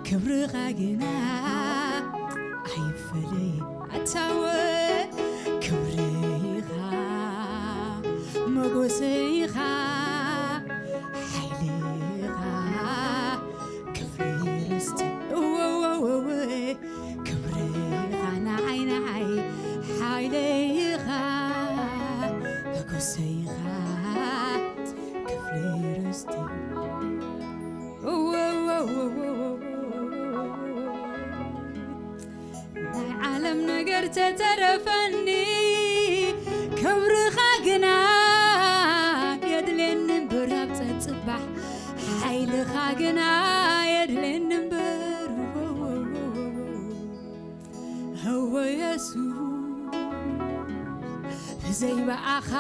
ክብርኻ ግና ኣይፈለይ ኣታወ ክብርኻ መጎሰይኻ ሓይልኻ ክብሪ ርስቲ እወወወወ ክብርኻ ንዓይ ንዓይ ሓይለይኻ መጎሰይኻ ክብሪ ርስቲ ናይ ዓለም ነገር ተተረፈኒ ክብርኻ ግና የድልየኒ እምበር ኣብ ጸጽባሕ ሓይልኻ ግና የድልየኒ እምበር እወ የሱስ ብዘይ ብኣኻ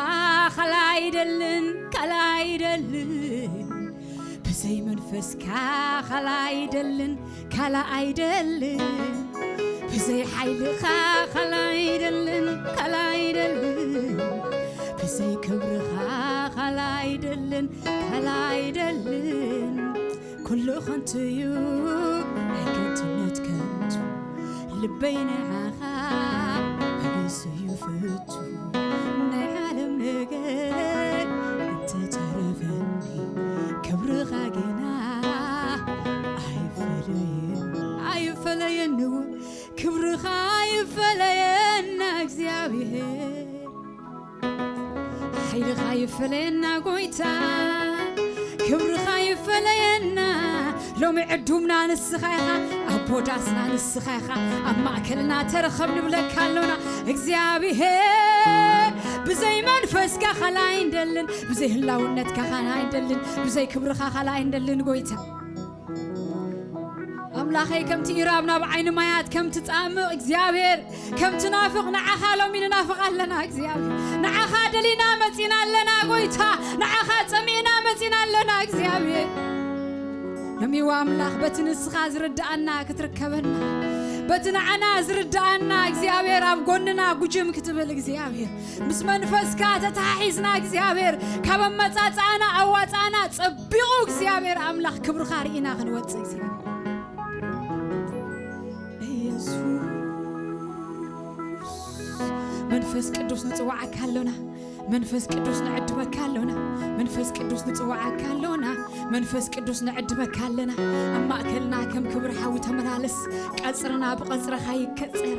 ካልእ ኣይደልን ካልእ ኣይደልን ብዘይ መንፈስካ ካልእ ኣይደልን ካልእ ኣይደልን ብዘይ ሓይልኻ ካልእ ኣይደልን ካልእ ኣይደልን ብዘይ ክብርኻ ካልእ ኣይደልን ካልእ ኣይደልን ኩሉ ኸንቱ እዩ ናይ ከንቱነት ከንቱ ልበይ ንዓኻ መሊሱ እዩ ፍቱ ናይ ዓለም ነገር እንተተረፈኒ ክብርኻ ግና ኣይፈለየን ኣይፈለየን ክብርኻ ይፈለየና እግዚኣብሔር ሓይልኻ ይፈለየና ጎይታ ክብርኻ ይፈለየና ሎሚ ዕዱምና ንስኻ ኢኻ ኣቦ ዳስና ንስኻ ኢኻ ኣብ ማእከልና ተረኸብ ንብለካ ኣሎና እግዚኣብሔር ብዘይ መንፈስካ ኻልእ ኣይንደልን ብዘይ ህላውነትካ ኻልእ ኣይንደልን ብዘይ ክብርኻ ኻልእ ኣይንደልን ጎይታ ኣምላኸይ ከምቲ ኢራብ ናብ ዓይኒ ማያት ከምቲ ጻምቕ እግዚኣብሔር ከምቲ ናፍቕ ንዓኻ ሎሚ ንናፍቕ ኣለና እግዚኣብሔር ንዓኻ ደሊና መጺና ኣለና ጎይታ ንዓኻ ጸሚእና መጺና ኣለና እግዚኣብሔር ሎሚ ኣምላኽ በቲ ንስኻ ዝርድኣና ክትርከበና በቲ ንዓና ዝርድኣና እግዚኣብሔር ኣብ ጎንና ጉጅም ክትብል እግዚኣብሔር ምስ መንፈስካ ተተሓሒዝና እግዚኣብሔር ካብ ኣመጻጽኣና ኣዋጻኣና ጸቢቑ እግዚኣብሔር ኣምላኽ ክብርኻ ርኢና ክንወጽእ እግዚኣብሔር ኢየሱስ መንፈስ ቅዱስ ንጽዋዓካ ኣሎና መንፈስ ቅዱስ ንዕድመካ ኣሎና መንፈስ ቅዱስ ንጽዋዓካ ኣሎና መንፈስ ቅዱስ ንዕድመካ ኣለና ኣብ ማእከልና ከም ክብሪ ሓዊ ተመላለስ ቀጽርና ብቐጽርኻ ይከጸር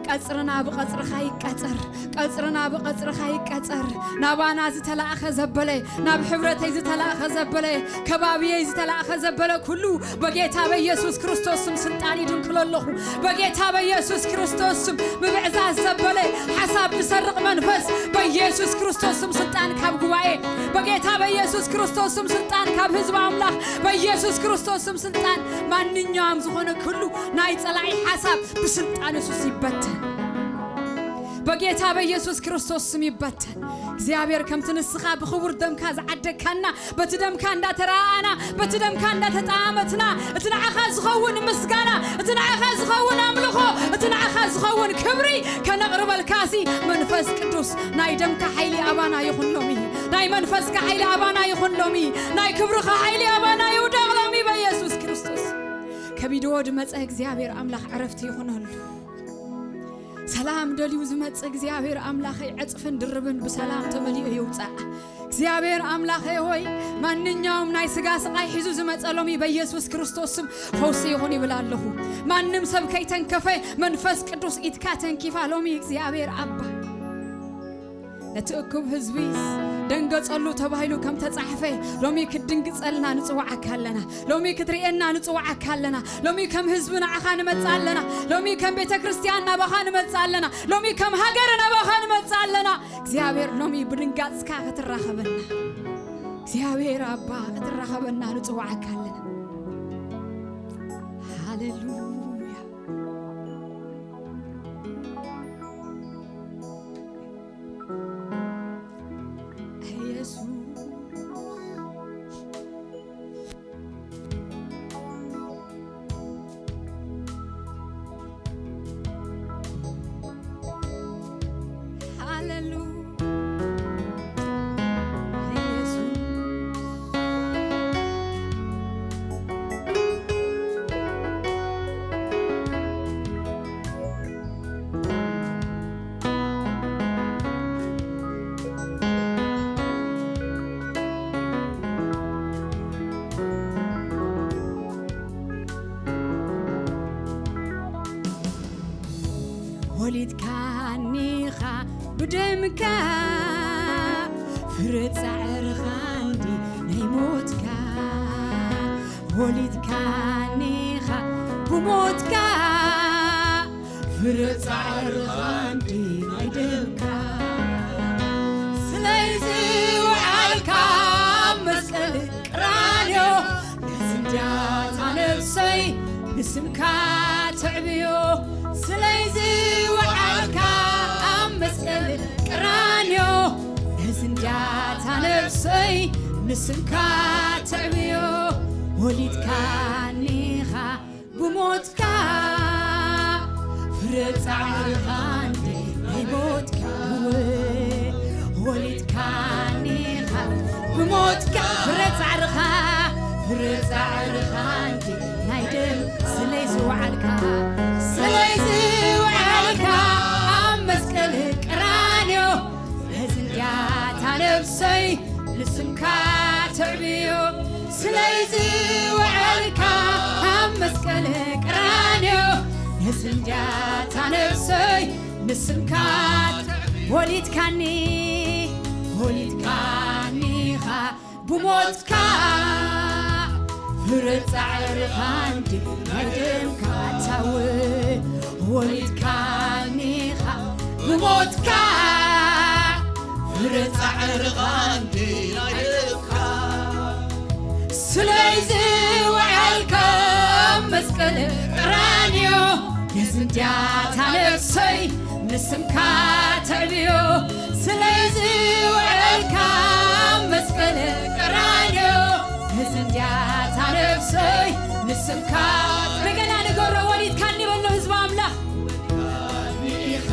ቀጽርና ብቐጽርኻ ይቀጸር ቀጽርና ብቐጽርኻ ይቀጸር ናባና ዝተላእኸ ዘበለ ናብ ሕብረተይ ዝተላእኸ ዘበለ ከባብየይ ዝተላእኸ ዘበለ ኩሉ በጌታ በኢየሱስ ክርስቶስ ስም ስልጣን ይድንክሎ ኣለኹ በጌታ በኢየሱስ ክርስቶስ ስም ምብዕዛዝ ዘበለ ሓሳብ ዝሰርቕ መንፈስ በኢየሱስ ክርስቶስ ስም ስልጣን ካብ ጉባኤ በጌታ በኢየሱስ ክርስቶስ ስም ስልጣን ካብ ህዝብ ኣምላኽ በኢየሱስ ክርስቶስ ስም ስልጣን ማንኛውም ዝኾነ ኩሉ ናይ ጸላኢ ሓሳብ ብስልጣን የሱስ ይበተን በጌታ በኢየሱስ ክርስቶስ ስም ይበተን እግዚኣብሔር ከምቲ ንስኻ ብኽቡር ደምካ ዝዓደግካና በቲ ደምካ እንዳተረኣኣና በቲ ደምካ እንዳተጠማመትና እቲ ንዓኻ ዝኸውን ምስጋና እቲ ንዓኻ ዝኸውን ኣምልኾ እቲ ንዓኻ ዝኸውን ክብሪ ከነቕርበልካሲ መንፈስ ቅዱስ ናይ ደምካ ሓይሊ ኣባና ይኹን ሎሚ ናይ መንፈስካ ሓይሊ ኣባና ይኹን ሎሚ ናይ ክብርኻ ሓይሊ ኣባና ይውደቕ ሎሚ በኢየሱስ ክርስቶስ ከቢድዎ ድመፀ እግዚኣብሔር ኣምላኽ ዕረፍቲ ይኹነሉ ሰላም ደልዩ ዝመጽእ እግዚኣብሔር ኣምላኸይ ዕጽፍን ድርብን ብሰላም ተመሊኡ ይውጻእ። እግዚኣብሔር ኣምላኸይ ሆይ ማንኛውም ናይ ስጋ ስቃይ ሒዙ ዝመጸ ሎሚ በኢየሱስ ክርስቶስ ስም ፈውሲ ይኹን ይብል ኣለኹ። ማንም ሰብ ከይተንከፈ መንፈስ ቅዱስ ኢድካ ተንኪፋ ሎሚ እግዚኣብሔር ኣባ ነቲ እኩብ ህዝቢ ደንገጸሉ ተባሂሉ ከም ተጻሕፈ ሎሚ ክትድንግጸልና ንጽውዓካ ኣለና። ሎሚ ክትርእየና ንጽውዓካ ኣለና። ሎሚ ከም ህዝቢ ንዓኻ ንመጽእ ኣለና። ሎሚ ከም ቤተ ክርስቲያን ናባኻ ንመጽእ ኣለና። ሎሚ ከም ሃገር ናባኻ ንመጽእ ኣለና። እግዚኣብሔር ሎሚ ብድንጋጽካ ክትራኸበና እግዚኣብሔር ኣባ ክትራኸበና ንጽውዓካ ኣለና። ሃሌሉያ። ኢየሱስ ሃሌሉያ ኢየሱስ ወሊድካኒኻ ብደምካ፣ ፍረ ጻዕርኻ እንዲ ናይ ሞትካ። ወሊድካኒኻ ብሞትካ፣ ፍረ ጻዕርኻ እንዲ ናይ ደምካ። ስለዚ ወዓልካ ኣብ መስቀል ቀራንዮ፣ ነዚ እንድያታ ነፍሰይ ንስምካ ተዕብዮ። ስለዚ ወዓልካ ኣብ መስቀል ቀራንዮ፣ ነዚ እንድያታ ነፍሰይ ንስምካ ተዕብዮ። ወሊድካኒኻ ብሞትካ፣ ፍረ ጻዕርኻ እንዲ ናይ ሞትካ። ወሊድካኒኻ ብሞትካ፣ ፍረ ጻዕርኻ፣ ፍረ ጻዕርኻ እንዲ ናይ ደም። ስለይ ዝወዓልካ፣ ስለይ ዝወዓልካ ኣብ መስቀል ቀራንዮ፣ ነዚ እንድያታ ነፍሰይ ንስምካ ተዕብዮ። ስለይ ዝወዓልካ ኣብ መስቀል ቀራንዮ፣ ነዚ እንድያታ ነፍሰይ ንስምካ ተዕብዮ። ወሊድካኒ፣ ወሊድካኒኻ ብሞትካ፣ ፍረ ጻዕርኻ እንዲ ናይ ደምካ። ኣታወ ወሊድካኒኻ ብሞትካ፣ ፍረ ጻዕርኻ እንዲ ናይ ደምካ። ስለይ ዝወዓልካ ኣብ መስቀል ቀራንዮ፣ ነዚ እንድያታ ነፍሰይ ንስምካ ተዕብዮ። ስለይ ዝወዓልካ ኣብ መስቀል ቀራንዮ፣ ነዚ እንድያታ ነፍሰይ ንስምካ። እንደገና ንገሮ፣ ወሊድካኒ በሎ ህዝቢ ኣምላኽ። ኢኻ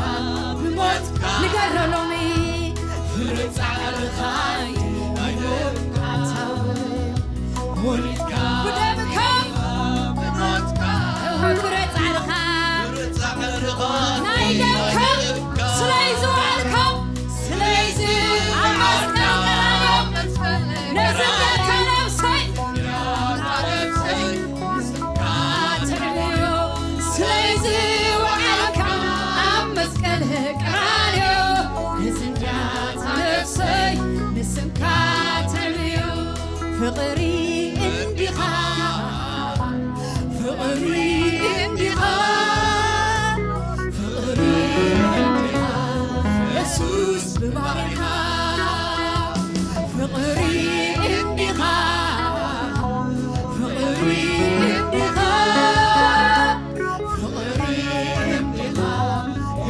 ብሞትካ ንገሮ ሎሚ፣ ፍረ ጻዕርኻ ኣይደልካ። ወሊድካ ብደምካ፣ ብሞትካ፣ ፍረ ጻዕርኻ፣ ፍረ ጻዕርኻ ናይ ደምካ፣ ስለይ ዝወዓልካ፣ ስለይ ዝወዓልካ፣ ነዚ እንድያታ ነፍሰይ፣ ነፍሰይ፣ ትዕብዮ። ስለይ ዝወዓልካ ኣብ መስቀል ቀራንዮ፣ ነዚ እንድያታ ነፍሰይ ንስምካ ተዕብዮ። ፍቕሪ እንዲኻ፣ ፍቕሪ እንዲኻ፣ ፍቕሪ እንዲኻ፣ የሱስ ብባሪኻ። ፍቕሪ እንዲኻ፣ ፍቕሪ እንዲኻ፣ ፍቕሪ እንዲኻ፣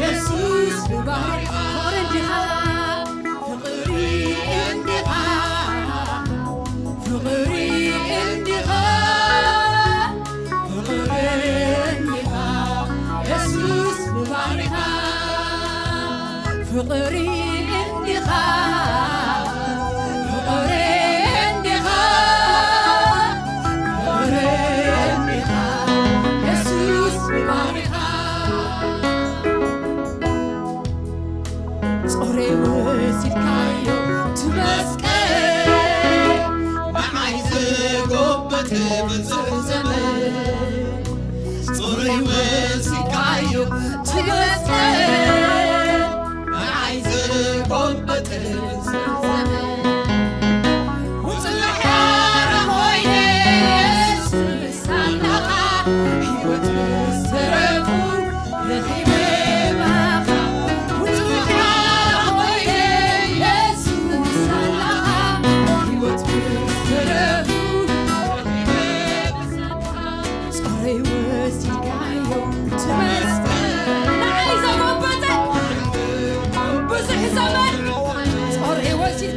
የሱስ ብባሪኻ። ፍቕሪ እንዲኻ፣ ፍቕሪ እንዲኻ፣ ፍቕሪ እንዲኻ፣ ፍቕሪ እንዲኻ፣ የሱስ ብባሪኻ። ፍቕሪ እንዲኻ፣ ፍቕሪ እንዲኻ፣ ፍቕሪ እንዲኻ፣ የሱስ ብባሪኻ። ጾረይ ወሲድካዮ እቲ መስቀል፣ ንዓይ ዘጎበጠ ብዙሕ ዘመን። ጾረይ ወሲድካዮ እቲ መስቀል፣ ንዓይ ዘጎበጠ ብዙሕ ዘመን። ውጹእ ሓራ ኮይነ የሱስ ኣምላኻ፣ ህይወት ምስ ተረፉ ረኺበ ብኣኻ። ውጹእ ሓራ ኮይነ የሱስ ኣምላኻ፣ ህይወት ምስ ተረፉ ረኺበ ብሰንካ። ጾረይ ወሲድካዮ እቲ መስቀል፣ ንዓይ ዘጎበጠ ብዙሕ ዘመን። ጾረይ ወሲድካዮ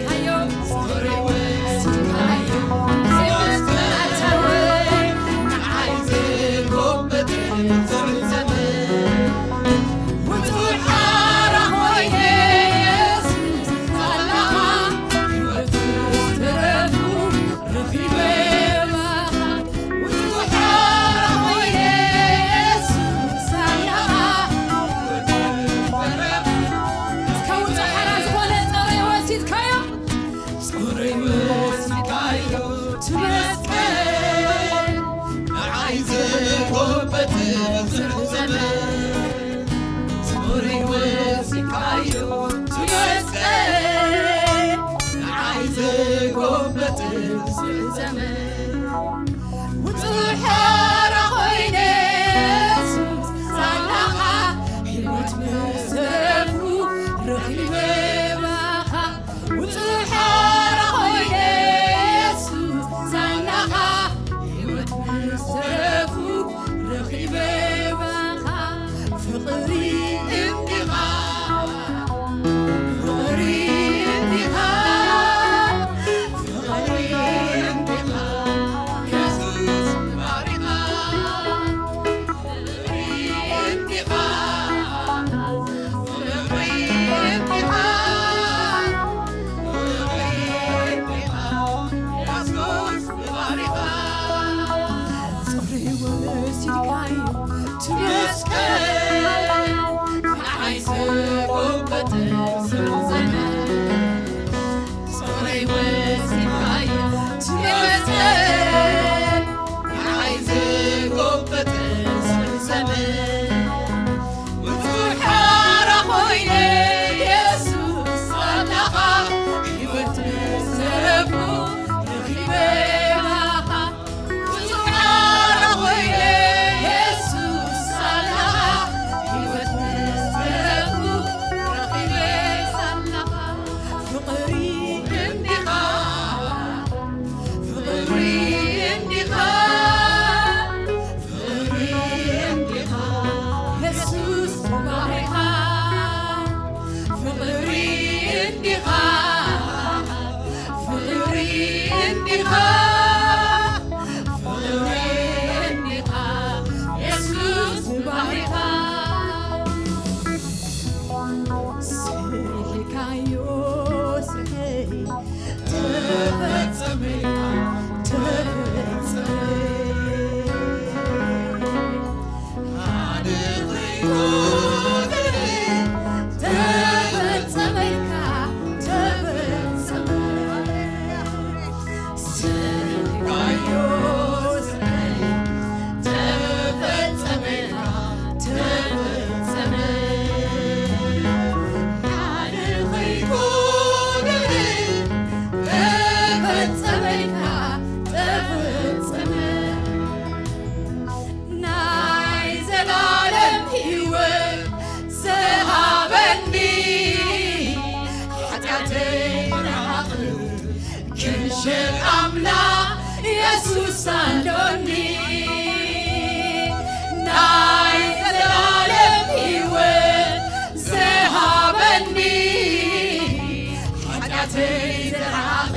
ተይተረሓቐ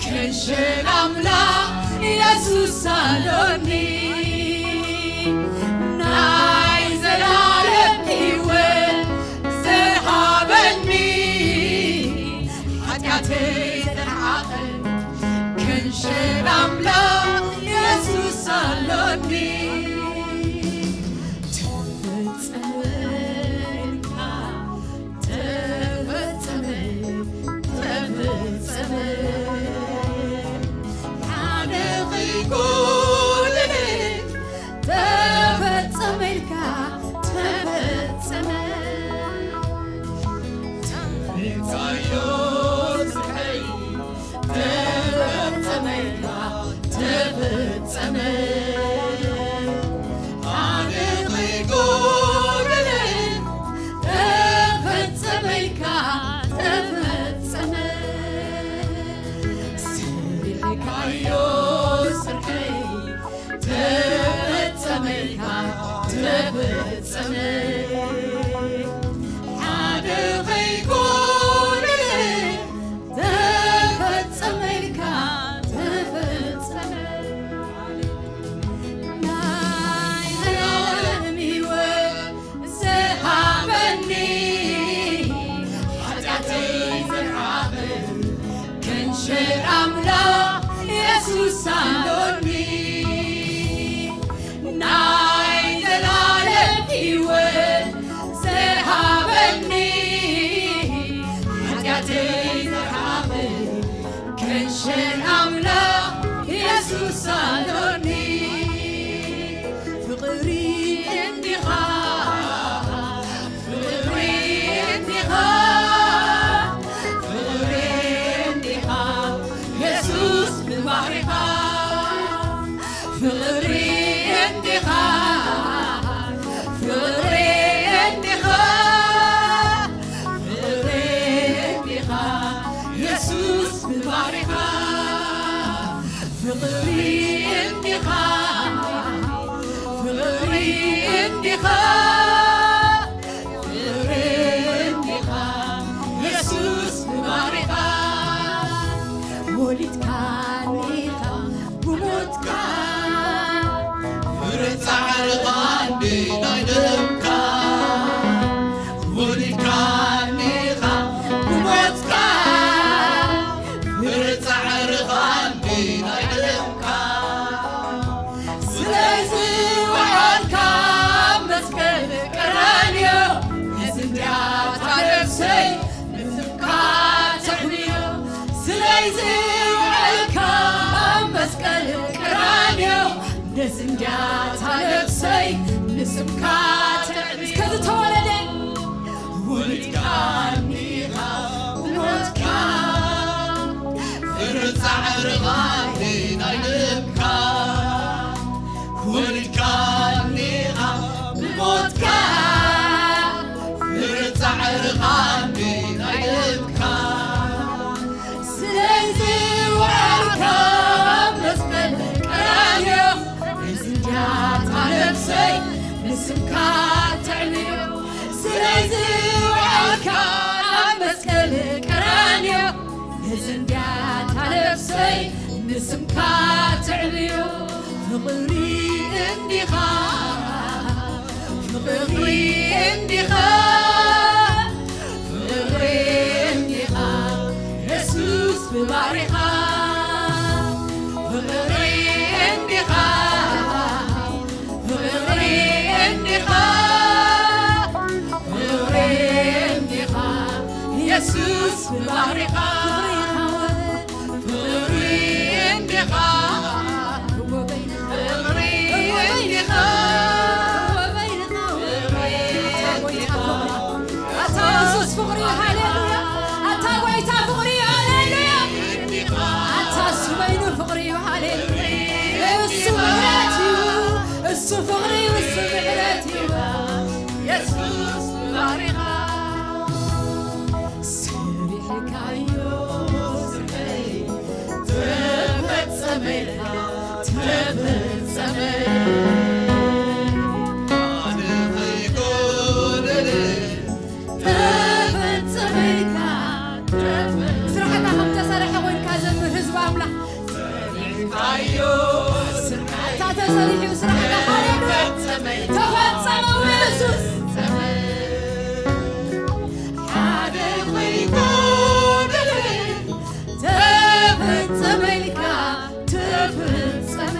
ክንሽር ኣምላኽ የሱስ ኣሎኒ። ናይ ዘላለም ህይወት ዝሃበኒ፣ ሓጢኣተይ ተረሓቐ ክንሽር ኣምላኽ የሱስ ኣሎኒ። ተፈጸመ ኢልካ ተፈጸመ፣ ተፈጸመ። ሓደ ከይጎደለ ተፈጸመ ኢልካ ተፈጸመ። ተፈጸመ ኢልካ ተፈጸመ፣ ተፈጸመ። ሓደ ከይጎደለ ተፈጸመ ኢልካ ተፈጸመ። ሰሪሕካዮ ስርሐይ ተፈጸመ ኢልካ ተፈጸመ። ሓደ ከይጎደለ ተፈጸመ ኢልካ ተፈጸመ። ናይ ዘላለም ህይወት ዝሃበኒ፣ ሓጢኣተይ ዘርሓቐ ክንሽር ኣምላኽ የሱስ ኣሎኒ። ናይ ዘላለም ህይወት ዝሃበኒ፣ ሓጢኣተይ ዘርሓቐ ክንሽር ኣምላኽ የሱስ ኣሎኒ። ፍቕሪ እንዲኻ፣ ፍቕሪ እንዲኻ፣ ፍቕሪ እንዲኻ፣ የሱስ ብባህሪኻ። ፍቕሪ እንዲኻ፣ ፍቕሪ እንዲኻ፣ ፍቕሪ እንዲኻ፣ የሱስ ብባህሪኻ። ፍቕሪ እንዲኻ፣ ፍቕሪ እንዲኻ፣ ፍቕሪ እንዲኻ፣ የሱስ ብባህሪኻ። ወሊድካኒ ኢኻ ብሞትካ፣ ፍረ ጻዕርኻ እንዲ ናይ ደምካ። ወሊድካኒ ኢኻ ብሞትካ፣ ፍረ ጻዕርኻ እንዲ ናይ ደምካ። ስለዚ ውዓልካ መስቀል ቀራንዮ፣ ነዚ እንድያ እታ ነፍሰይ ንስምካ ተሕልዮ። ስለዚ ውዓልካ መስቀል ቀራንዮ፣ ነዚ እንድያ እታ ነፍሰይ ንስምካ ተሕልዮ። እስከ ዝተወለደ ወሊድካኒ ኢኻ ብሞትካ፣ ፍረ ጻዕርኻ እንዲ ናይ ደምካ። ወሊድካኒ ኢኻ ብሞትካ፣ ፍረ ጻዕርኻ እንዲ ናይ ደምካ። ስለዚ ውዓልካ መስቀል ቀራንዮ፣ ነዚ እንድያ እታ ነፍሰይ ንስምካ ተዕልዮ። ስለዚ ውዓልካ ኣብ መስቀል ቀራንዮ፣ ነዚ እንድያ እታ ነፍሰይ ንስምካ ተዕልዮ። ፍቕሪ እንዲኻ፣ ፍቕሪ እንዲኻ፣ ፍቕሪ እንዲኻ፣ የሱስ ብባህሪኻ። ፍቕሪ እንዲኻ፣ ፍቕሪ እንዲኻ፣ ፍቕሪ እንዲኻ፣ የሱስ ብባህሪኻ። ፍቕሪ እንዲኻ፣ ፍቕሪ እንዲኻ፣ ፍቕሪ እንዲኻ፣ ኣታ የሱስ ፍቕሪ እዩ፣ ሃሌሉያ። ኣታ ጎይታ ፍቕሪ እዩ፣ ሃሌሉያ። ኣታ እሱ በይኑ ፍቕሪ እዩ፣ ሃሌሉያ። እሱ ምሕረት እዩ፣ እሱ ፍቕሪ እዩ፣ እሱ ምሕረት እዩ። የሱስ ባሪኻ። ሰሪሕካዮ ስርሐይ ተፈጸመ ኢልካ ተፈጸመ። ኣነ ከይጎደለ ተፈጸመ ኢልካ ተፈጸመ። እታ ተሰሪሑ ስራሕካ፣ ሃሌሉያ። ተፈጸመ፣ የሱስ። ሓደ ኮይኑ ተፈጸመ ኢልካ፣ ተፈጸመ።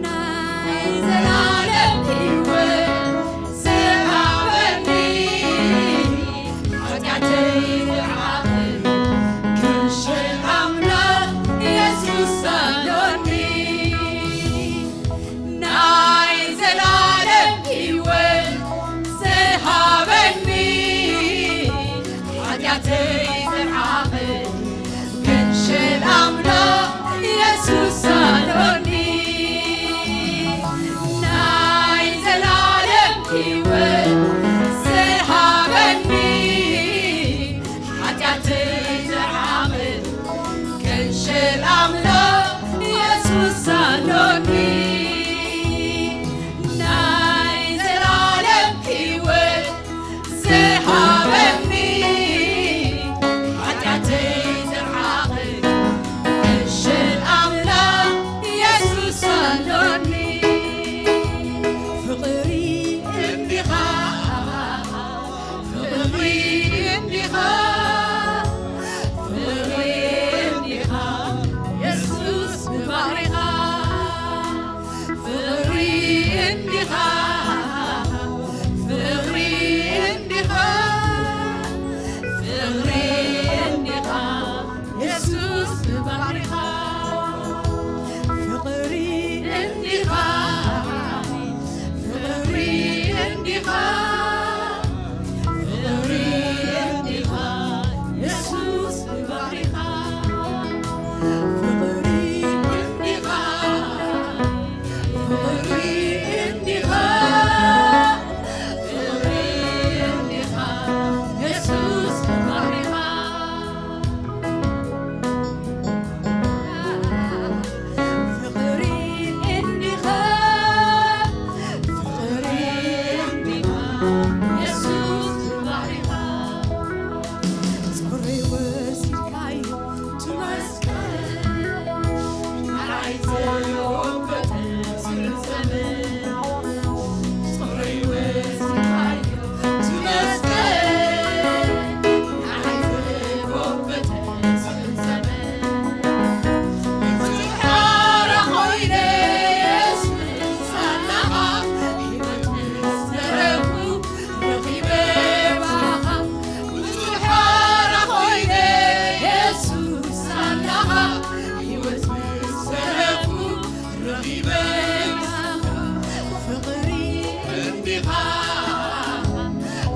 ናይ ዘላለም ህይወት ዝሃበኒ፣ ሓጢኣተይ ዝዓቕብ ክንሽር ኣምላኽ የሱስ ኣሎኒ። ናይ ዘላለም ህይወት ዝሃበኒ፣ ሓጢኣተይ ዝዓቕብ ክንሽር ኣምላኽ የሱስ ኣሎኒ። ናይ ዘላለም ህይወት ዝሃበኒ፣ ሓጢኣተይ ዝዓቕብ ክንሽር ኣምላኽ የሱስ ኣሎኒ። ናይ ዘላለም ህይወት ዝሃበኒ፣ ሓጢኣተይ ዝዓቕብ ክንሽር ኣምላኽ የሱስ ኣሎኒ። ፍቕሪ እንዲኻ፣ ፍቕሪ እንዲኻ፣ ፍቕሪ እንዲኻ የሱስ ብባህሪኻ። ፍቕሪ እንዲኻ፣ ፍቕሪ እንዲኻ፣ ፍቕሪ እንዲኻ የሱስ ብባህሪኻ። ፍቕሪ እንዲኻ፣ ፍቕሪ እንዲኻ፣ ፍቕሪ እንዲኻ የሱስ ብባህሪኻ። ፍቕሪ እንዲኻ፣ ፍቕሪ እንዲኻ፣ ፍቕሪ እንዲኻ የሱስ ብባህሪኻ። ፍቕሪ እንዲኻ፣ ፍቕሪ እንዲኻ የሱስ ብባህሪኻ። ጾረይ ወሲድካዮ እቲ መስቀል፣ ንዓይ ዘወበጠ ስርዘመ። ጾረይ ወሲድካዮ እቲ መስቀል፣ ንዓይ ዘወበጠ ስርዘመ። ብዙሕ ሓራ ኮይነ የሱስ ኣላኻ፣ ህይወት ምስ ዘረብኩ ረኺበ ባኻ። ብዙሕ ሓራ ኮይነ የሱስ ኣላኻ፣ ህይወት ምስ ዘረብኩ ረኺበ ባኻ። ፍቕሪ እንዲኻ፣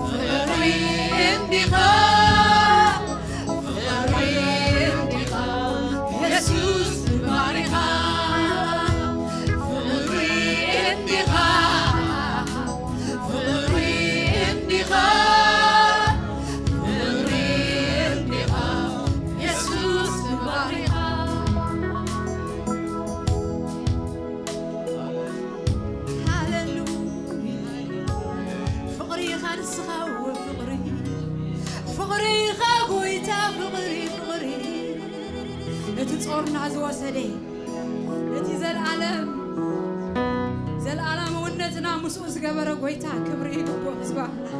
ፍቕሪ እንዲኻ፣ ፍቕሪ እንዲኻ የሱስ ብባህሪኻ። ፍቕሪ እንዲኻ፣ ፍቕሪ እንዲኻ፣ ፍቕሪ እንዲኻ የሱስ ብባህሪኻ። ሃሌሉያ። ፍቕሪ ኢኻ ንስኻ፣ እወ ፍቕሪ። ፍቕሪ ኢኻ ጎይታ፣ ፍቕሪ፣ ፍቕሪ። ነቲ ጾርና ዝወሰደ፣ ነቲ ዘልኣለም፣ ዘልኣለማውነትና ምስኡ ዝገበረ ጎይታ ክብሪ ይግብኦ፣ ህዝቢ ኣምላኽ።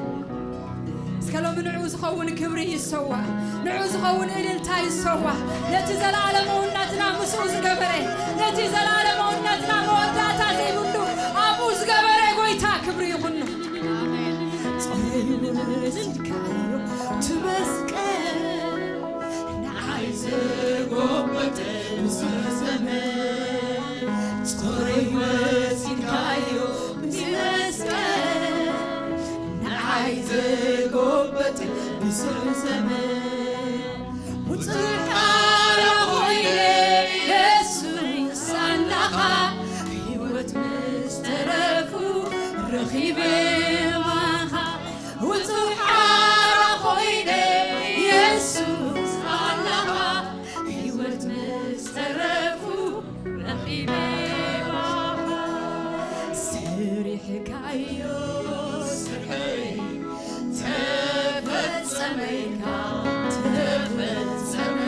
እስከ ሎሚ ንዕኡ ዝኸውን ክብሪ ይሰዋእ፣ ንዕኡ ዝኸውን እልልታ ይሰዋእ። ነቲ ዘላለማውነትና ምስኡ ዝገበረ፣ ነቲ ዘላለማውነትና መወዳእታ ዘይብሉ ኣብኡ ዝገበረ ጎይታ ክብሪ ይኹኖ። ጾረይ ወሲድካዮ እቲ መስቀል፣ ንዓይ ዘጎበጠ ብስርዘመ። ጾረይ ወሲድካዮ እቲ መስቀል፣ ንዓይ ዘጎበጠ ብስርዘመ። ውጹእ ሓራ ኮይነ የሱስ ኣላኻ፣ ህይወት ምስ ተረፉ ረኺበ ባኻ። ውጹእ ሓራ ኮይነ የሱስ ኣላኻ፣ ህይወት ምስ ተረፉ ረኺበ ባኻ። ሰሪሕካዮ ስርሐይ ተፈጸመ ኢልካ፣ ተፈጸመ።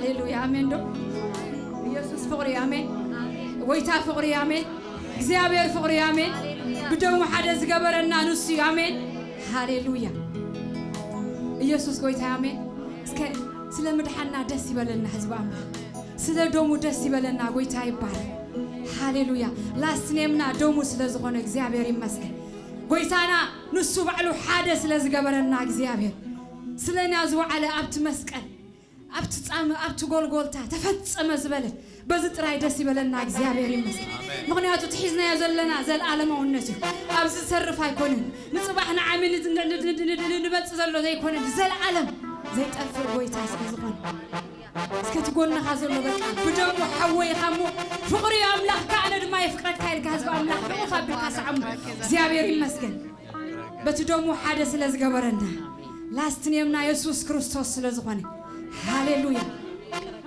ሃሌሉያ፣ ኣሜን ዶ? ኢየሱስ ፍቕሪ፣ ኣሜን። ጎይታ ፍቕሪ፣ ኣሜን። እግዚኣብሔር ፍቕሪ፣ ኣሜን። ብደሙ ሓደ ዝገበረና ንሱ እዩ፣ ኣሜን። ሃሌሉያ። ኢየሱስ ጎይታ፣ ኣሜን። እስከ ስለ ምድሓና ደስ ይበለና ህዝቢ ኣምላኽ። ስለ ደሙ ደስ ይበለና፣ ጎይታ ይባረክ። ሃሌሉያ። ላስት ኔምና ደሙ ስለ ዝኾነ እግዚኣብሔር ይመስገን። ጎይታና ንሱ ባዕሉ ሓደ ስለ ዝገበረና እግዚኣብሔር ስለና ዝወዓለ ኣብቲ መስቀል ኣብቲ ጻም ኣብቲ ጎልጎልታ ተፈጸመ ዝበለ በዚ ጥራይ ደስ ይበለና እግዚኣብሔር ይመስገን። ምኽንያቱ እቲ ሒዝናዮ ዘለና ዘለኣለማውነት እዩ። ኣብዚ ዝሰርፍ ኣይኮነን። ንጽባሕ ንዓሚ ንመጽእ ዘሎ ዘይኮነ፣ ዘለኣለም ዘይጠፍእ ጎይታ ስለ ዝኾነ፣ እስከ እቲ ጎንኻ ዘሎ በቃ ብደሙ ሓወይኻ እሞ ፍቕሪ ኣምላኽ ከኣ ኣነ ድማ የፍቅረካ ኢልካ ህዝቢ ኣምላኽ ሕቑፍ ኣቢልካ ሰዓሙ። እግዚኣብሔር ይመስገን በቲ ደሙ ሓደ ስለ ዝገበረና፣ ላስት ኔምና የሱስ ክርስቶስ ስለ ዝኾነ። ሃሌሉያ።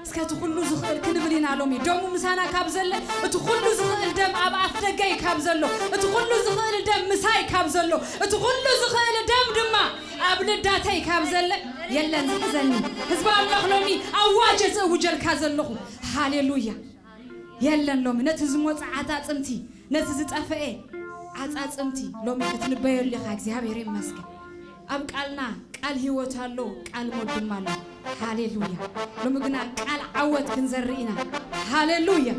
እስከ እቲ ኩሉ ዝኽእል ክንብል ኢና ሎሚ። ደሙ ምሳና ካብ ዘለ፣ እቲ ኩሉ ዝኽእል ደም ኣብ ኣፍ ደገይ ካብ ዘሎ፣ እቲ ኩሉ ዝኽእል ደም ምሳይ ካብ ዘሎ፣ እቲ ኩሉ ዝኽእል ደም ድማ ኣብ ልዳተይ ካብ ዘለ፣ የለን ዝሕዘኒ። ህዝቢ ኣምላኽ ሎሚ ኣዋጅ እየ ዘእውጀልካ ዘለኹ። ሃሌሉያ። የለን ሎሚ ነቲ ዝሞጸ ዓጻጽምቲ፣ ነቲ ዝጠፈኤ ዓጻጽምቲ ሎሚ ክትንበየሉ ኢኻ። እግዚኣብሔር ይመስገን። ኣብ ቃልና ቃል ህይወት ኣሎ፣ ቃል ሞት ድማ ኣሎ። ሃሌሉያ። ሎሚ ግና ቃል ዓወት ክንዘርእ ኢና። ሃሌሉያ።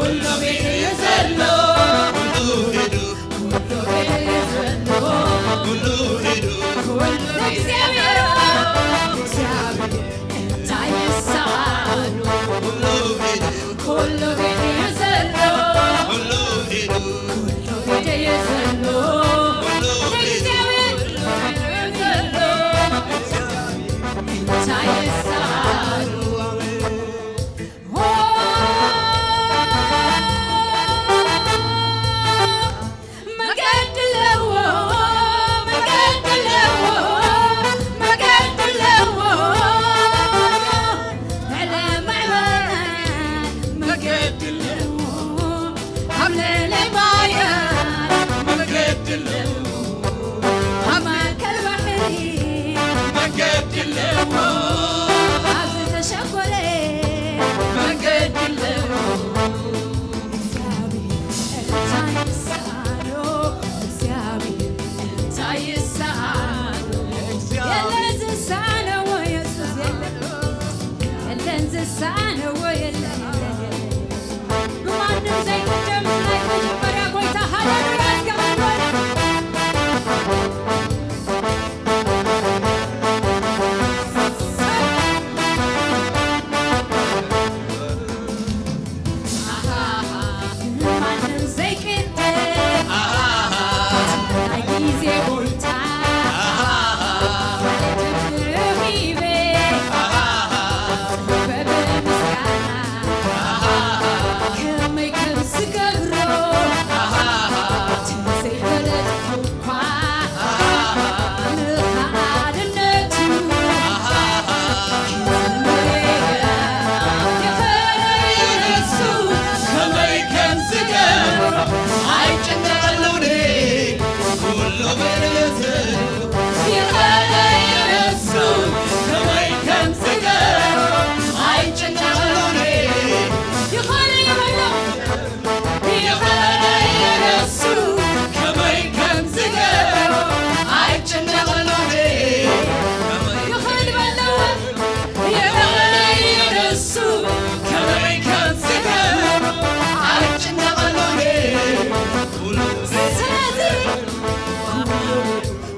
ኩሉ ቢዱ እዩ ዘሎ። ኩሉ ቢዱ። ኩሉ ቢዱ እዩ ዘሎ። ኩሉ ቢዱ። ኩሉ ቢዱ። እግዚኣብሔር፣ እግዚኣብሔር እንታይ ይሳኖ? ኩሉ ቢዱ። ኩሉ ቢዱ እዩ ዘሎ። ኩሉ ቢዱ። ኩሉ ቢዱ እዩ ዘሎ። ኩሉ ቢዱ። እግዚኣብሔር እንታይ ይሳኖ? መገዲ ኣለዎ። ኣብ ዝተሸጎለ መገዲ ኣለዎ። እግዚኣብሔር እንታይ ይሳኖ? እግዚኣብሔር እንታይ ይሳኖ? የለን ዝሳነዎ የሱስ የለን። የለን ዝሳነዎ የለን፣ የለን፣ የለን። ብማንም ዘይቅደም ናይ መጀመርያ ጎይታ። ሃሌሉያ፣ እስከ ብማንም ዘይቅደም ናይ ግዜ ጎይታ።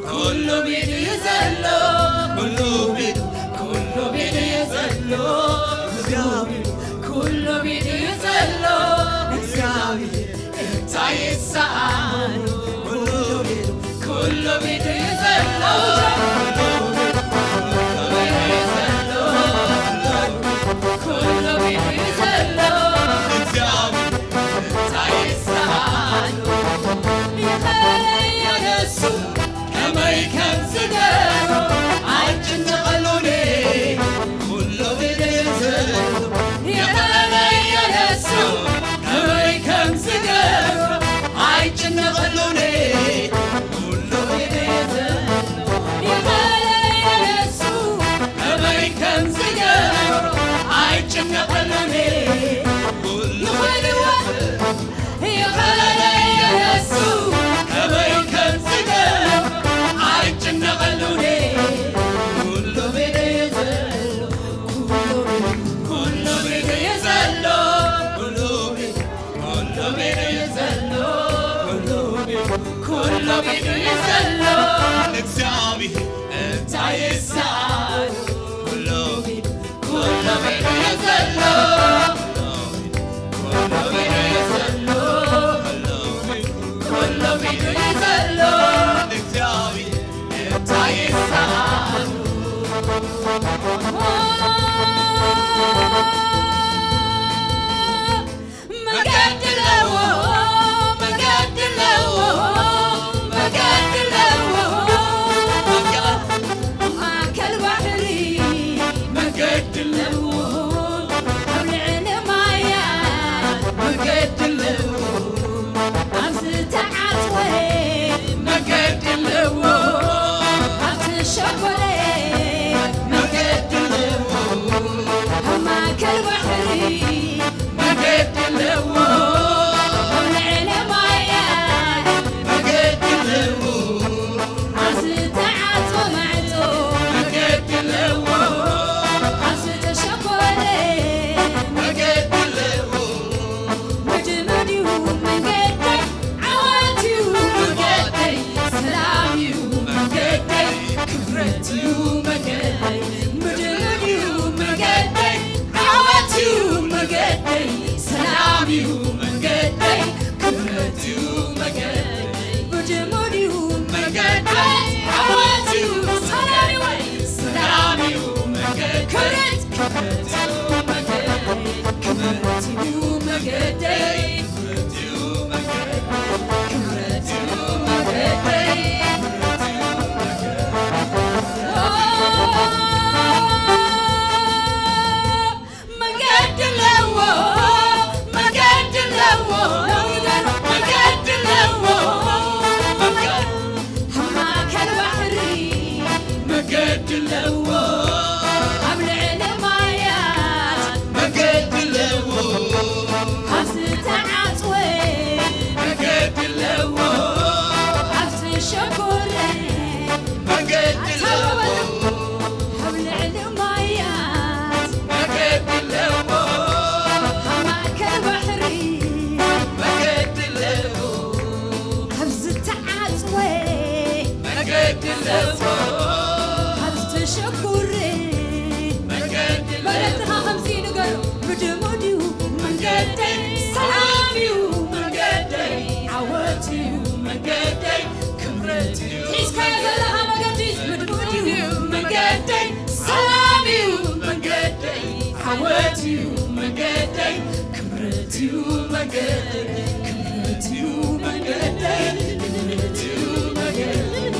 ኩሉ ቢዱ እዩ ዘሎ። ኩሉ ቢዱ፣ ኩሉ ቢዱ እዩ ዘሎ። ኩሉ ቢዱ፣ ኩሉ ቢዱ እዩ ዘሎ። እግዚኣብሔር እንታይ ይሳኖ? ኩሉ ቢዱ፣ ኩሉ ቢዱ እዩ ዘሎ። ኩሉ ቢዱ፣ ኩሉ ቢዱ እዩ ዘሎ። ኩሉ ቢዱ እዩ ዘሎ። እግዚኣብሔር እንታይ ይሳኖ? ይኸለየ ንሱ ከመይ ከም ዝገሮ ኣይጭነቐሉኒ። ኩሉ ብድዝሉ ይኸለየ ንሱ ከመይ ከም ዝገሮ ኣይጭነቐሉ። መንገዲ ኣለዎ፣ መንገዲ ኣለዎ፣ መንገዲ ኣለዎ። ኣብ ማእከል ባሕሪ መንገዲ ኣለዎ፣ ኣብ ልዕሊ ማያት መንገዲ ኣለዎ፣ ኣብ ዝተዓጽወ መንገዲ ኣለዎ፣ ኣብ ዝተሸጎረ መንገዲ ኣለዎ፣ ኣብ ልዕሊ ማያት መንገዲ ኣለዎ፣ ኣብ ማእከል ባሕሪ መንገዲ ኣለዎ፣ ኣብ ዝተዓጽወ መንገዲ ኣለዎ፣ ኣብ ዝተሸጎረ መንገዲ ኣለዎ። መገድኻ ከምዚ ንገሮ፣ ምድምኡ ድዩ መንገደይ፣ ሰላም እዩ መንገደይ፣ ዓወት እዩ መንገደይ፣ ክብረት እዩ። ሒዝካዮ ዘለኻ መገዲ ምድምኡ ድዩ መንገደይ፣ ሰላም እዩ መንገደይ፣ ዓወት እዩ መንገደይ፣ ክብረት እዩ መንገደይ፣ ክብረት እዩ መንገደይ፣ ክብረት እዩ መንገደይ።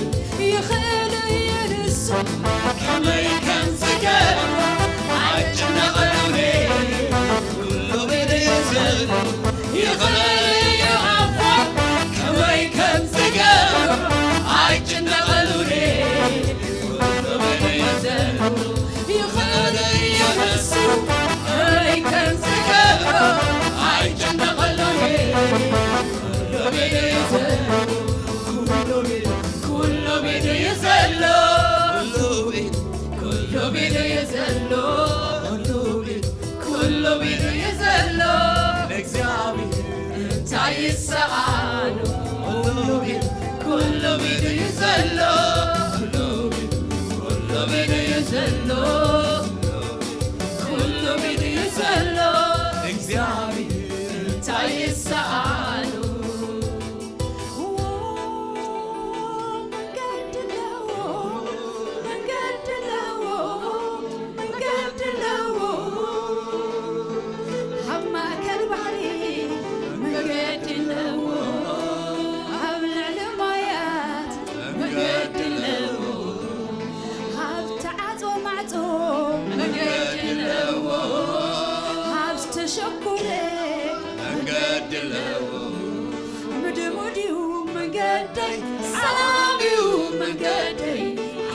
ይኽእል እዩ ንሱ ከመይ ከም ዝገብሮ ኣይጭነቐሉን። ኩሉ ብኢዱ እዩ ዘሎ። ይኽእል እዩ ኣቦይ ከመይ ከም ዝገብሮ ኣይጭነቐሉን። ኩሉ ብኢዱ እዩ ዘሎ። ይኽእል እዩ ንሱ ከመይ ከም ዝገብሮ ኣይጭነቐሉን። ኩሉ ብኢዱ እዩ ዘሎ። ኩሉ ብኢዱ፣ ኩሉ ብኢዱ እዩ ዘሎ። ኩሉ ብኢዱ፣ ኩሉ ብኢዱ እዩ ዘሎ። ኩሉ ብኢዱ፣ ኩሉ ብኢዱ እዩ ዘሎ። እግዚኣብሔር እንታይ ይሰኣኖ? ኩሉ ብኢዱ፣ ኩሉ ብኢዱ እዩ ዘሎ። ኩሉ ብኢዱ፣ ኩሉ ብኢዱ እዩ ዘሎ። ኩሉ ብኢዱ እዩ ዘሎ። እግዚኣብሔር እንታይ ይሰኣኖ? መንገዲ ኣለዎ፣ መንገዲ ኣለዎ፣ መንገዲ ኣለዎ። ኣብ ማእከል ባሕሪ መንገዲ ኣለዎ፣ ኣብ ልዕሊ ማያት መንገዲ ኣለዎ። ኣብ ተዓጽወ ማዕጾ መንገዲ ኣለዎ፣ ኣብ ዝተሸጎረ መንገዲ ኣለዎ። ምድምኡ ድዩ መንገደይ፣ ሰላም እዩ መንገደይ፣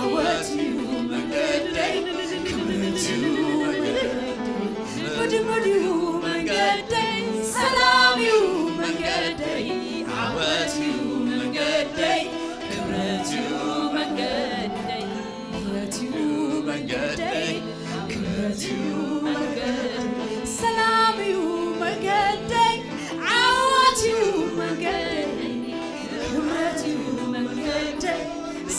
ዓወት እዩ መንገደይ፣ ክብረት እዩ መንገደይ። ምድምኡ ድዩ መንገደይ፣ ሰላም እዩ መንገደይ፣ ዓወት እዩ መንገደይ፣ ክብረት እዩ መንገደይ። ክብረት እዩ መንገደይ፣ ክብረት እዩ መንገደይ፣ ሰላም እዩ መንገደይ፣ ዓወት እዩ መንገደይ፣ ክብረት እዩ መንገደይ፣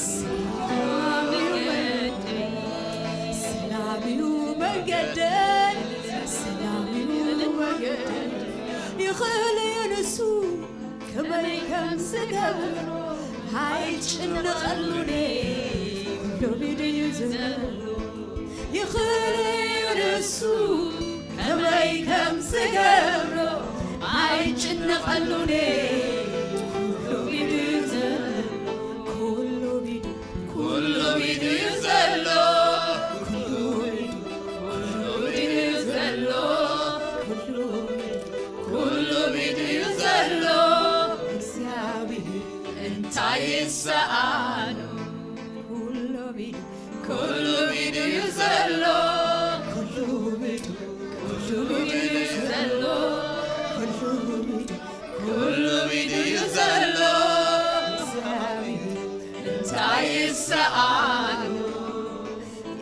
ሰላም እዩ መንገደይ፣ ሰላም እዩ መንገደይ፣ ሰላም እዩ መንገደይ። ይኽእል እዩ ንሱ ከመይ ከም ዝገብሮ ኣይጭነቐሉን፣ ኩሉ ብኢዱ እዩ ዘሎ። ይኽእል እዩ ንሱ ከመይ ከም ዝገብሮ ኣይጭነቐሉን፣ ኩሉ ብኢዱ እዩ ዘሎ። ኩሉ ብኢዱ፣ ኩሉ ብኢዱ እዩ ዘሎ። ኩሉ ብኢዱ፣ ኩሉ ብኢዱ እዩ ዘሎ። ኩሉ ብኢዱ፣ ኩሉ ብኢዱ እዩ ዘሎ። እግዚኣብሔር እንታይ ይሰኣኖ? ኩሉ ብኢዱ፣ ኩሉ ብኢዱ እዩ ዘሎ። ኩሉ ብኢዱ፣ ኩሉ ብኢዱ እዩ ዘሎ። ኩሉ ብኢዱ፣ ኩሉ ብኢዱ እዩ ዘሎ። እግዚኣብሔር እንታይ ይሰኣኖ?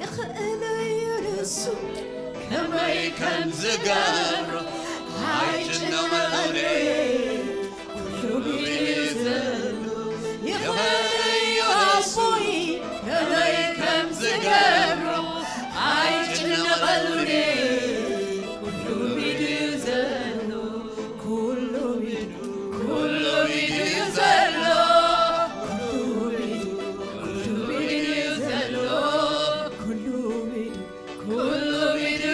ይኽእል እዩ ንሱ ከመይ ከም ዝገብሮ ኣይጭነቐሉን፣ ኩሉ ብኢዱ እዩ ዘሎ። ይኽእል እዩ ኣቦይ ከመይ ከም ዝገብሮ ኣይጭነቐሉን፣ ኩሉ ብኢዱ እዩ ዘሎ። ኩሉ ብኢዱ፣ ኩሉ ብኢዱ እዩ ዘሎ። ኩሉ ብኢዱ፣ ኩሉ ብኢዱ እዩ ዘሎ። ኩሉ ብኢዱ፣ ኩሉ ብኢዱ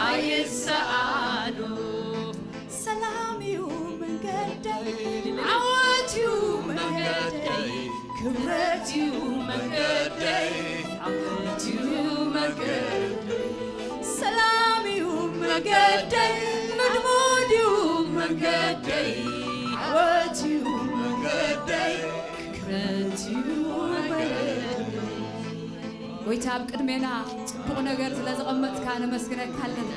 ኣይሰኣኖ። ሰላም እዩ መንገደይ፣ ዓወት እዩ መንገደይ፣ ክብረት እዩ መንገደይ፣ ዓወት እዩ መንገደይ። ሰላም እዩ መንገደይ፣ ምድሙድ እዩ መንገደይ፣ ዓወት እዩ መንገደይ፣ ክብረት እዩ መንገደይ። ጎይታ ኣብ ቅድሜና ጽቡቕ ነገር ስለ ዘቐመጥካ ነመስግነካ ኣለና።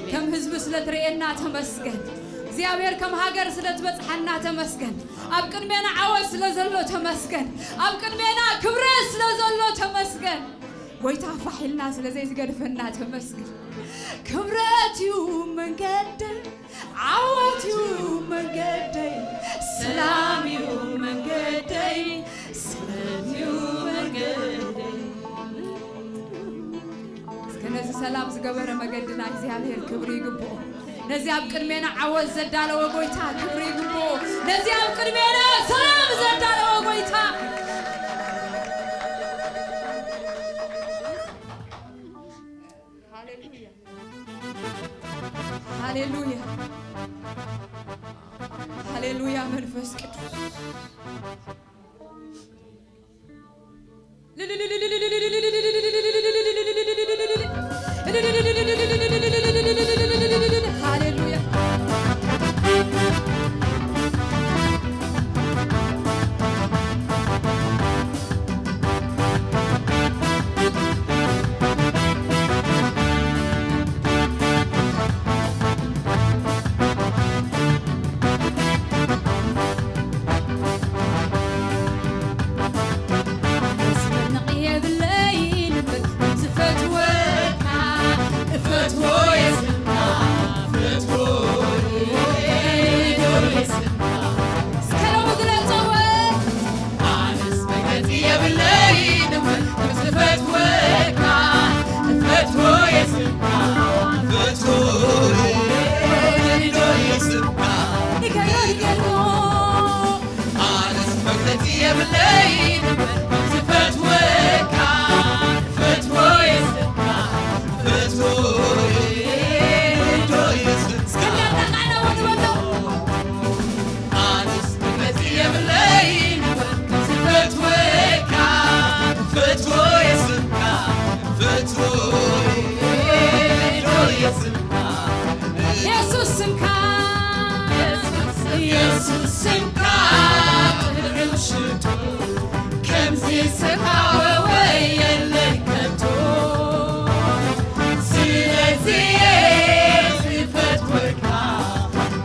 ከም ህዝቢ ስለ ትርእየና ተመስገን። እግዚኣብሔር ከም ሃገር ስለ ትበጽሓና ተመስገን። ኣብ ቅድሜና ዓወት ስለ ዘሎ ተመስገን። ኣብ ቅድሜና ክብረት ስለ ዘሎ ተመስገን። ጎይታ ፋሕ ኢልና ስለ ዘይዝገድፈና ተመስገን። ክብረት እዩ መንገደይ፣ ዓወት እዩ መንገደይ፣ ሰላም እዩ መንገደይ፣ ሰላም እዩ መንገደይ። እስከ ነዚ ሰላም ዝገበረ መገድና እግዚኣብሔር ክብሪ ይግብኦ። ነዚ ኣብ ቅድሜና ዓወት ዘዳለወ ጎይታ ክብሪ ይግብኦ። ነዚ ኣብ ቅድሜና ሰላም ዘዳለወ ጎይታ። ሃሌሉያ። ሃሌሉያ። ሃሌሉያ መንፈስ ቅዱስ። ሃሌሉያ። የሱስ ስምካ፣ የሱስ ስምካ ጥዑም ሽቶ፣ ከምዚ ስምካ ወወይ የለን ከቶ። ስለዚ ዝፈትወካ፣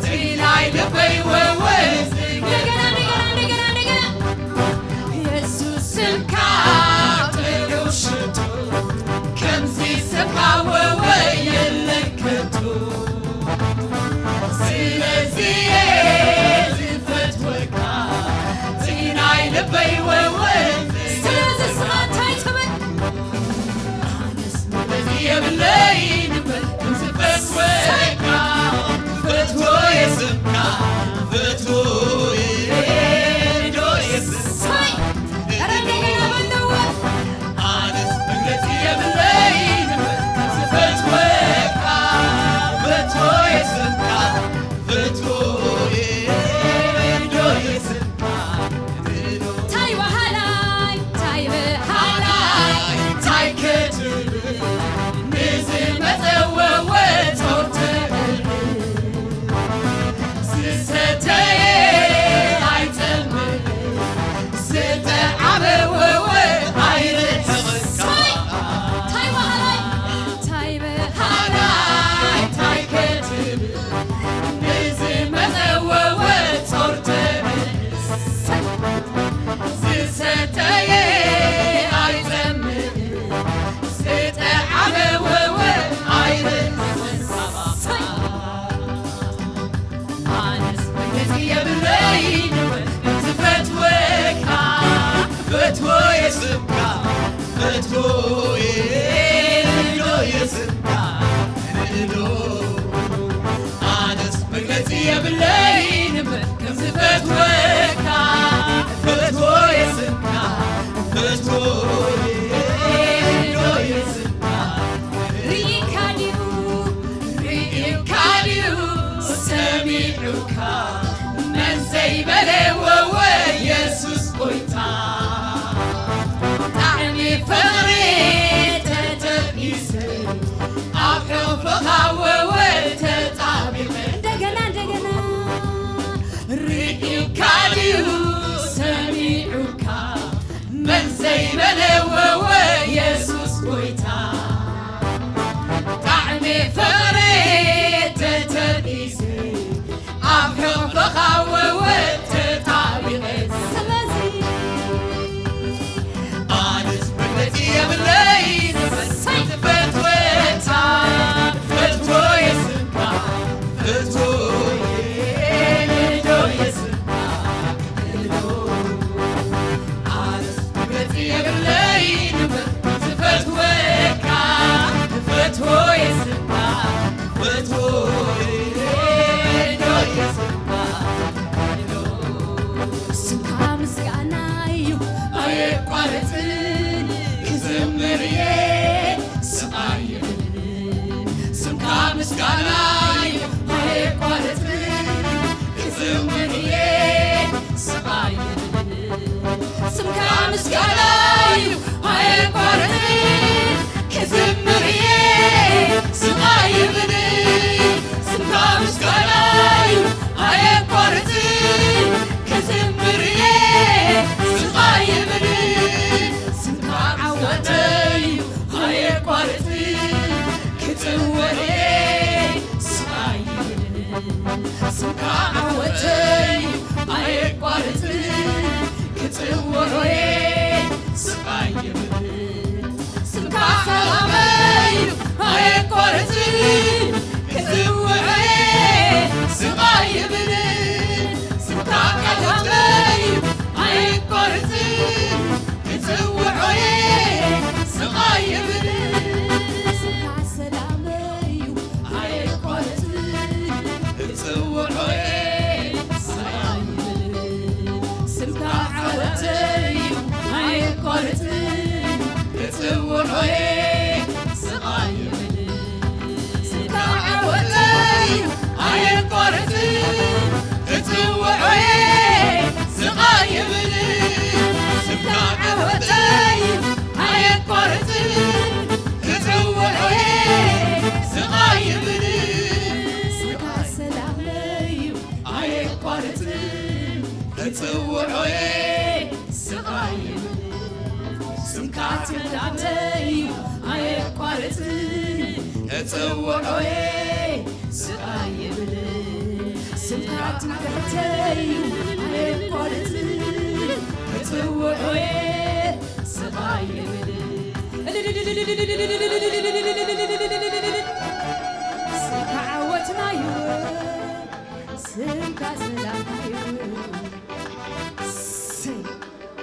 ትላይ ልበይ ወወይ ዝገ- እንደገና፣ እንደገና፣ እንደገና፣ እንደገና። የሱስ ስምካ ጥዑም ሽቶ፣ ከምዚ ስምካ ወወይ የለን ከቶ። ስለዚ ዝፈትወካ፣ እቲ ናይ ልበይ ወወይ። ስለዚ ስኻ እንታይ ትብል? ኣነስ መግለጺ የብለይን እምበር ከም ዝፈትወካ። ፈትወ የስምካ፣ ፈትወ ዶ የስምካ። ሳይ! ኧረ እንደገና በለው። ኣነስ መግለጺ የብለይን እምበር ከም ዝፈትወካ። ፈትወ የስምካ፣ ፈትወ ዶ የስምካ። ታይ በሃላይ፣ ታይ በሃላይ፣ ታይ ክትብል ንዝመጸ ወወ ጾር ትብል። ዝሰተየ ኣይጸምእ፣ ዝጠዓመ ወወ ኣይርሕቕ። ታይ በሃላይ፣ ታይ በሃላይ፣ ታይ ክትብል ንዝመጸ ወወ ጾር ትብል። ዝሰተየ ኣይጸምእ፣ ዝጠዓመ ወወ ኣይርሕቕ። ኣነስ መግለጺ የብለይን ዝፈትወካ፣ ፈትወ የስምካ፣ ፈትወ ዶ የስምካ፣ ዶ። ኣነስ መግለጺ የብለይን ከም ዝፈትወካ፣ ፈትወ የስምካ፣ ፈትወ ዶ የስምካ። ርኢካ ድዩ፣ ጎይታ ጣዕሚ ፍቕሪ ተተንኢሰ ኣብ ሕቕፍኻ ወወት ተጣቢቐ። ስለዚ ኣነስ መግለጺ የብለይ ንፈትወታ፣ ፈትወ የስንካ፣ ፈትወ የስንካ። ስምካ ምስጋና እዩ ኣየቋርጽን ክዝምር እየ ስቓይ ስምካ ምስጋና እዩ ኣየቋርጽን ክዝምር እየ ስቓይ ስምካ ምስጋና እዩ ኣየቋርጽን ክዝምር እየ ስቓይ ስምካ ምስጋና እዩ ኣየቋርጽን ክዝምር እየ ስቓይ ስምካ ዓወተይ እዩ ኣየቋርጽን ክጽውዕ እየ ስቓይ ስምካ ዓወተይ ኣየቋርጽን ክጽውዖ እየ ስቓይ ስምካ ሰላመይ ኣየቋርጽን ክጽውዖ እየ ስቓይ ስምካ ዓወተይ ኣየቋርጽን ክጽውዖ እየ ስቓይ ስምካ ሰላመይ ኣየቋርጽን ክጽውዖ እየ ስምካ ዓወተይ ኣየቋርጽን ክጽውዖ እየ ስቓይ ስምካ ዓወተይ ኣየቋርጽን ክጽውዖ እየ ስቓይ ስምካ ዓወተይ ኣየቋርጽን ክጽውዖ እየ ስቓይ ስምካ ሰላመይ ኣየቋርጽን ክጽውዖ እየ ስቓይ ስምካ ትምክሕተይ ኣየቋርጽን ክጽውዖ እየ ስቓይ ስምካ ትምክሕተይ ኣየቋርጽን ክጽውዖ እየ ስቓይ ስምካ ዓወትና እዩ ስምካ ሰላምና እዩ እሰይ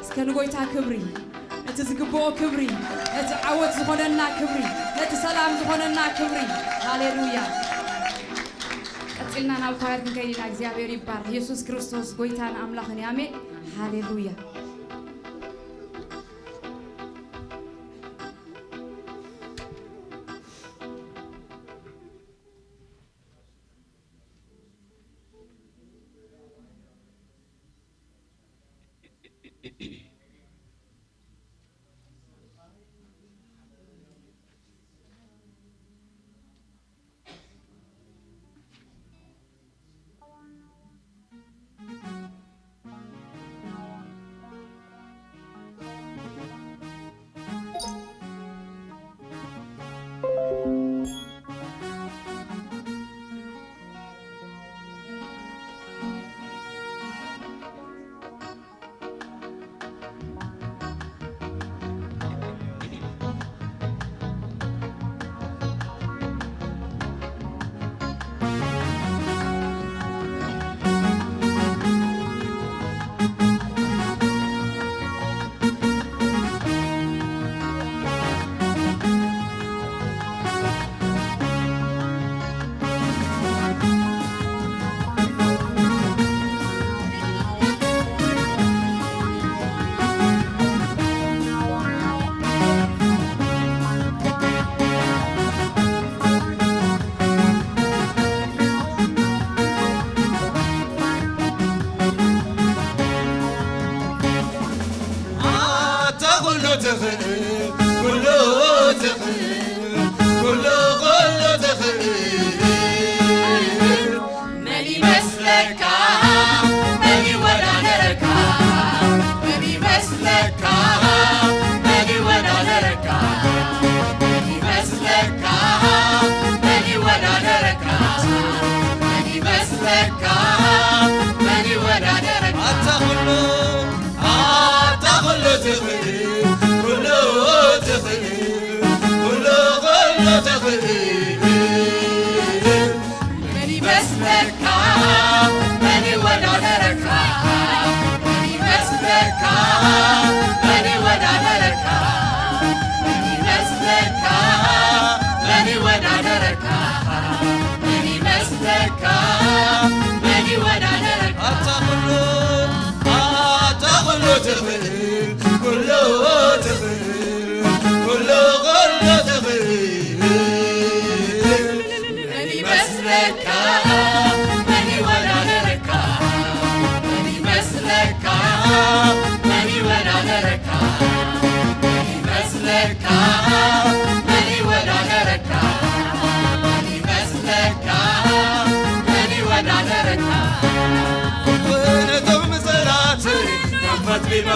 እስከ ንጎይታ ክብሪ እቲ ዝግብኦ ክብሪ እቲ ዓወት ዝኾነና ክብሪ እቲ ሰላም ዝኾነና ክብሪ ሃሌሉያ ቀጺልና ናብ ኳየር ክንከይድ ኢና እግዚኣብሔር ይባር የሱስ ክርስቶስ ጎይታን ኣምላኽን ኣሜን ሃሌሉያ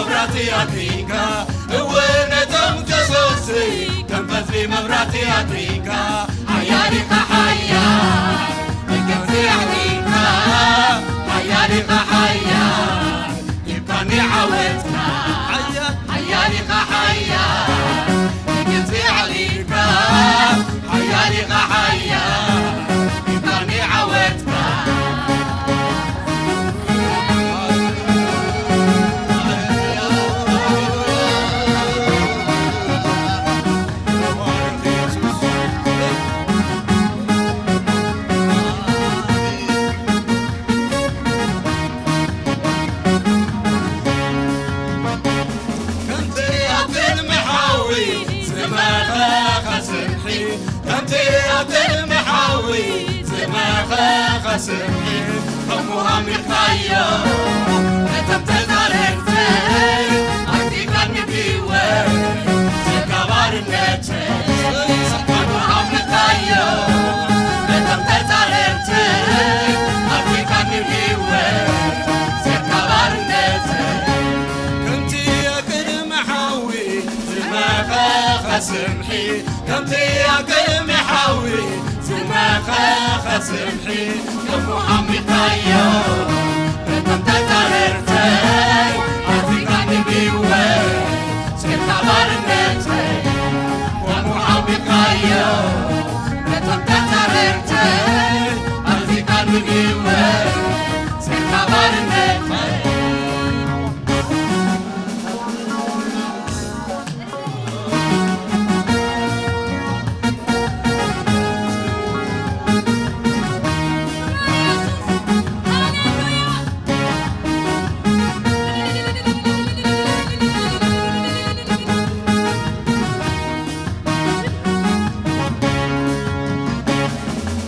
መብራቲ ኣድሪጋ፣ እወ ነቶም ከሰስቲ ከም ፈትሊ መብራቲ ኣድሪጋ። ሓያል ኢኻ ሓያል፣ ብግብጺ ኣዕሊልካ። ሓያል ኢኻ ሓያል፣ ሂብካኒ ዓወትካ። ሓያል፣ ሓያል ኢኻ ሓያል፣ ብግብጺ ኣዕሊልካ። ሓያል ኢኻ ሓያል፣ ሂብካኒ ዓወትካ። ከምቲ ኣብ ቅድሚ ሓዊ ዝመኸኸ ስምሒ፣ ከምቲ ኣብ ቅድሚ ሓዊ ዝመኸኸ ስምሒ፣ ከምኡ ኣሚርካዮ ነቶም ተጻረርተይ፣ ኣርቲካ ንህይወት ስጋ ባርነተይ። ከምኡ ኣሚርካዮ ነቶም ተጻረርተይ፣ ኣርቲካ ንህይወት ስጋ ባርነተይ። ከምቲ ኣብ ቅድሚ ሓዊ ዝመኸኸ ስምሒ፣ ከምቲ ኣብ ቅድሚ ሓዊ ዝመኸኸ ስምሒ፣ ከምኡ ኣሚርካዮ ነቶም ተጻረርተይ፣ ኣርቲካ ንህይወት ስጋ ባርነተይ። ከምኡ ኣሚርካዮ ነቶም ተጻረርተይ፣ ኣርቲካ ንህይወት ስጋ ባርነተይ።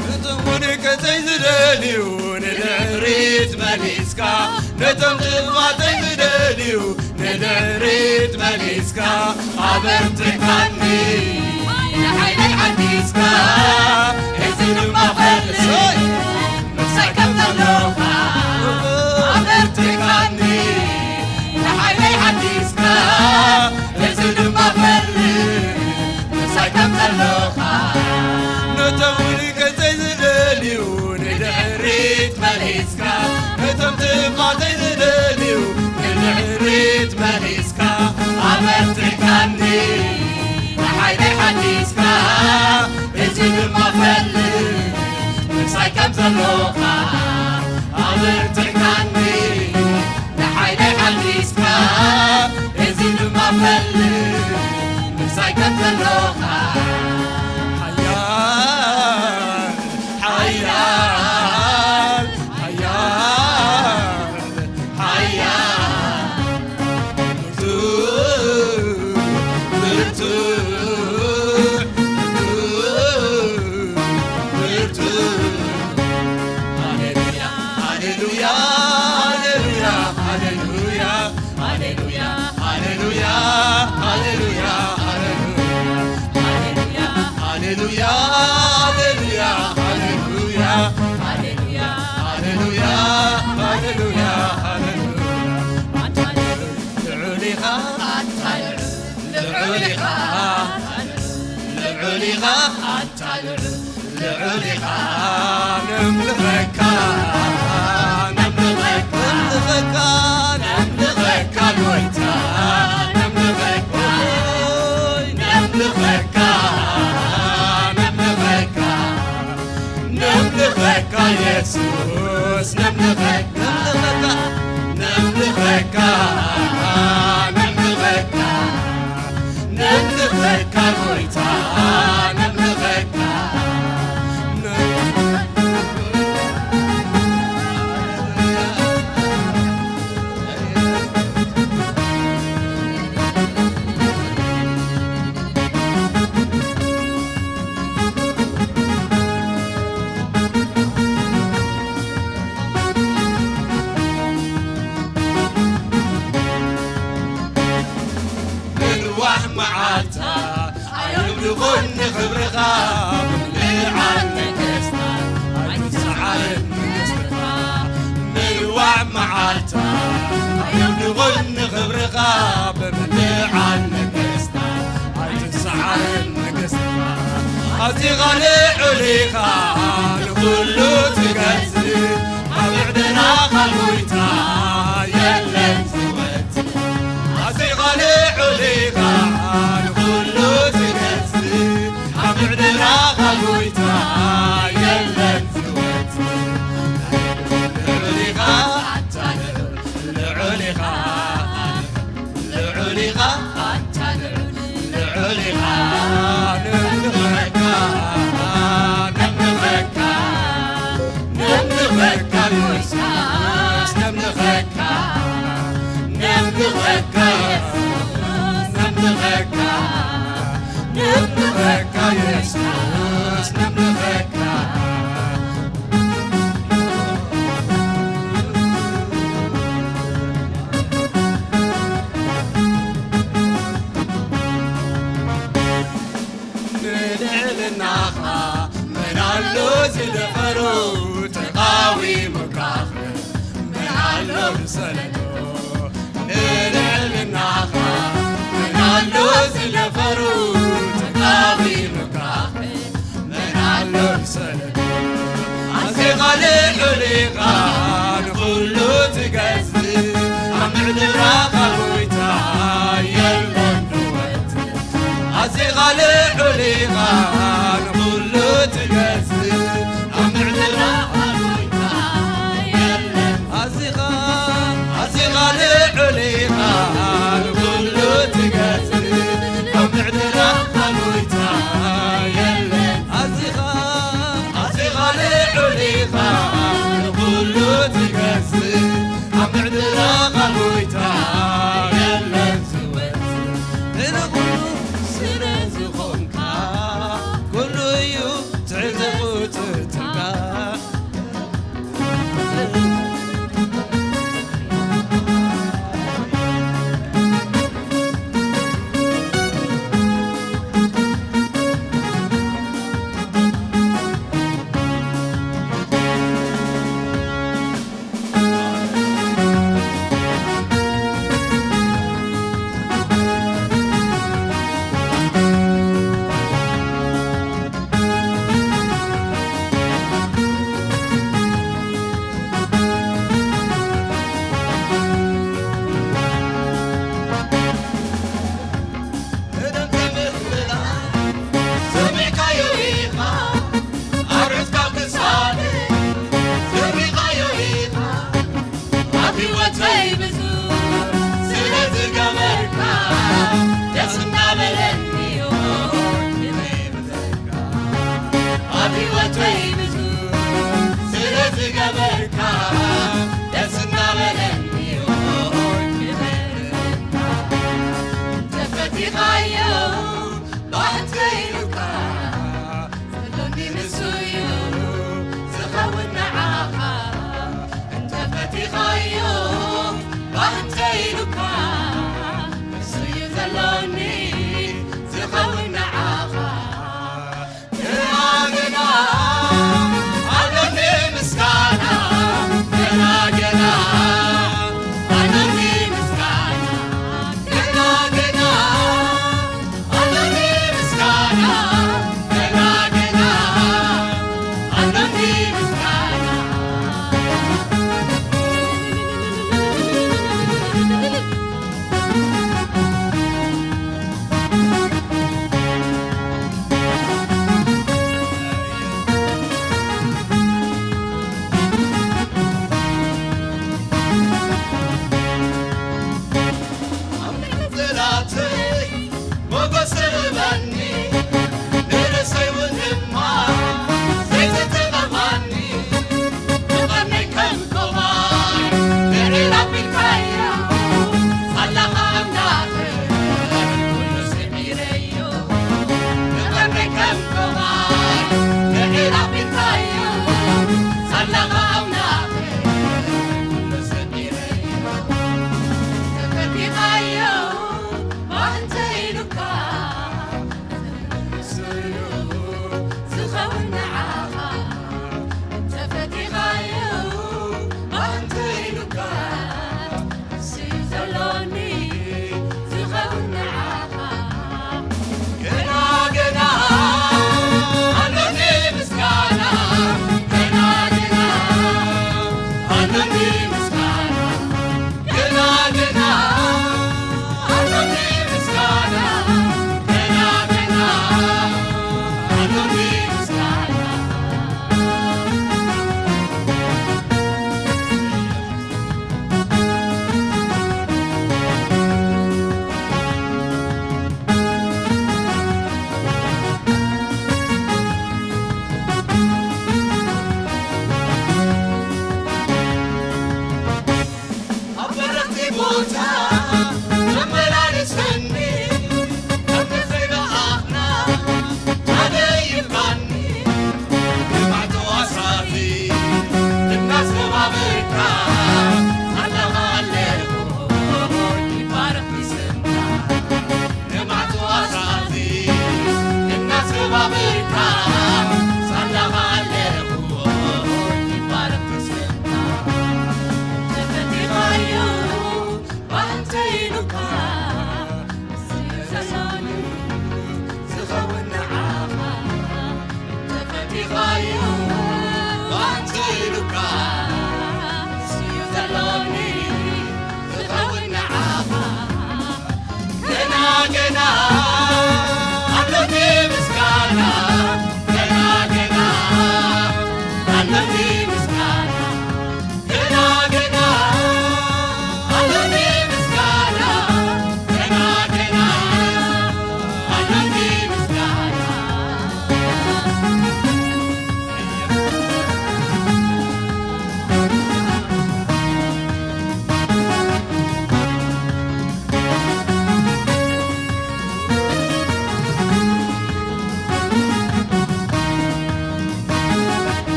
ነቶም ውድቀተይ ዝደልዩ ንድሕሪት መሊስካ፣ ነቶም ጥፍኣተይ ዝደልዩ ንድሕሪት መሊስካ፣ ኣበርቲዕካኒ፣ ንሓይለይ ሓዲስካ፣ እዚ ድማ ፈልጥ፣ ምሳይ ከም ዘለኻ ኣበርቲዕካኒ፣ ንሓይለይ ሓዲስካ፣ እዚ ድማ ፈልጥ፣ ምሳይ ከም ዘለኻ። ነቶም ውድቀተይ ዝደልዩ ንድሕሪት መሊስካ፣ ነቶም ጥፍኣተይ ዝደልዩ ንድሕሪት መሊስካ፣ ኣበርቲዕካኒ፣ ንሓይለይ ሓዲስካ፣ እዚ ድማ ፈልጥ፣ ምሳይ ከም ዘለኻ ኣበርቲዕካኒ፣ ንሓይለይ ሓዲስካ፣ እዚ ድማ ፈልጥ፣ ምሳይ ከም ዘለኻ። ሓያል፣ ሓያል፣ ሓያል፣ ሓያል፣ ብርቱዕ፣ ብርቱዕ፣ ብርቱዕ፣ ብርቱዕ። ሃሌሉያ፣ ሃሌሉያ፣ ሃሌሉያ፣ ሃሌሉያ። ሃሌሉያ፣ ሃሌሉያ፣ ሃሌሉያ፣ ሃሌሉያ። ኣንታ ልዑል ኢኻ፣ ኣንታ ልዑል፣ ልዑል ኢኻ፣ ልዑል ኢኻ፣ ኣንታ ልዑል። ልዑል ኢኻ፣ ነምልኸካ፣ ነምልኸካ፣ ነምልኸካ፣ ነምልኸካ ጎይታ፣ ነምልኸካ፣ ነምልኸካ፣ ነምልኸካ፣ ነምልኸካ የሱስ፣ ነምልኸካ፣ ነምልኸካ፣ ነምልኸካ፣ ነምልኸካ፣ ነምልኸካ ጎይታ፣ ነምልኸካ። ምንዋሕ መዓልታ ኣየምልኹን ንኽብርኻ፣ ምልዓል ነገስታት ኣይትሰዓርን መንግስትኻ። ምንዋሕ መዓልታ ኣየምልኹን ንኽብርኻ፣ ኣዚኻ ልዑል ኢኻ ንኹሉ ትገዝእ፣ ኣብ ዕደናኻ ጎይታ የለን ዝወጽእ። ኣዚኻ ልዑል ኢኻ ንኹሉ ትገዝእ፣ ኣብ ዕደናኻ ጎይታ የለን ዝወጽእ። ልዑል ኢኻ ኣታ ልዑል፣ ልዑል ኢኻ። ልዑል ኢኻ ኣታ ልዑል፣ ልዑል ኢኻ። ነምልኸካ፣ ነምልኸካ፣ ነምልኸካ ኢየሱስ፣ ነምልኸካ፣ ነምልኸካ ኢየሱስ፣ ነምልኸካ፣ ነምልኸካ ኢየሱስ፣ ነምልኸካ። ንልዕልናኻ መን ኣሎ ዝደፈሮ፣ ተቓዊሙካኸ መን ኣሎ ዝሰነዶ? ንልዕልናኻ መን ኣሎ ዝደፈሮ፣ ተቓዊሙካኸ መን ኣሎ ዝሰነዶ? ኣዚኻ ልዑል ኢኻ ንኹሉ ትገዝእ፣ ኣብ ምዕድራኻ ጎይታ የለን ድወት። ኣዚኻ ልዑል ኢኻ ንኹሉ ትገዝእ፣ ኣብ ምዕድራኻ ጎይታ የለን። ኣዚኻ፣ ኣዚኻ ልዑል ኢኻ ንኹሉ ትገዝእ፣ ኣብ ምዕድራኻ ጎይታ የለን። ኣዚኻ፣ ኣዚኻ ልዑል ኢኻ ንኹሉ ትገዝእ፣ ኣብ ምዕድራኻ ጎይታ የለን ዝወጽእ። ንኹሉ ስለ ዝኾንካ ኩሉ እዩ ትሕቲ ቁጽጽርካ።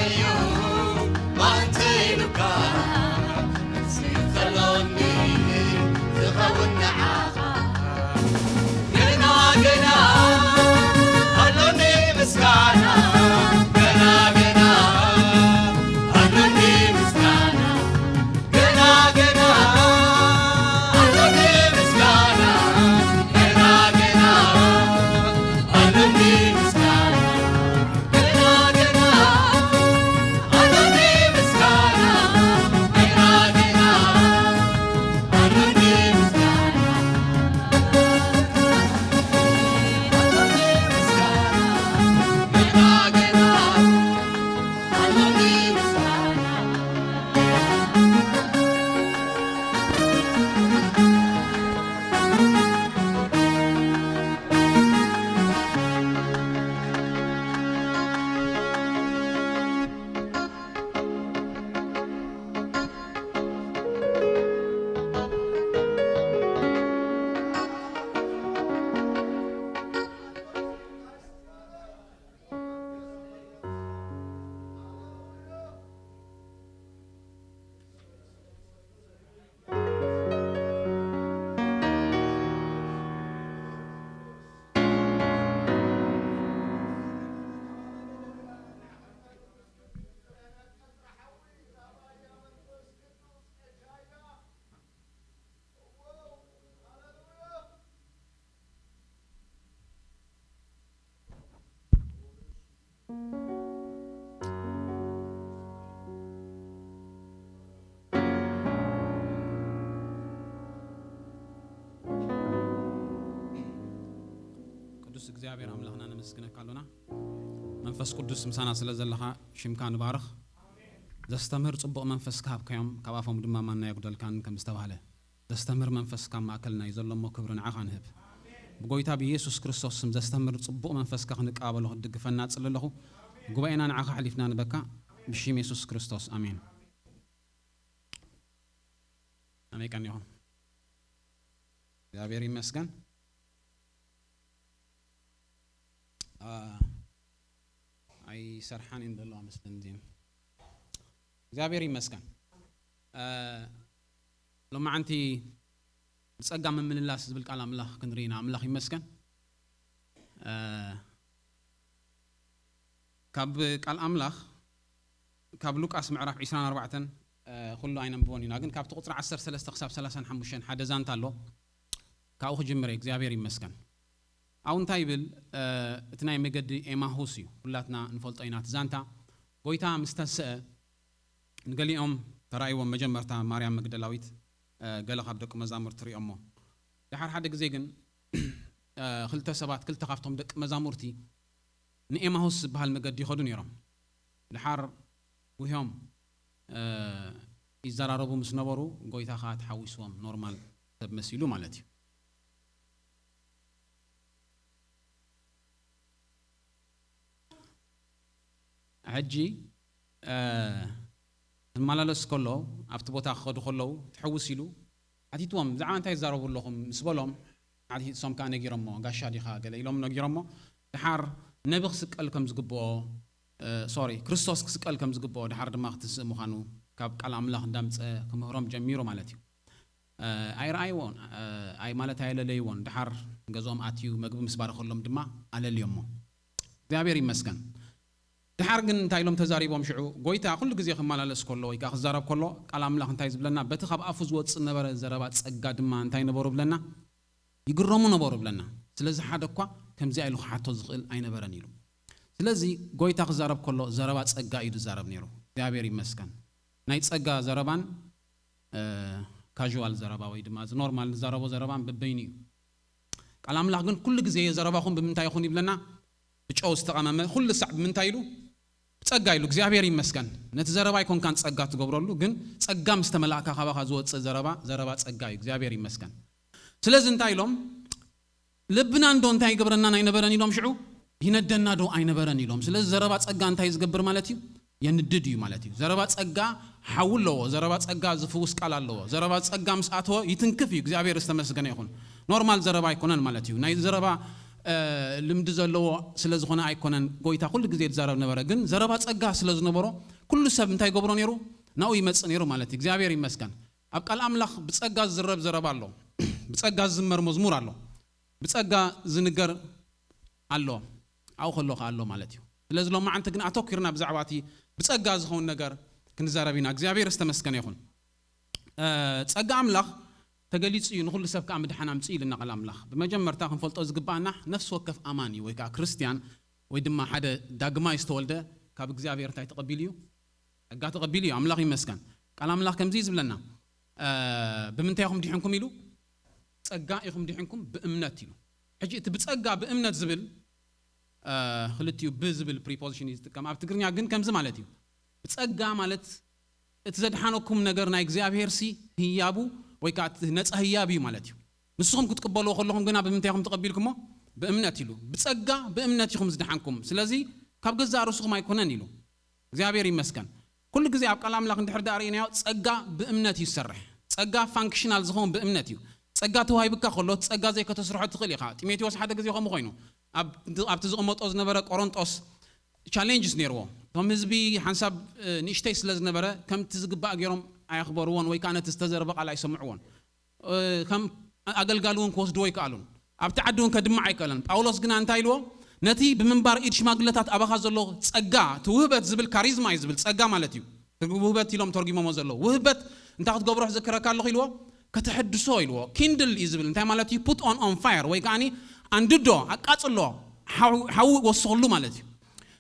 እዩ ባንተ ኢሉካ መልሲ ከሎኒ ዝኸውን ንዓኻ። ገና ገና ኣሎኒ ምስጋና፣ ገና ገና ኣሎኒ ምስጋና፣ ገና ገና ኣሎኒ ምስጋና፣ ገና ገና ኣሎኒ ምስጋና። ቅዱስ እግዚኣብሔር ኣምላኽና ነመስግነካ ኣሎና። መንፈስ ቅዱስ ምሳና ስለ ዘለኻ ሽምካ ንባርኽ። ዘስተምህር ጽቡቕ መንፈስ ክሃብካዮም፣ ካብ ኣፎም ድማ ማና የጉደልካን ከም ዝተባህለ። ዘስተምህር መንፈስ ካብ ማእከልና እዩ ዘሎ እሞ ክብሪ ንዓኻ ንህብ። ብጎይታ ብኢየሱስ ክርስቶስ ስም ዘስተምህር ጽቡቕ መንፈስካ ክንቀባበሎ ክትድግፈና እጽሊ ኣለኹ። ጉባኤና ንዓኻ ኣሕሊፍና ንበካ ብሽም የሱስ ክርስቶስ ኣሜን። ኣሜን ቀኒኹም። እግዚኣብሔር ይመስገን። አ፣ ኣይሰርሓን እየን ዘለዋ መስለን እዚአን። እግዚኣብሔር ይመስገን። አ፣ ሎማዓንቲ ብጸጋ ምምልላስ ዝብል ቃል ኣምላኽ ክንርኢ ኢና። ኣምላኽ ይመስገን። አ፣ ካብ ቃል ኣምላኽ፣ ካብ ሉቃስ ምዕራፍ ዕስራን ኣርባዕተን፣ አ፣ ኩሉ ኣይነንብቦን ኢና፣ ግን ካብቲ ቁጽሪ ዓሰርተ ሰለስተ ክሳብ ሰላሳን ሓሙሽተን ሓደ ዛንታ ኣሎ። ካብኡ ክጅምር እየ። እግዚኣብሔር ይመስገን። ኣብኡ እንታይ ይብል? አ፣ እቲ ናይ መገዲ ኤማሁስ እዩ። ኩላትና ንፈልጦ ኢና እቲ ዛንታ። ጎይታ ምስ ተንስአ ንገሊኦም ተራእይዎም። መጀመርታ ማርያም መግደላዊት፣ አ፣ ገለ ካብ ደቂ መዛሙርቲ ሪኦሞ። ደሓር ሓደ ግዜ ግን፣ አ፣ ክልተ ሰባት፣ ክልተ ካብቶም ደቂ መዛሙርቲ ንኤማሁስ ዝበሃል መገዲ ይኸዱ ነይሮም። ደሓር ጉህዮም፣ አ፣ ይዘራረቡ ምስ ነበሩ፣ ጎይታ ኸኣ ተሓዊስዎም፣ ኖርማል ሰብ መሲሉ ማለት እዩ። ሕጂ፣ አ፣ ክመላለስ ከሎ፣ ኣብቲ ቦታ ክኸዱ ከለዉ፣ ትሕውስ ኢሉ፣ ሓቲትዎም፣ "ብዛዕባ እንታይ ትዛረቡ ኣለኹም?" ምስ በሎም፣ ሓቲት፣ እሶም ከኣ ነጊሮሞ፣ "ጋሻ ዲኻ?" ገለ ኢሎም ነጊሮሞ። ደሓር ነቢ ክስቀል ከም ዝግብኦ፣ እ፣ ሶሪ፣ ክርስቶስ ክስቀል ከም ዝግብኦ፣ ደሓር ድማ ክትንስእ ምዃኑ ካብ ቃል ኣምላኽ እንዳምጸ ክምህሮም ጀሚሩ ማለት እዩ። እ፣ ኣይረኣይዎን፣ እ፣ ኣይ ማለት ኣየለለይዎን። ደሓር ገዝኦም ኣትዩ መግቢ ምስ ባረኸሎም ድማ ኣለልዮሞ። እግዚኣብሔር ይመስገን። ደሓር ግን እንታይ ኢሎም ተዛሪቦም ሽዑ? ጎይታ ኩሉ ግዜ ክመላለስ ከሎ ወይ ከኣ ክዛረብ ከሎ ቃል ኣምላኽ እንታይ ዝብለና? በቲ ካብ ኣፉ ዝወጽእ ነበረ ዘረባ ጸጋ ድማ እንታይ ነበሩ ብለና? ይግረሙ ነበሩ ብለና። ስለዚ ሓደ እኳ ከምዚኣ ኢሉ ክሓቶ ዝኽእል ኣይነበረን ኢሉ። ስለዚ ጎይታ ክዛረብ ከሎ ዘረባ ጸጋ እዩ ዝዛረብ ነይሩ። እግዚኣብሔር ይመስገን። ናይ ጸጋ ዘረባን፣ እ፣ ካዥዋል ዘረባ ወይ ድማ እዚ ኖርማል ንዛረቦ ዘረባን በበይኑ እዩ። ቃል ኣምላኽ ግን ኩሉ ግዜ ዘረባኹም ብምንታይ ይኹን ይብለና? ብጨው ዝተቐመመ ኩሉ ሳዕ ብምንታይ ኢሉ? ብጸጋ ኢሉ። እግዚኣብሔር ይመስገን። ነቲ ዘረባ ኣይኮንካን ጸጋ ትገብረሉ፣ ግን ጸጋ ምስ ተመላእካ ካባኻ ዝወጽእ ዘረባ፣ ዘረባ ጸጋ እዩ። እግዚኣብሔር ይመስገን። ስለዚ እንታይ ኢሎም? ልብና እንዶ እንታይ ይገብረና ኣይነበረን ኢሎም ሽዑ? ይነደና ዶ ኣይነበረን ኢሎም። ስለዚ ዘረባ ጸጋ እንታይ ዝገብር ማለት እዩ? የንድድ እዩ ማለት እዩ። ዘረባ ጸጋ ሓዊ ኣለዎ። ዘረባ ጸጋ ዝፍውስ ቃል ኣለዎ። ዘረባ ጸጋ ምስ ኣተወ ይትንክፍ እዩ። እግዚኣብሔር ዝተመስገነ ይኹን። ኖርማል ዘረባ ኣይኮነን ማለት እዩ። ናይ ዘረባ፣ ልምዲ ዘለዎ ስለ ዝኾነ ኣይኮነን። ጎይታ ኩሉ ግዜ ዝዛረብ ነበረ፣ ግን ዘረባ ጸጋ ስለ ዝነበሮ ኩሉ ሰብ እንታይ ገብሮ ነይሩ? ናብኡ ይመጽእ ነይሩ ማለት እዩ። እግዚኣብሔር ይመስገን። ኣብ ቃል ኣምላኽ ብጸጋ ዝዝረብ ዘረባ ኣሎ፣ ብጸጋ ዝዝመር መዝሙር ኣሎ፣ ብጸጋ ዝንገር ኣሎ፣ ኣብኡ ከሎ ከኣ ኣሎ ማለት እዩ። ስለዚ ሎማዓንቲ ግን ኣተኲርና ብዛዕባ እቲ ብጸጋ ዝኸውን ነገር ክንዛረብ ኢና። እግዚኣብሔር ዝተመስገነ ይኹን። ጸጋ ኣምላኽ ተገሊጹ እዩ፣ ንኹሉ ሰብ ከኣ ምድሓን ኣምጽኡ ኢልና ቃል ኣምላኽ። ብመጀመርታ ክንፈልጦ ዝግባኣና፣ ነፍሲ ወከፍ ኣማኒ ወይ ከኣ ክርስትያን ወይ ድማ ሓደ ዳግማይ ዝተወልደ ካብ እግዚኣብሔር እንታይ ተቐቢሉ እዩ? ጸጋ ተቐቢሉ እዩ። ኣምላኽ ይመስገን። ቃል ኣምላኽ ከምዚ እዩ ዝብለና፣ "ብምንታይ ኢኹም ድሒንኩም?" ኢሉ፣ "ጸጋ ኢኹም ድሒንኩም ብእምነት" ኢሉ። ሕጂ እቲ ብጸጋ ብእምነት ዝብል፣ ክልቲኡ ብ ዝብል ፕሪፖዚሽን እዩ ዝጥቀም። ኣብ ትግርኛ ግን ከምዚ ማለት እዩ። ብጸጋ ማለት እቲ ዘድሓነኩም ነገር ናይ እግዚኣብሔር ሲ ህያቡ ወይ ከኣ እቲ ነጻ ህያብ እዩ ማለት እዩ። ንስኹም ክትቅበልዎ ከለኹም ግና ብምንታይ ኢኹም ተቐቢልኩሞ? ብእምነት ኢሉ። ብጸጋ ብእምነት ኢኹም ዝደሓንኩም። ስለዚ ካብ ገዛእ ርእስኹም ኣይኮነን ኢሉ። እግዚኣብሔር ይመስገን። ኩሉ ግዜ ኣብ ቃል ኣምላኽ እንድሕር ደኣ ርኢናዮ፣ ጸጋ ብእምነት እዩ ዝሰርሕ። ጸጋ ፋንክሽናል ዝኸውን ብእምነት እዩ። ጸጋ ተዋሂብካ ከሎ፣ እቲ ጸጋ ዘይከተስርሖ ትኽእል ኢኻ። ጢሞቴዎስ ሓደ ግዜ ከምኡ ኮይኑ፣ ኣብ-፣ ኣብቲ ዝቕመጦ ዝነበረ ቆሮንጦስ ቻሌንጅስ ነይርዎ። እቶም ህዝቢ ሓንሳብ፣ እ፣ ንእሽተይ ስለ ዝነበረ፣ ከምቲ ዝግባእ ገይሮም ኣየኽበርዎን ወይ ከኣ ነቲ ዝተዘርበ ቃል ኣይሰምዕዎን። እ፣ ከም ኣገልጋሊ እውን ክወስድዎ ኣይከኣሉን። ኣብቲ ዓዲ እውን ከድምዕ ኣይከኣለን። ጳውሎስ ግና እንታይ ኢልዎ? ነቲ ብምንባር ኢድ ሽማግለታት ኣባኻ ዘሎ ጸጋ፣ እቲ ውህበት ዝብል ካሪዝማ እዩ ዝብል፣ ጸጋ ማለት እዩ። ትርጉም ውህበት ኢሎም ተርጉሞሞ ዘለዉ። ውህበት እንታይ ክትገብሮ ክዝክረካ ኣለኹ ኢልዎ? ከተሐድሶ ኢልዎ። ኪንድል እዩ ዝብል። እንታይ ማለት እዩ? ፑት ኦን ኦን ፋየር ወይ ከኣኒ ኣንድዶ፣ ኣቃጽሎ፣ ሓው-፣ ሓዊ ወስኸሉ ማለት እዩ።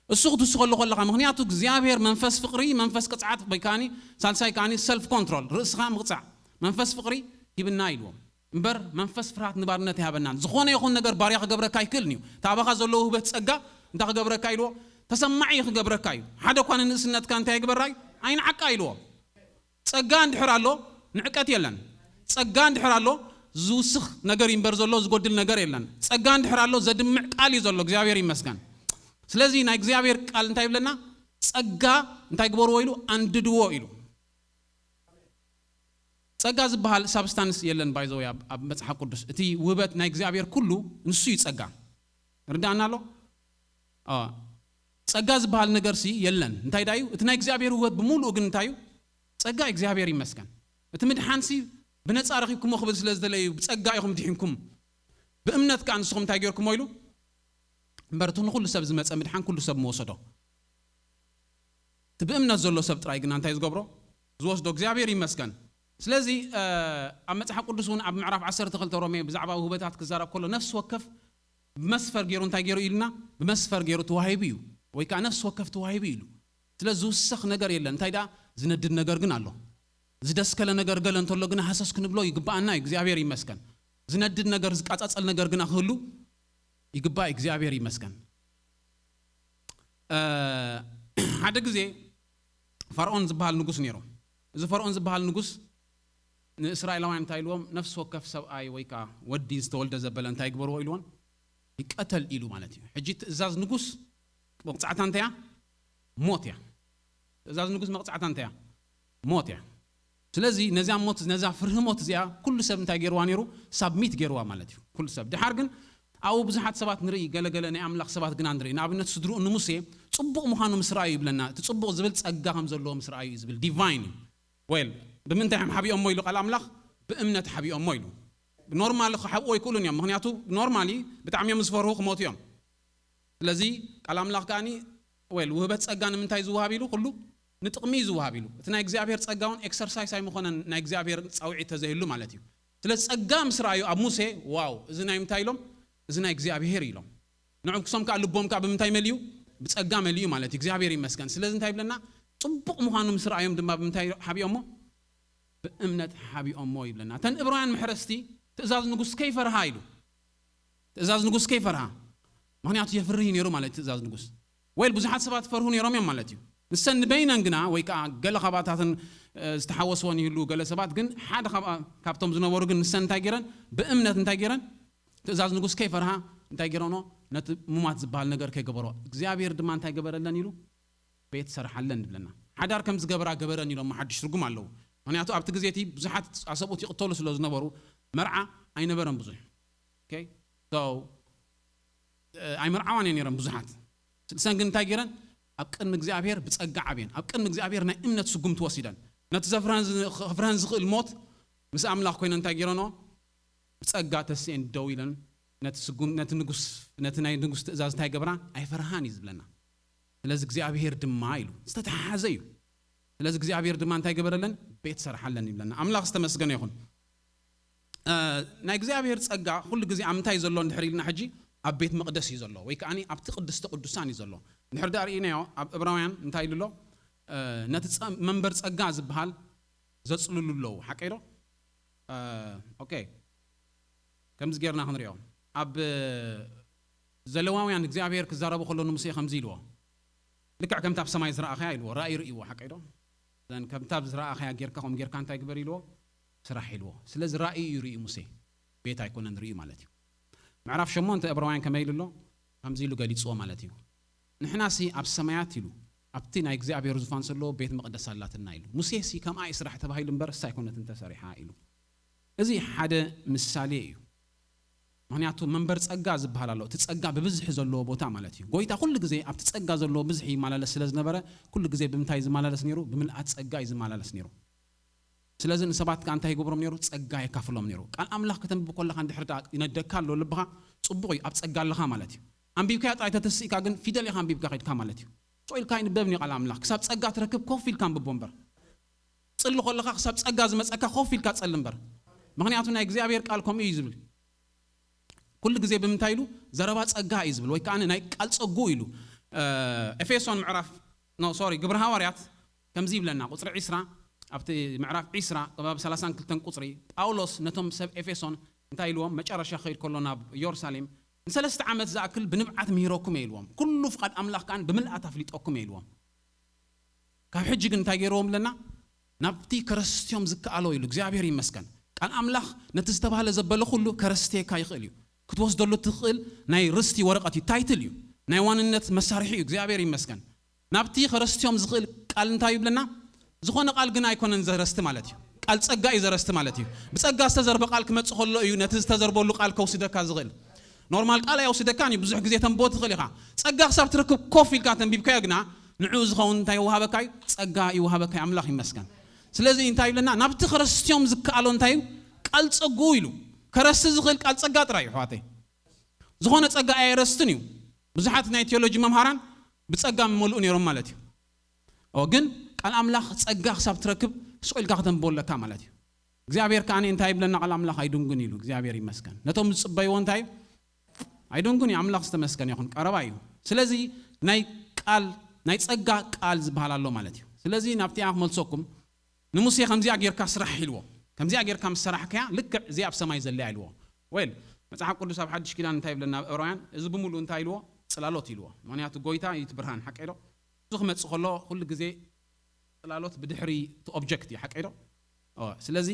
እሱ ክትውስኸሉ ከለኻ፣ ምኽንያቱ እግዚኣብሔር መንፈስ ፍቕሪ፣ መንፈስ ቅጽዓት ወይ ከኣኒ ሳልሳይ ከኣኒ ሰልፍ ኮንትሮል፣ ርእስኻ ምቕጻዕ፣ መንፈስ ፍቕሪ ሂብና ኢልዎም። እምበር መንፈስ ፍርሃት ንባርነት ኣይሃበናን። ዝኾነ ይኹን ነገር ባርያ ክገብረካ ኣይክእልን እዩ። እቲ ኣባኻ ዘሎ ውህበት ጸጋ እንታይ ክገብረካ ኢልዎ? ተሰማዒ ክገብረካ እዩ። ሓደ እኳ ንንእስነትካ እንታይ ይግበራ እዩ? ኣይንዓቃ ኢልዎ። ጸጋ እንድሕር ኣሎ ንዕቀት የለን። ጸጋ እንድሕር ኣሎ ዝውስኽ ነገር እዩ እምበር ዘሎ ዝጎድል ነገር የለን። ጸጋ እንድሕር ኣሎ ዘድምዕ ቃል እዩ ዘሎ። እግዚኣብሔር ይመስገን። ስለዚ ናይ እግዚኣብሔር ቃል እንታይ ይብለና? ጸጋ እንታይ ግበርዎ ኢሉ? ኣንድድዎ ኢሉ። ጸጋ ዝበሃል ሳብስታንስ የለን፣ ባይዘወይ ኣብ፣ ኣብ መጽሓፍ ቅዱስ። እቲ ውህበት ናይ እግዚኣብሔር ኩሉ ንሱ እዩ ጸጋ። ርዳእና ኣሎ? አ፣ ጸጋ ዝበሃል ነገርሲ የለን። እንታይ ዳዩ? እቲ ናይ እግዚኣብሔር ውህበት ብምሉኡ ግን እንታይ እዩ? ጸጋ። እግዚኣብሔር ይመስገን። እቲ ምድሓንሲ ብነጻ ረኺብኩሞ ክብል ስለ ዝደለዩ፣ "ብጸጋ ኢኹም ድሒንኩም፣ ብእምነት ከኣ ንስኹም እንታይ ጌርኩሞ?" ኢሉ። እምበር እቲ ንኹሉ ሰብ ዝመጸ ምድሓን ኩሉ ሰብ ምወሰዶ። እቲ ብእምነት ዘሎ ሰብ ጥራይ ግና እንታይ ዝገብሮ? ዝወስዶ። እግዚኣብሔር ይመስገን። ስለዚ፣ እ፣ ኣብ መጽሓፍ ቅዱስ እውን ኣብ ምዕራፍ ዓሰርተ ክልተ ሮሜ ብዛዕባ ውህበታት ክዛረብ ከሎ፣ ነፍሲ ወከፍ ብመስፈር ገይሩ እንታይ ገይሩ ኢልና? ብመስፈር ገይሩ ተዋሂቡ እዩ፣ ወይ ከኣ ነፍሲ ወከፍ ተዋሂቡ ኢሉ። ስለ ዝውሰኽ ነገር የለን። እንታይ ደኣ? ዝነድድ ነገር ግን ኣሎ። ዝደስከለ ነገር ገለ እንተሎ ግና ሃሰስ ክንብሎ ይግብኣና እዩ። እግዚኣብሔር ይመስገን። ዝነድድ ነገር፣ ዝቃጻጸል ነገር ግና ክህሉ ይግባእ። እግዚኣብሔር ይመስገን። እ፣ ሓደ ግዜ ፈርዖን ዝበሃል ንጉስ ነይሩ። እዚ ፈርዖን ዝበሃል ንጉስ ንእስራኤላውያን እንታይ ኢልዎም? ነፍሲ ወከፍ ሰብኣይ ወይ ከኣ ወዲ ዝተወልደ ዘበለ እንታይ ይግበርዎ ኢልዎን? ይቀተል ኢሉ ማለት እዩ። ሕጂ ትእዛዝ ንጉስ መቕጻዕታ እንታይ እያ? ሞት እያ። ትእዛዝ ንጉስ መቕጻዕታ እንታይ እያ? ሞት እያ። ስለዚ ነዛ ሞት፣ ነዛ ፍርሂ ሞት እዚኣ ኩሉ ሰብ እንታይ ገይርዋ ነይሩ? ሳብሚት ገይርዋ ማለት እዩ። ኩሉ ሰብ። ድሓር ግን ኣብኡ ብዙሓት ሰባት ንርኢ፣ ገለገለ ናይ ኣምላኽ ሰባት ግና ንርኢ። ንኣብነት ስድርኡ ንሙሴ ጽቡቕ ምዃኑ ምስ ረኣዩ ይብለና። እቲ ጽቡቕ ዝብል ጸጋ ከም ዘለዎ ምስ ረኣዩ እዩ ዝብል። ዲቫይን እዩ። ዌል፣ ብምንታይ እዮም ሓቢኦሞ ኢሉ ቃል ኣምላኽ? ብእምነት ሓቢኦሞ ኢሉ። ኖርማሊ ክሓብኡ ኣይክእሉን እዮም። ምኽንያቱ ኖርማሊ ብጣዕሚ እዮም ዝፈርሁ፣ ክሞቱ እዮም። ስለዚ ቃል ኣምላኽ ከኣኒ፣ ዌል፣ ውህበት ጸጋ ንምንታይ ዝወሃብ ኢሉ? ኩሉ ንጥቕሚ እዩ ዝወሃብ ኢሉ። እቲ ናይ እግዚኣብሔር ጸጋ እውን ኤክሰርሳይስ ኣይምኾነን፣ ናይ እግዚኣብሔር ጻውዒት ተዘይህሉ ማለት እዩ። ስለዚ ጸጋ ምስ ረኣዩ ኣብ ሙሴ፣ ዋው፣ እዚ ናይ ምንታይ ኢሎም? እዚ ናይ እግዚኣብሔር ኢሎም። ንዕም ክሶም ከኣ ልቦም ከኣ ብምንታይ መሊኡ? ብጸጋ መሊኡ ማለት እዩ። እግዚኣብሔር ይመስገን። ስለዚ እንታይ ይብለና? ጽቡቕ ምዃኑ ምስ ረኣዮም ድማ ብምንታይ ሓቢኦሞ? ብእምነት ሓቢኦሞ ይብለና። እተን እብራውያን መሕረስቲ ትእዛዝ ንጉስ ከይፈርሃ ኢሉ። ትእዛዝ ንጉስ ከይፈርሃ። ምኽንያቱ የፍርህ እዩ ነይሩ ማለት እዩ ትእዛዝ ንጉስ። ወይል ብዙሓት ሰባት ፈርሁ ነይሮም እዮም ማለት እዩ። ንሰን ንበይነን ግና ወይ ከኣ ገለ ካባታተን፣ እ፣ ዝተሓወስወን ይህሉ፣ ገለ ሰባት ግን ሓደ ካብ-፣ ካብቶም ዝነበሩ ግን ንሰን እንታይ ገይረን? ብእምነት እንታይ ገይረን? ትእዛዝ ንጉስ ከይፈርሃ እንታይ ገይረኖ? ነቲ ሙማት ዝበሃል ነገር ከይገበሮ። እግዚኣብሔር ድማ እንታይ ገበረለን ኢሉ? ቤት ሰርሓለን ይብለና። ሓዳር ከም ዝገበራ ገበረን ኢሎም ሓድሽ ትርጉም ኣለዉ። ምኽንያቱ ኣብቲ ግዜ እቲ ብዙሓት ኣሰብኡት ይቕተሉ ስለ ዝነበሩ መርዓ ኣይነበረን ብዙሕ። ኦኬ? ሶ፣ ኣይምርዓዋን እየ ነይረን ብዙሓት። ስልሰን ግን እንታይ ገይረን? ኣብ ቅድሚ እግዚኣብሔር ብጸጋ ዓብየን፣ ኣብ ቅድሚ እግዚኣብሔር ናይ እምነት ስጉምቲ ወሲደን፣ ነቲ ዘፍርሀን ዝኽፍርሀን ዝኽእል ሞት ምስ ኣምላኽ ኮይነን እንታይ ገይረንኦ? ብጸጋ ተሲኤን ደው ኢለን ነቲ ስጉም ነቲ ንጉስ ነቲ ናይ ንጉስ ትእዛዝ እንታይ ገብራ? ኣይፈርሃን እዩ ዝብለና። ስለዚ እግዚኣብሔር ድማ ኢሉ ዝተተሓሓዘ እዩ። ስለዚ እግዚኣብሔር ድማ እንታይ ገበረለን? ቤት ሰርሓለን ይብለና። ኣምላኽ ዝተመስገነ ይኹን። ናይ እግዚኣብሔር ጸጋ ኩሉ ግዜ ኣብ ምንታይ ዘሎ እንድሕር ኢልና፣ ሕጂ ኣብ ቤት መቕደስ እዩ ዘሎ፣ ወይ ከዓኒ ኣብቲ ቅድስተ ቅዱሳን እዩ ዘሎ። እንድሕር ደኣ ርኢናዮ ኣብ ዕብራውያን እንታይ ኢሉ ኣሎ? ነቲ መንበር ጸጋ ዝበሃል ዘጽልሉ ኣለዉ። ሓቀይ ዶ? ኦኬ፣ ከምዚ ጌርና ክንሪኦ። ኣብ ዘለዋውያን እግዚኣብሔር ክዛረቡ ከሎ ንሙሴ ከምዚ ኢልዎ፣ ልክዕ ከምቲ ኣብ ሰማይ ዝረኣኸያ ኢልዎ። ራእይ ርእይዎ። ሓቀይ ዶ? ከምቲ ኣብ ዝረኣኸያ ጌርካ ከም ጌርካ እንታይ ግበር ኢልዎ? ስራሕ ኢልዎ። ስለዚ ራእይ እዩ ርእዩ ሙሴ፣ ቤት ኣይኮነን ርእዩ ማለት እዩ። ምዕራፍ ሸሞንተ ዕብራውያን ከመይ ኢሉ ኣሎ? ከምዚ ኢሉ ገሊጽዎ ማለት እዩ። ንሕናሲ ኣብ ሰማያት ኢሉ ኣብቲ ናይ እግዚኣብሔር ዙፋን ዘሎ ቤት መቕደስ ኣላትና ኢሉ። ሙሴሲ ከምኣ እዩ ስራሕ ተባሂሉ እምበር እሳ ኣይኮነትን ተሰሪሓ ኢሉ። እዚ ሓደ ምሳሌ እዩ። ምክንያቱ መንበር ጸጋ ዝበሃል ኣሎ። እቲ ጸጋ ብብዝሒ ዘለዎ ቦታ ማለት እዩ። ጎይታ ኩሉ ግዜ ኣብቲ ጸጋ ዘለዎ ብዝሒ ይመላለስ ስለ ዝነበረ ኩሉ ግዜ ብምንታይ ዝመላለስ ነይሩ? ብምልኣት ጸጋ እዩ ዝመላለስ ነይሩ። ስለዚ ንሰባት ከኣ እንታይ ይገብሮም ነይሩ? ጸጋ የካፍሎም ነይሩ። ቃል ኣምላኽ ከተንብብ ከለኻ እንድሕር ደኣ ይነደካ ኣሎ ልብኻ፣ ጽቡቕ እዩ፣ ኣብ ጸጋ ኣለኻ ማለት እዩ። ኣንቢብካዮ ጥራይ ተተስእካ ግን ፊደል ኢኻ ኣንቢብካ ከድካ ማለት እዩ። ስቕ ኢልካ ኣይንበብን እዩ ቃል ኣምላኽ። ክሳብ ጸጋ ትረክብ ኮፍ ኢልካ ኣንብቦ እምበር። ጽሊ ከለኻ ክሳብ ጸጋ ዝመጸካ ኮፍ ኢልካ ጸሊ እምበር። ምኽንያቱ ናይ እግዚኣብሔር ቃል ከምኡ እዩ ዝብል። ኩሉ ግዜ ብምንታይ ኢሉ? ዘረባ ጸጋ እዩ ዝብል፣ ወይ ከኣ ናይ ቃል ጸጉ ኢሉ። ኤፌሶን ምዕራፍ፣ ኖ ሶሪ፣ ግብሪ ሃዋርያት ከምዚ ይብለና፣ ቁጽሪ ዒስራ፣ ኣብቲ ምዕራፍ ዒስራ ከባቢ ሰላሳን ክልተን ቁጽሪ፣ ጳውሎስ ነቶም ሰብ ኤፌሶን እንታይ ኢልዎም? መጨረሻ ክኸይድ ከሎ ናብ ኢየሩሳሌም፣ ንሰለስተ ዓመት ዝኣክል ብንብዓት ምሂረኩም እየ ኢልዎም፣ ኩሉ ፍቓድ ኣምላኽ ከኣ ብምልኣት ኣፍሊጠኩም እየ ኢልዎም። ካብ ሕጂ ግን እንታይ ገይርዎም ኣለና? ናብቲ ከረስትዮም ዝከኣሎ ኢሉ፣ እግዚኣብሔር ይመስገን። ቃል ኣምላኽ ነቲ ዝተባህለ ዘበለ ኩሉ ከረስትየካ ይኽእል እዩ። ክትወስደሉ ትኽእል ናይ ርስቲ ወረቐት እዩ፣ ታይትል እዩ፣ ናይ ዋንነት መሳርሒ እዩ። እግዚኣብሔር ይመስገን። ናብቲ ከረስትዮም ዝኽእል ቃል እንታይ ይብለና? ዝኾነ ቃል ግን ኣይኮነን ዘረስቲ ማለት እዩ። ቃል ጸጋ እዩ ዘረስቲ ማለት እዩ። ብጸጋ ዝተዘርበ ቃል ክመጽእ ከሎ እዩ ነቲ ዝተዘርበሉ ቃል ከውስደካ ዝኽእል። ኖርማል ቃል ኣይወስደካን እዩ፣ ብዙሕ ግዜ ተንብቦ ትኽእል ኢኻ። ጸጋ ክሳብ ትረክብ ኮፍ ኢልካ ተንቢብካዮ ግና ንዕኡ ዝኸውን እንታይ ይወሃበካ እዩ? ጸጋ ይወሃበካ እዩ። ኣምላኽ ይመስገን። ስለዚ እንታይ ይብለና? ናብቲ ከረስትዮም ዝከኣሎ እንታይ እዩ? ቃል ጸግኡ ኢሉ። ከረስቲ ዝኽእል ቃል ጸጋ ጥራይ እዩ፣ ኣሕዋተይ። ዝኾነ ጸጋ ኣየረስትን እዩ። ብዙሓት ናይ ቴዎሎጂ መምሃራን ብጸጋ መመልኡ ነይሮም ማለት እዩ። ኦ፣ ግን ቃል ኣምላኽ ጸጋ ክሳብ ትረክብ ስቕ ኢልካ ከተንብቦ ኣለካ ማለት እዩ። እግዚኣብሔር ከኣ እንታይ ይብለና? ቃል ኣምላኽ ኣይድንጉን ኢሉ። እግዚኣብሔር ይመስገን። ነቶም ዝጽበይዎ እንታይ እዩ? ኣይድንጉን እዩ። ኣምላኽ ዝተመስገነ ይኹን፣ ቀረባ እዩ። ስለዚ ናይ ቃል፣ ናይ ጸጋ ቃል ዝበሃል ኣሎ ማለት እዩ። ስለዚ ናብቲኣ ክመልሰኩም፣ ንሙሴ ከምዚኣ ጌርካ ስራሕ ኢልዎ። ከምዚኣ ጌርካ ምስ ሰራሕካያ ልክዕ እዚኣ ኣብ ሰማይ ዘላ ኢልዎ። ወይል፣ መጽሓፍ ቅዱስ ኣብ ሓድሽ ኪዳን እንታይ ይብለና? ኣብ ዕብራውያን እዚ ብምሉእ እንታይ ኢልዎ? ጽላሎት ኢልዎ። ምኽንያቱ ጎይታ እዩ እቲ ብርሃን፣ ሓቀይ ዶ? እዚ ክመጽእ ከሎ ኩሉ ግዜ ጽላሎት ብድሕሪ እቲ ኦብጀክት እዩ፣ ሓቀይ ዶ? ኦ፣ ስለዚ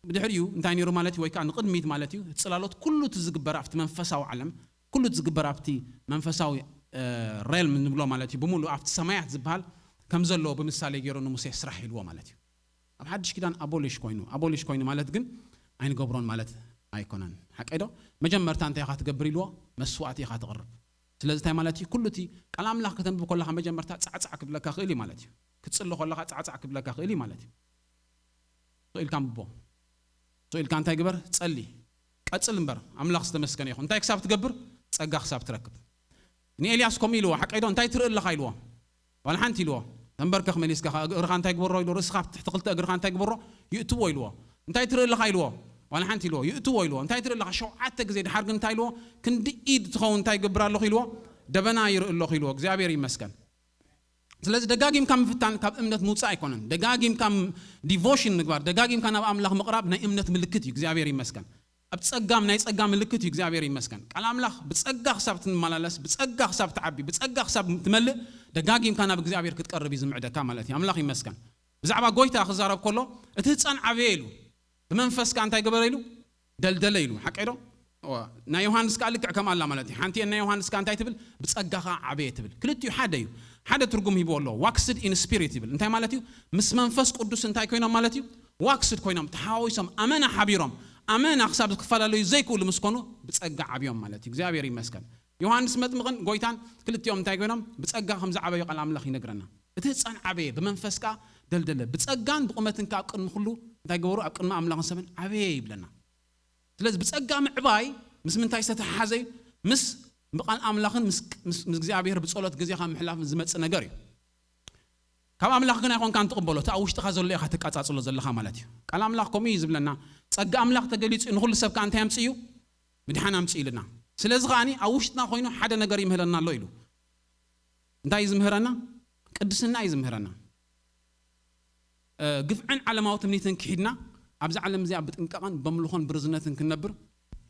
ብድሕሪኡ እንታይ ነይሩ ማለት እዩ? ወይ ከዓ ንቕድሚት ማለት እዩ። እቲ ጽላሎት ኩሉ እቲ ዝግበር ኣብቲ መንፈሳዊ ዓለም፣ ኩሉ እቲ ዝግበር ኣብቲ መንፈሳዊ፣ እ፣ ሬልም ንብሎ ማለት እዩ፣ ብምሉእ ኣብቲ ሰማያት ዝበሃል ከም ዘለዎ ብምሳሌ ገይሩ ንሙሴ ስራሕ ኢልዎ ማለት እዩ። ኣብ ሓድሽ ኪዳን ኣቦሊሽ ኮይኑ፣ ኣቦሊሽ ኮይኑ ማለት ግን ኣይንገብሮን ማለት ኣይኮነን። ሓቀይ ዶ? መጀመርታ እንታይ ኢኻ ትገብር ኢልዎ? መስዋእቲ ኢኻ ተቕርብ። ስለዚ እንታይ ማለት እዩ? ኩሉ እቲ ቃል ኣምላኽ ከተንብብ ከለኻ መጀመርታ ጻዕጻዕ ክብለካ ክእል እዩ ማለት እዩ። ክትጽሊ ከለኻ ጻዕጻዕ ክብለካ ክእል እዩ ማለት እዩ። ስቕ ኢልካ ኣንብቦ። ስቕ ኢልካ እንታይ ግበር? ጸሊ። ቀጽል እምበር፣ ኣምላኽ ዝተመስገነ ይኹን። እንታይ ክሳብ ትገብር? ጸጋ ክሳብ ትረክብ። ንኤልያስ ከምኡ ኢልዎ፣ ሓቀይ ዶ? እንታይ ትርኢ ኣለኻ ኢልዎ። ዋላ ሓንቲ ኢልዎ። ተንበርከኽ መሊስካ፣ ከኣ እግርኻ እንታይ ግበሮ ኢልዎ፣ ርእስኻ ኣብ ትሕቲ ክልተ እግርኻ እንታይ ግበሮ? ይእትዎ ኢልዎ። እንታይ ትርኢ ኣለኻ ኢልዎ። ዋላ ሓንቲ ኢልዎ። ይእትዎ ኢልዎ። እንታይ ትርኢ ኣለኻ? ሸውዓተ ግዜ። ድሓር ግን እንታይ ኢልዎ? ክንዲ ኢድ ትኸውን እንታይ ይገብር ኣለኹ ኢልዎ? ደበና ይርኢ ኣለኹ ኢልዎ። እግዚኣብሔር ይመስገን። ስለዚ ደጋጊምካ ምፍታን ካብ እምነት ምውጻእ ኣይኮነን። ደጋጊምካ ም-፣ ዲቮሽን ምግባር፣ ደጋጊምካ ናብ ኣምላኽ ምቕራብ ናይ እምነት ምልክት እዩ። እግዚኣብሔር ይመስገን። ኣብ ጸጋም ናይ ጸጋ ምልክት እዩ። እግዚኣብሔር ይመስገን። ቃል ኣምላኽ ብጸጋ ክሳብ ትመላለስ፣ ብጸጋ ክሳብ ትዓቢ፣ ብጸጋ ክሳብ ትመልእ፣ ደጋጊምካ ናብ እግዚኣብሔር ክትቀርብ እዩ ዝምዕደካ ማለት እዩ። ኣምላኽ ይመስገን። ብዛዕባ ጎይታ ክዛረብ ከሎ፣ እቲ ህጻን ዓበየ ኢሉ፣ ብመንፈስካ እንታይ ገበረ ኢሉ? ደልደለ ኢሉ። ሓቀይ ዶ? እዋ፣ ናይ ዮሃንስ ከኣ ልክዕ ከምኣ ኣላ ማለት እዩ። ሓንቲ ናይ ዮሃንስ ከኣ እንታይ ትብል? ብጸጋ ከኣ ዓበየ ትብል። ክልቲኡ ሓደ እዩ። ሓደ ትርጉም ሂብዎ ኣሎ። ዋክስድ ኢን ስፒሪት ይብል። እንታይ ማለት እዩ? ምስ መንፈስ ቅዱስ እንታይ ኮይኖም ማለት እዩ? ዋክስድ ኮይኖም፣ ተሓዋዊሶም፣ ኣመና ሓቢሮም፣ ኣመና ክሳብ ክፈላለዩ ዘይክእሉ ምስ ኮኑ ብጸጋ ዓብዮም ማለት እዩ። እግዚኣብሔር ይመስገን። ዮሃንስ መጥምቕን ጎይታን ክልቲኦም እንታይ ኮይኖም? ብጸጋ ከም ዝዓበዩ ቃል ኣምላኽ ይነግረና። እቲ ህፃን ዓበየ፣ ብመንፈስ ከዓ ደልደለ። ብጸጋን ብቁመትን ከዓ ኣብ ቅድሚ ኩሉ እንታይ ገበሩ? ኣብ ቅድሚ ኣምላኽን ሰብን ዓበየ ይብለና። ስለዚ ብጸጋ ምዕባይ ምስ ምንታይ ዝተተሓሓዘ እዩ? ምስ ብቃል ኣምላኽን ምስ እግዚኣብሔር ብጸሎት ግዜኻ ምሕላፍን ዝመጽእ ነገር እዩ። ካብ ኣምላኽ ግን ኣይኮንካን ትቕበሎ፣ እቲ ኣብ ውሽጥኻ ዘሎ ኢኻ ትቃጻጽሎ ዘለኻ ማለት እዩ። ቃል ኣምላኽ ከምኡ እዩ ዝብለና። ጸጋ ኣምላኽ ተገሊጹ እዩ፣ ንኹሉ ሰብ ከኣ እንታይ ኣምጽእ እዩ? ምድሓን ኣምጽእ ኢልና። ስለዚ ከኣኒ ኣብ ውሽጥና ኮይኑ ሓደ ነገር ይምህረና ኣሎ ኢሉ። እንታይ እዩ ዝምህረና? ቅድስና እዩ ዝምህረና። ግፍዕን ዓለማዊ ትምኒትን ክሒድና ኣብዚ ዓለም እዚኣ ብጥንቃቐን በምልኾን ብርዝነትን ክንነብር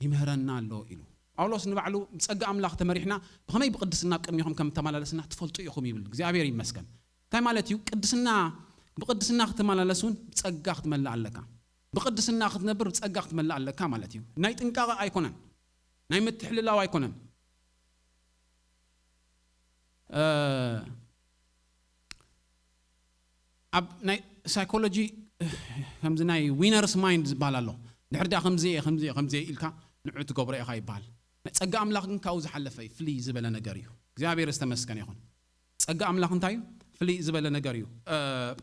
ይምህረና ኣሎ ኢሉ። ጳውሎስ ንባዕሉ ብጸጋ ኣምላኽ ተመሪሕና ብኸመይ ብቅድስና ኣብ ቅድሚኹም ከም እተመላለስና ትፈልጡ ኢኹም ይብል። እግዚኣብሔር ይመስገን። እንታይ ማለት እዩ? ቅድስና፣ ብቅድስና ክትመላለስ እውን ብጸጋ ክትመልእ ኣለካ። ብቅድስና ክትነብር ብጸጋ ክትመልእ ኣለካ ማለት እዩ። ናይ ጥንቃቐ ኣይኮነን፣ ናይ ምትሕልላው ኣይኮነን። ኣብ ናይ ሳይኮሎጂ ከምዚ ናይ ዊነርስ ማይንድ ዝበሃል ኣሎ። ድሕር ዳ ከምዚ እየ ከምዚ እየ ከምዚ እየ ኢልካ ንዑ ትገብሮ ኢኻ ይበሃል። ናይ ጸጋ ኣምላኽ ግን ካብኡ ዝሓለፈ እዩ፣ ፍልይ ዝበለ ነገር እዩ። እግዚኣብሔር ዝተመስገነ ይኹን። ጸጋ ኣምላኽ እንታይ እዩ? ፍልይ ዝበለ ነገር እዩ።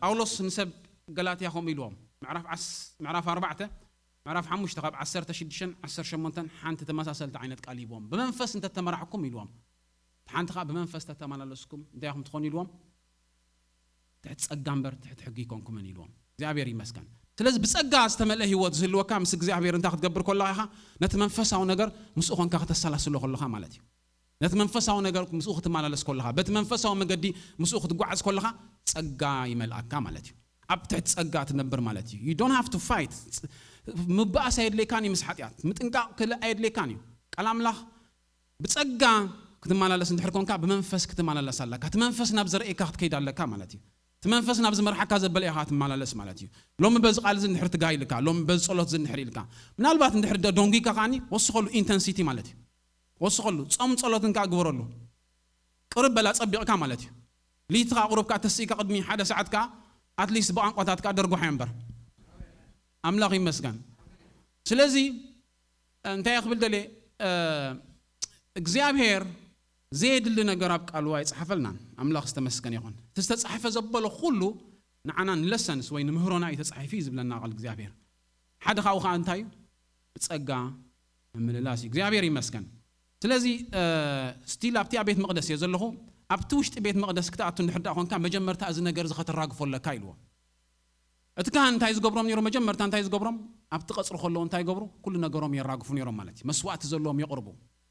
ጳውሎስ ንሰብ ገላትያ ከምኡ ኢልዎም። ምዕራፍ ኣርባዕተ፣ ምዕራፍ ሓሙሽተ ካብ ዓሰርተ ሽዱሽተ ዓሰርተ ሸሞንተ ሓንቲ ተመሳሰልቲ ዓይነት ቃል ሂብዎም። ብመንፈስ እንተተመራሕኩም ኢልዎም። ሓንቲ ከዓ ብመንፈስ ተተመላለስኩም እንታይ ኢኹም ትኾኑ ኢልዎም? ትሕቲ ጸጋ እምበር ትሕቲ ሕጊ ኣይኮንኩምን ኢልዎም። እግዚኣብሔር ይመስገን። ስለዚ ብጸጋ ዝተመልአ ህይወት ዝህልወካ ምስ እግዚኣብሔር እንታይ ክትገብር ከለኻ ኢኻ? ነቲ መንፈሳዊ ነገር ምስኡ ኮንካ ከተሰላስሎ ከለኻ ማለት እዩ። ነቲ መንፈሳዊ ነገር ምስኡ ክትመላለስ ከለኻ፣ በቲ መንፈሳዊ መገዲ ምስኡ ክትጓዓዝ ከለኻ ጸጋ ይመልኣካ ማለት እዩ። ኣብ ትሕቲ ጸጋ ትነብር ማለት እዩ። You don't have to fight። ምባኣስ ኣየድልየካን እዩ ምስ ሓጢኣት። ምጥንቃቕ ክልእ ኣየድልየካን እዩ። ቃል ኣምላኽ ብጸጋ ክትመላለስ እንድሕር ኮንካ ብመንፈስ ክትመላለስ ኣለካ። እቲ መንፈስ ናብ ዘርእየካ ክትከይድ ኣለካ ማለት እዩ። እቲ መንፈስ ናብ ዝመርሓካ ዘበለ ኢኻ ትመላለስ ማለት እዩ። ሎሚ በዚ ቃል እዚ እንድሕር ትጋይልካ፣ ሎሚ በዚ ጸሎት እዚ እንድሕር ኢልካ፣ ምናልባት እንድሕር ደ-፣ ደንጒካ ከኣኒ ወስኸሉ ኢንተንሲቲ ማለት እዩ። ወስኸሉ፣ ጾም ጸሎትን ከኣ ግበረሉ። ቅርብ በላ ጸቢቕካ ማለት እዩ። ልይቲ ከኣ ቁሩብ ከኣ ተስኢካ ቅድሚ ሓደ ሰዓት ከኣ ኣትሊስት ብቋንቋታት ከኣ ደርጉሓዮ እምበር። ኣምላኽ ይመስገን። ስለዚ እንታይ ክብል ደልየ፣ እግዚኣብሔር ዘየድሊ ነገር ኣብ ቃሉ ኣይጸሓፈልናን። ኣምላኽ ዝተመስገነ ይኹን። እቲ ዝተጻሕፈ ዘበሎ ኩሉ ንዓና ንለሰንስ ወይ ንምህሮና እዩ ተጻሒፉ እዩ ዝብለና ቃል እግዚኣብሔር። ሓደ ካብኡ ከዓ እንታይ እዩ? ብጸጋ ምምልላስ እዩ። እግዚኣብሔር ይመስገን። ስለዚ ስቲል ኣብቲ ኣብ ቤት መቕደስ እየ ዘለኹ። ኣብቲ ውሽጢ ቤት መቕደስ ክትኣቱ እንድሕር ደኣ ኮንካ መጀመርታ እዚ ነገር እዚ ከተራግፎ ኣለካ ኢልዎ። እቲ ካህን እንታይ ዝገብሮም ነይሩ? መጀመርታ እንታይ ዝገብሮም? ኣብቲ ቀጽሪ ከለዉ እንታይ ይገብሩ? ኩሉ ነገሮም የራግፉ ነይሮም ማለት እዩ። መስዋእቲ ዘለዎም የቕርቡ።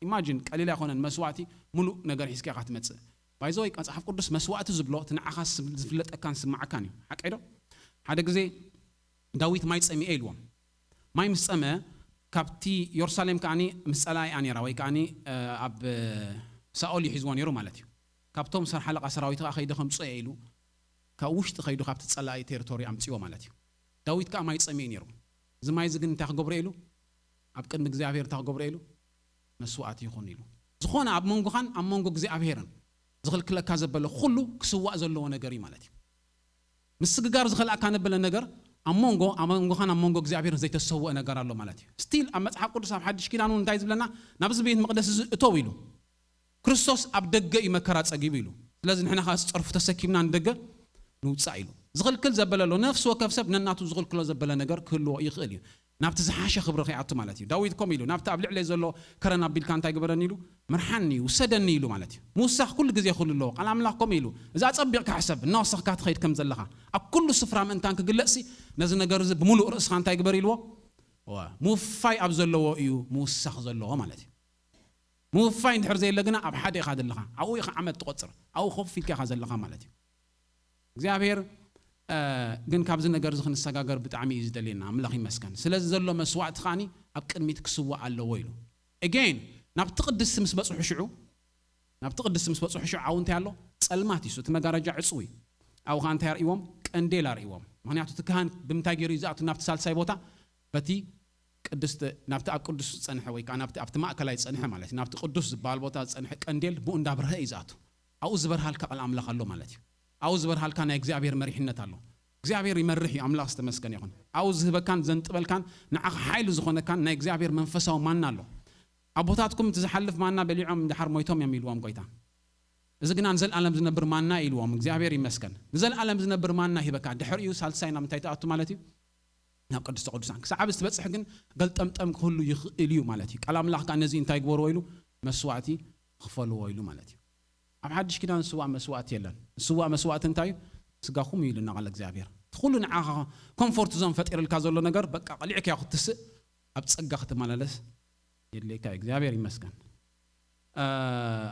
ኢማጂን፣ ቀሊል ኣይኮነን መስዋእቲ፣ ሙሉእ ነገር ሒዝካ ኢኻ ትመጽእ። ባይዘወይ መጽሓፍ ቅዱስ መስዋእቲ ዝብሎ እቲ ንዓኻ ዝፍለጠካን ዝስማዓካን እዩ። ሓቀይ ዶ? ሓደ ግዜ ዳዊት ማይ ጸሚኤ ኢልዎም። ማይ ምስ ጸመ ካብቲ የሩሳሌም ከኣኒ ምስ ጸላኢ እያ ነይራ፣ ወይ ከኣኒ ኣብ ሳኦል እዩ ሒዝዎ ነይሩ ማለት እዩ። ካብቶም ሰር ሓለቃ ሰራዊት ከዓ ከይደ ከምጽኦ እየ ኢሉ ካብ ውሽጢ ከይዱ ካብቲ ጸላኢ ቴሪቶሪ ኣምጽዎ ማለት እዩ። ዳዊት ከዓ ማይ ጸሚኡ ነይሩ። እዚ ማይ እዚ ግን እንታይ ክገብሮ ኢሉ? ኣብ ቅድሚ እግዚኣብሔር እንታይ ክገብሮ ኢሉ? መስዋእቲ ይኹን ኢሉ። ዝኾነ ኣብ መንጎኻን ኣብ መንጎ እግዚኣብሔርን ዝኽልክለካ ዘበለ ኩሉ ክስዋእ ዘለዎ ነገር እዩ ማለት እዩ። ምስግጋር ዝኸልኣካ ነበለ ነገር ኣብ መንጎ ኣብ መንጎኻን ኣብ መንጎ እግዚኣብሔርን ዘይተሰወአ ነገር ኣሎ ማለት እዩ። ስቲል ኣብ መጽሓፍ ቅዱስ ኣብ ሓድሽ ኪዳን እውን እንታይ ዝብለና? ናብዚ ቤት መቕደስ እዚ እተው ኢሉ። ክርስቶስ ኣብ ደገ እዩ መከራ ጸጊቡ ኢሉ። ስለዚ ንሕና ከኣ ጸርፉ ተሰኪምና ንደገ ንውጻእ ኢሉ። ዝኽልክል ዘበለ ኣሎ። ነፍሲ ወከፍ ሰብ ነናቱ ዝኽልክሎ ዘበለ ነገር ክህልዎ ይኽእል እዩ። ናብቲ ዝሓሸ ክብሪ ከይኣቱ ማለት እዩ። ዳዊት ከምኡ ኢሉ፣ ናብቲ ኣብ ልዕለይ ዘሎ ከረን ኣቢልካ እንታይ ግበረኒ ኢሉ? ምርሓኒ፣ ውሰደኒ ኢሉ ማለት እዩ። ምውሳኽ ኩሉ ግዜ ክህሉ ኣለዎ። ቃል ኣምላኽ ከምኡ ኢሉ፣ እዚ ኣጸቢቕካ ሕሰብ፣ እናወሰኽካ ትኸይድ ከም ዘለኻ፣ ኣብ ኩሉ ስፍራ ምእንታን ክግለጽሲ፣ ነዚ ነገር እዚ ብምሉእ ርእስኻ እንታይ ግበር ኢልዎ? እወ፣ ምውፋይ ኣብ ዘለዎ እዩ ምውሳኽ ዘለዎ ማለት እዩ። ምውፋይ እንድሕር ዘየለ ግና ኣብ ሓደ ኢኻ ዘለኻ፣ ኣብኡ ኢኻ ዓመት ትቆጽር፣ ኣብኡ ኮፍ ኢልካ ኢኻ ዘለኻ ማለት እዩ። እግዚኣብሔር ግን ካብዚ ነገር እዚ ክንሰጋገር ብጣዕሚ እዩ ዝደልየና። ኣምላኽ ይመስገን። ስለዚ ዘሎ መስዋእቲ ከኣኒ ኣብ ቅድሚት ክስዋእ ኣለዎ ኢሉ። ኤጌን ናብቲ ቅድስቲ ምስ በጽሑ ሽዑ ናብቲ ቅድስቲ ምስ በጽሑ ሽዑ ኣብኡ እንታይ ኣሎ? ጸልማት እዩ። እቲ መጋረጃ ዕጹው እዩ። ኣብኡ ከኣ እንታይ ኣርእይዎም? ቀንዴል ኣርእይዎም። ምኽንያቱ እቲ ካህን ብምንታይ ገይሩ እዩ ዝኣቱ ናብቲ ሳልሳይ ቦታ? በቲ ቅድስቲ ናብቲ ኣብ ቅዱስ ዝጸንሐ ወይ ከኣ ናብቲ ኣብቲ ማእከላይ ዝጸንሐ ማለት እዩ። ናብቲ ቅዱስ ዝበሃል ቦታ ዝጸንሐ ቀንዴል ብኡ እንዳብርሀ እዩ ዝኣቱ። ኣብኡ ዝበርሃልካ ቃል ኣምላኽ ኣሎ ማለት እዩ። ኣብኡ ዝበርሃልካ ናይ እግዚኣብሔር መሪሕነት ኣሎ። እግዚኣብሔር ይመርሕ እዩ። ኣምላኽ ዝተመስገነ ይኹን። ኣብኡ ዝህበካን ዘንጥበልካን ንዓኻ ሓይሊ ዝኾነካን ናይ እግዚኣብሔር መንፈሳዊ ማና ኣሎ። ኣቦታትኩም እቲ ዝሓልፍ ማና በሊዖም ድሓር ሞይቶም እዮም ኢልዎም ጎይታ። እዚ ግና ንዘለኣለም ዝነብር ማና ኢልዎም። እግዚኣብሔር ይመስገን። ንዘለኣለም ዝነብር ማና ሂበካ፣ ድሕሪኡ ሳልሳይ ናብ እንታይ ትኣቱ ማለት እዩ? ናብ ቅድስተ ቅዱሳን። ክሳብ ኣብዚ ትበጽሕ ግን ገልጠምጠም ክህሉ ይኽእል እዩ ማለት እዩ። ቃል ኣምላኽ ከኣ ነዚ እንታይ ግበርዎ ኢሉ? መስዋዕቲ ክፈልዎ ኢሉ ማለት እዩ። ኣብ ሓድሽ ኪዳን ዝስዋእ መስዋእቲ የለን። ዝስዋእ መስዋእቲ እንታይ እዩ? ስጋኹም እዩ ኢሉና ቃል እግዚኣብሔር። እቲ ኩሉ ንዓኻ ኮምፎርት ዞን ፈጢርልካ ዘሎ ነገር በቃ ቀሊዕካዮ ክትስእ፣ ኣብ ጸጋ ክትመላለስ የድልየካ እዩ። እግዚኣብሔር ይመስገን።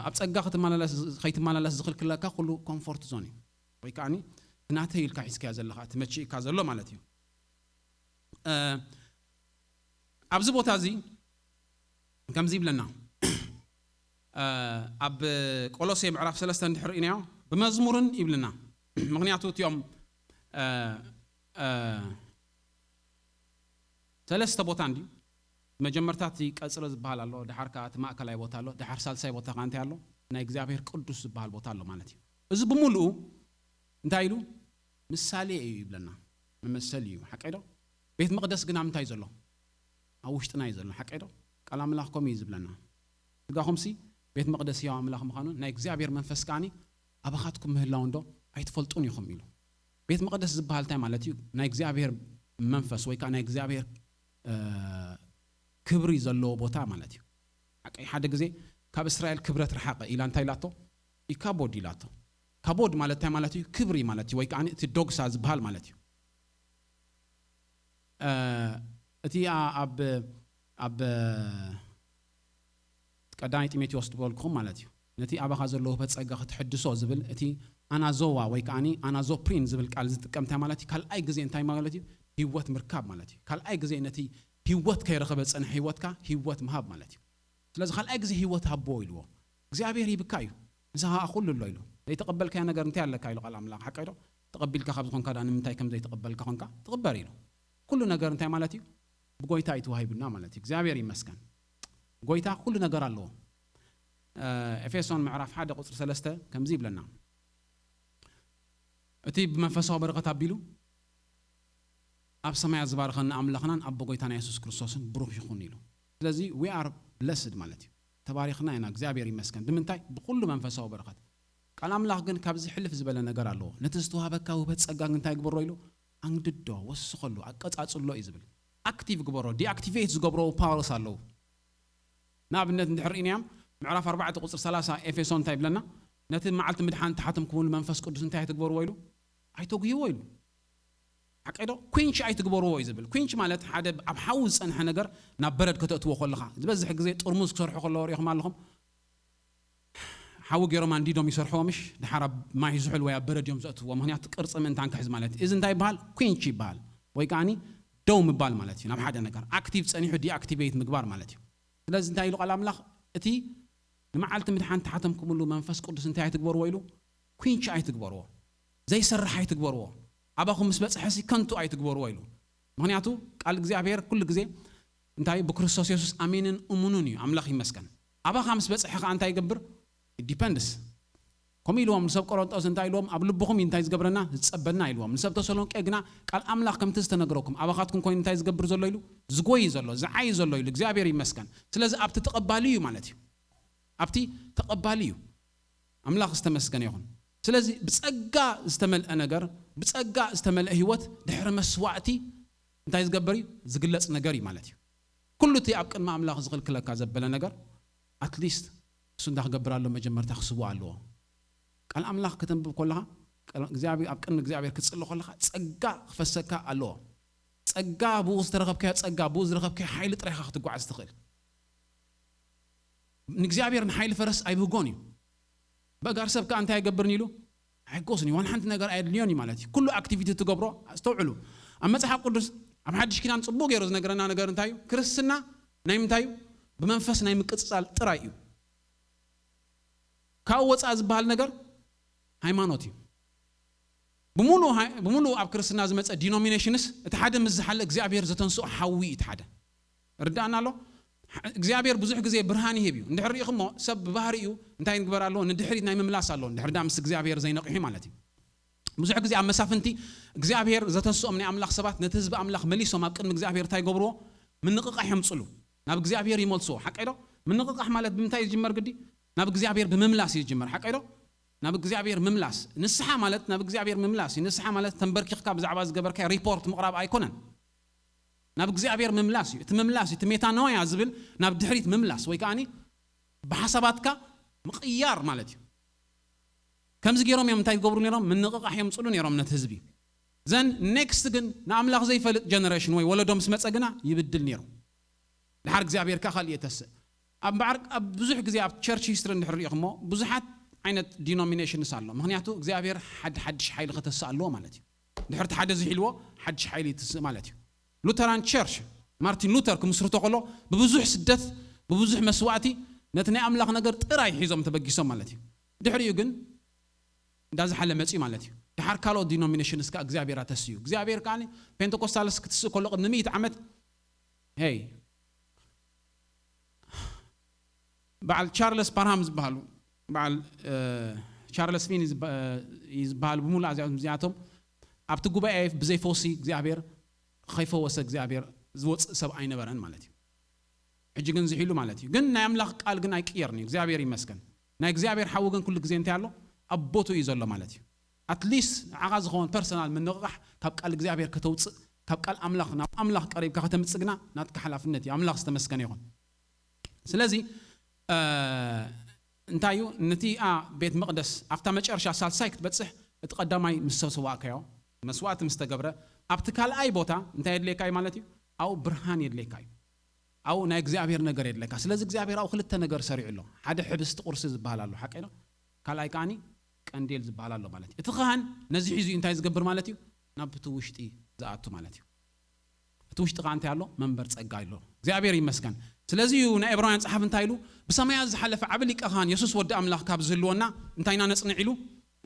ኣብ ጸጋ ክትመላለስ፣ ከይትመላለስ ዝኽልክለካ ኩሉ ኮምፎርት ዞን እዩ። ወይ ከዓኒ ናተይ ኢልካ ሒዝካዮ ዘለኻ፣ እቲ መቺእካ ዘሎ ማለት እዩ። ኣብዚ ቦታ እዚ ከምዚ ይብለና። ኣብ ቆሎሴ ምዕራፍ ሰለስተ እንድሕር ኢናዮ፣ ብመዝሙርን ይብልና። ምኽንያቱ እቲኦም ሰለስተ ቦታ እንድዩ። መጀመርታ እቲ ቀጽሎ ዝበሃል ኣሎ፣ ድሓር ከኣ እቲ ማእከላይ ቦታ ኣሎ፣ ድሓር ሳልሳይ ቦታ ከኣ እንታይ ኣሎ? ናይ እግዚኣብሔር ቅዱስ ዝበሃል ቦታ ኣሎ ማለት እዩ። እዚ ብምሉኡ እንታይ ኢሉ? ምሳሌ እዩ ይብለና። መመሰል እዩ፣ ሓቀይ ዶ? ቤት መቕደስ ግን ኣብ ምንታይ ዘሎ? ኣብ ውሽጥና እዩ ዘሎ፣ ሓቀይ ዶ? ቃል ኣምላኽ ከምኡ እዩ ዝብለና። ስጋኹምሲ ቤት መቕደስ ህያው ኣምላኽ ምዃኑ ናይ እግዚኣብሔር መንፈስ ከኣኒ ኣባኻትኩም ምህላው እንዶ ኣይትፈልጡን ኢኹም ኢሉ። ቤት መቕደስ ዝበሃል እንታይ ማለት እዩ? ናይ እግዚኣብሔር መንፈስ ወይ ከዓ ናይ እግዚኣብሔር ክብሪ ዘለዎ ቦታ ማለት እዩ። ሓቀይ ሓደ ግዜ ካብ እስራኤል ክብረት ረሓቐ ኢላ እንታይ ኢላቶ? ኢካቦድ ኢላቶ። ካቦድ ማለት እንታይ ማለት እዩ? ክብሪ ማለት እዩ፣ ወይ ከዓ እቲ ዶግሳ ዝበሃል ማለት እዩ። እቲ ኣብ ኣብ ቀዳማይ ጢሞቴዎስ ዝበልኩኹም ማለት እዩ። ነቲ ኣባኻ ዘሎ ውህበት ጸጋ ክትሕድሶ ዝብል እቲ ኣናዞዋ ወይ ከዓኒ ኣናዞፕሪን ዝብል ቃል ዝጥቀም እንታይ ማለት እዩ? ካልኣይ ግዜ እንታይ ማለት እዩ? ህይወት ምርካብ ማለት እዩ። ካልኣይ ግዜ ነቲ ህይወት ከይረኸበ ዝጸንሐ ህይወትካ ህይወት ምሃብ ማለት እዩ። ስለዚ ካልኣይ ግዜ ህይወት ሃቦ ኢልዎ። እግዚኣብሔር ሂብካ እዩ። ንስኻ ከዓ ኩሉ ኣሎ ኢሉ። ዘይተቐበልካዮ ነገር እንታይ ኣለካ ኢሉ ቃል ኣምላኽ፣ ሓቀይ ዶ? ተቐቢልካ ካብ ዝኾንካ ደኣ ንምንታይ ከም ዘይተቐበልካ ኾንካ ትቕበር ኢሉ። ኩሉ ነገር እንታይ ማለት እዩ? ብጎይታ እዩ ተዋሂቡና ማለት እዩ። እግዚኣብሔር ይመስገን። ጎይታ ኩሉ ነገር ኣለዎ። ኤፌሶን ምዕራፍ ሓደ ቁፅሪ ሰለስተ ከምዚ ይብለና፣ እቲ ብመንፈሳዊ በረኸት ኣቢሉ ኣብ ሰማያት ዝባረኸና ኣምላኽናን ኣቦ ጎይታና የሱስ ክርስቶስን ብሩኽ ይኹን ኢሉ። ስለዚ we are blessed ማለት እዩ። ተባሪኽና ኢና፣ እግዚኣብሔር ይመስገን። ብምንታይ? ብኹሉ መንፈሳዊ በረኸት። ቃል ኣምላኽ ግን ካብዚ ሕልፍ ዝበለ ነገር ኣለዎ። ነቲ ዝተዋህበካ ውህበት ጸጋ ግን እንታይ ግበሮ ኢሉ? ኣንግድዶ፣ ወስኸሉ፣ ኣቀጻጽሎ እዩ ዝብል። ኣክቲቭ ግበሮ፣ ዲኣክቲቬት ዝገብሮ ፓወርስ ኣለዉ። ንኣብነት እንድሕር ርኢናዮም ምዕራፍ ኣርባዕተ ቁፅሪ ሰላሳ ኤፌሶን እንታይ ይብለና? ነቲ መዓልቲ ምድሓን ተሓተምኩምሉ መንፈስ ቅዱስ እንታይ ኣይትግበርዎ ኢሉ? ኣይተጉህይዎ ኢሉ። ሓቀይ ዶ? ኩንቺ ኣይትግበርዎ እዩ ዝብል። ኩንቺ ማለት ሓደ ኣብ ሓዊ ዝፀንሐ ነገር ናብ በረድ ከተእትዎ ከለኻ፣ ዝበዝሕ ግዜ ጥርሙዝ ክሰርሑ ከለዎ ሪኢኹም ኣለኹም። ሓዊ ገይሮም ኣንዲዶም ይሰርሕዎ ምሽ፣ ድሓር ኣብ ማይ ዝሑል ወይ ኣብ በረድ እዮም ዘእትዎ። ምኽንያቱ ቅርፂ ምእንታን ክሕዝ ማለት እዩ። እዚ እንታይ ይበሃል? ኩንቺ ይበሃል። ወይ ከዓኒ ደው ምባል ማለት እዩ። ናብ ሓደ ነገር ኣክቲቭ ፀኒሑ ዲኣክቲቬት ምግባር ማለት እዩ። ስለዚ እንታይ ኢሉ ቃል ኣምላኽ? እቲ ንመዓልቲ ምድሓን ተሓተምኩምሉ መንፈስ ቅዱስ እንታይ ኣይትግበርዎ ኢሉ? ኩንቺ ኣይትግበርዎ፣ ዘይሰርሕ ኣይትግበርዎ፣ ኣባኹም ምስ በፅሐሲ ከንቱ ኣይትግበርዎ ኢሉ። ምኽንያቱ ቃል እግዚኣብሔር ኩሉ ግዜ እንታይ? ብክርስቶስ የሱስ ኣሜንን እሙኑን እዩ። ኣምላኽ ይመስገን። ኣባኻ ምስ በፅሐ ከዓ እንታይ ይገብር? ዲፐንድስ። ከምኡ ኢልዎም ንሰብ ቆሮንጦስ እንታይ ኢልዎም? ኣብ ልብኹም እዩ እንታይ ዝገብረና? ዝፀበና ኢልዎም። ንሰብ ተሰሎንቄ ግና ቃል ኣምላኽ ከምቲ ዝተነግረኩም ኣባኻትኩም ኮይኑ እንታይ ዝገብር ዘሎ ኢሉ? ዝጎይ ዘሎ፣ ዝዓይ ዘሎ ኢሉ። እግዚኣብሔር ይመስገን። ስለዚ ኣብቲ ተቐባሊ እዩ ማለት እዩ። ኣብቲ ተቐባሊ እዩ። ኣምላኽ ዝተመስገነ ይኹን። ስለዚ ብጸጋ ዝተመልአ ነገር፣ ብጸጋ ዝተመልአ ህይወት ድሕሪ መስዋእቲ እንታይ ዝገበር እዩ? ዝግለጽ ነገር እዩ ማለት እዩ። ኩሉ እቲ ኣብ ቅድሚ ኣምላኽ ዝኽልክለካ ዘበለ ነገር ኣትሊስት እሱ እንታይ ክገብር ኣለዎ? መጀመርታ ክስዋእ ኣለዎ። ቃል ኣምላኽ ከተንብብ ከለኻ፣ ቃል እግዚኣብሔር፣ ኣብ ቅድሚ እግዚኣብሔር ክትጽሊ ከለኻ ጸጋ ክፈሰካ ኣለዎ። ጸጋ ብኡ ዝተረኸብካዮ ጸጋ፣ ብኡ ዝረኸብካዮ ሓይሊ ጥራይ ኢኻ ክትጓዓዝ ትኽእል። ንእግዚኣብሔር ንሓይሊ ፈረስ ኣይብህጎን እዩ። በጋር ሰብ ከኣ እንታይ ኣይገብርን ኢሉ ኣይጎስን እዩ። ዋላ ሓንቲ ነገር ኣየድልዮን እዩ ማለት እዩ። ኩሉ ኣክቲቪቲ ትገብሮ፣ ኣስተውዕሉ። ኣብ መጽሓፍ ቅዱስ ኣብ ሓድሽ ኪዳን ጽቡቕ ገይሩ ዝነገረና ነገር እንታይ እዩ? ክርስትና ናይ ምንታይ እዩ? ብመንፈስ ናይ ምቅጽጻል ጥራይ እዩ። ካብኡ ወጻኢ ዝበሃል ነገር ሃይማኖት እዩ። ብምሉእ ሃይ-፣ ብምሉእ ኣብ ክርስትና ዝመጸ ዲኖሚኔሽንስ እቲ ሓደ ምስ ዝሓለ እግዚኣብሔር ዘተንስኦ ሓዊ እዩ እቲ ሓደ። ርዳእና ኣሎ? እግዚኣብሔር ብዙሕ ግዜ ብርሃን ይህብ እዩ። እንድሕር ርኢኹሞ ሰብ ብባህሪኡ እንታይ ንግበር ኣለዎ? ንድሕሪት ናይ ምምላስ ኣለዎ። እንድሕር ዳ ምስ እግዚኣብሔር ዘይነቂሑ ማለት እዩ። ብዙሕ ግዜ ኣብ መሳፍንቲ እግዚኣብሔር ዘተስኦም ናይ ኣምላኽ ሰባት ነቲ ህዝቢ ኣምላኽ መሊሶም ኣብ ቅድሚ እግዚኣብሔር እንታይ ይገብርዎ? ምንቕቓሕ የምጽሉ። ናብ እግዚኣብሔር ይመልስዎ። ሓቀይ ዶ? ምንቕቓሕ ማለት ብምንታይ እዩ ዝጅመር ግዲ? ናብ እግዚኣብሔር ብምምላስ እዩ ዝጅመር። ሓቀይ ዶ? ናብ እግዚኣብሔር ምምላስ። ንስሓ ማለት ናብ እግዚኣብሔር ምምላስ እዩ። ንስሓ ማለት ተንበርኪኽካ ብዛዕባ ዝገበርካዮ ሪፖርት ምቕራብ ኣይኮነን። ናብ እግዚኣብሔር ምምላስ እዩ። እቲ ምምላስ እዩ። እቲ ሜታኖያ ዝብል ናብ ድሕሪት ምምላስ ወይ ከዓኒ ብሓሳባትካ ምቕያር ማለት እዩ። ከምዚ ገይሮም እዮም እንታይ ዝገብሩ ነይሮም? ምንቕቓሕ የምፅሉ ነይሮም ነቲ ህዝቢ። ዘን ኔክስት ግን ንኣምላኽ ዘይፈልጥ ጀነሬሽን ወይ ወለዶ ምስ መፀ ግና ይብድል ነይሩ። ድሓር እግዚኣብሔር ከኣ ካልእ የተስእ። ኣብ በዓር ኣብ ብዙሕ ግዜ ኣብ ቸርች ሂስትሪ እንድሕር ሪኢኹሞ ብዙሓት ዓይነት ዲኖሚኔሽንስ ኣሎ። ምክንያቱ እግዚኣብሔር ሓድ ሓድሽ ሓይሊ ከተስእ ኣለዎ ማለት እዩ። ድሕርቲ ሓደ ዝሒልዎ ሓድሽ ሓይሊ ይትስእ ማለት እዩ። ሉተራን ቸርች ማርቲን ሉተር ክምስርቶ ከሎ ብብዙሕ ስደት ብብዙሕ መስዋእቲ ነቲ ናይ ኣምላኽ ነገር ጥራይ ሒዞም ተበጊሶም ማለት እዩ። ድሕሪኡ ግን እንዳዝሓለ መፅዩ ማለት እዩ። ድሓር ካልኦት ዲኖሚኔሽንስ ከዓ እግዚኣብሔር ኣተስዩ። እግዚኣብሔር ከዓ ፔንቴኮስታልስ ክትስእ ከሎ ቅድሚ ሚእቲ ዓመት ሄይ በዓል ቻርለስ ፓርሃም ዝበሃሉ በዓል እ፣ ቻርለስ ፊን ዝበ- እ፣ ዝበሃሉ ብምሉእ እዚኣቶም እዚኣቶም ኣብቲ ጉባኤ ብዘይ ፈውሲ እግዚኣብሔር ከይፈወሰ እግዚኣብሔር ዝወፅእ ሰብ ኣይነበረን ማለት እዩ። ሕጂ ግን ዝሒሉ ማለት እዩ። ግን ናይ ኣምላኽ ቃል ግን ኣይቅየርን እዩ። እግዚኣብሔር ይመስገን። ናይ እግዚኣብሔር ሓዊ ግን ኩሉ ግዜ እንታይ ኣሎ? ኣብ ቦትኡ እዩ ዘሎ ማለት እዩ። ኣትሊስት ንዓኻ ዝኸውን ፐርሰናል ምንቕቓሕ ካብ ቃል እግዚኣብሔር ከተውፅእ ካብ ቃል ኣምላኽ ናብ ኣምላኽ ቀሪብካ ከተምፅእ ግና ናትካ ሓላፍነት እዩ። ኣምላኽ ዝተመስገነ ይኹን። ስለዚ እ፣ እንታይ እዩ ነቲ ኣ ቤት መቕደስ ኣብታ መጨረሻ ሳልሳይ ክትበፅሕ እቲ ቀዳማይ ምስ ተሰዋእካዮ መስዋእቲ ምስ ተገብረ ኣብቲ ካልኣይ ቦታ እንታይ የድልየካ እዩ ማለት እዩ? ኣብኡ ብርሃን የድልየካ እዩ። ኣብኡ ናይ እግዚኣብሔር ነገር የድልየካ። ስለዚ እግዚኣብሔር ኣብኡ ክልተ ነገር ሰሪዑ ኣሎ። ሓደ ሕብስቲ ቁርሲ ዝበሃል ኣሎ፣ ሓቀይ ዶ? ካልኣይ ከዓኒ ቀንዴል ዝበሃል ኣሎ ማለት እዩ። እቲ ካህን ነዚ ሒዙ እዩ እንታይ ዝገብር ማለት እዩ? ናብቲ ውሽጢ ዝኣቱ ማለት እዩ። እቲ ውሽጢ ከዓ እንታይ ኣሎ? መንበር ጸጋ ኣሎ። እግዚኣብሔር ይመስገን። ስለዚ እዩ ናይ ዕብራውያን ጸሓፊ እንታይ ኢሉ? ብሰማያት ዝሓለፈ ዓቢ ሊቀ ካህን የሱስ ወዲ ኣምላኽ ካብ ዝህልወና እንታይ ኢና ነጽንዕ ኢሉ?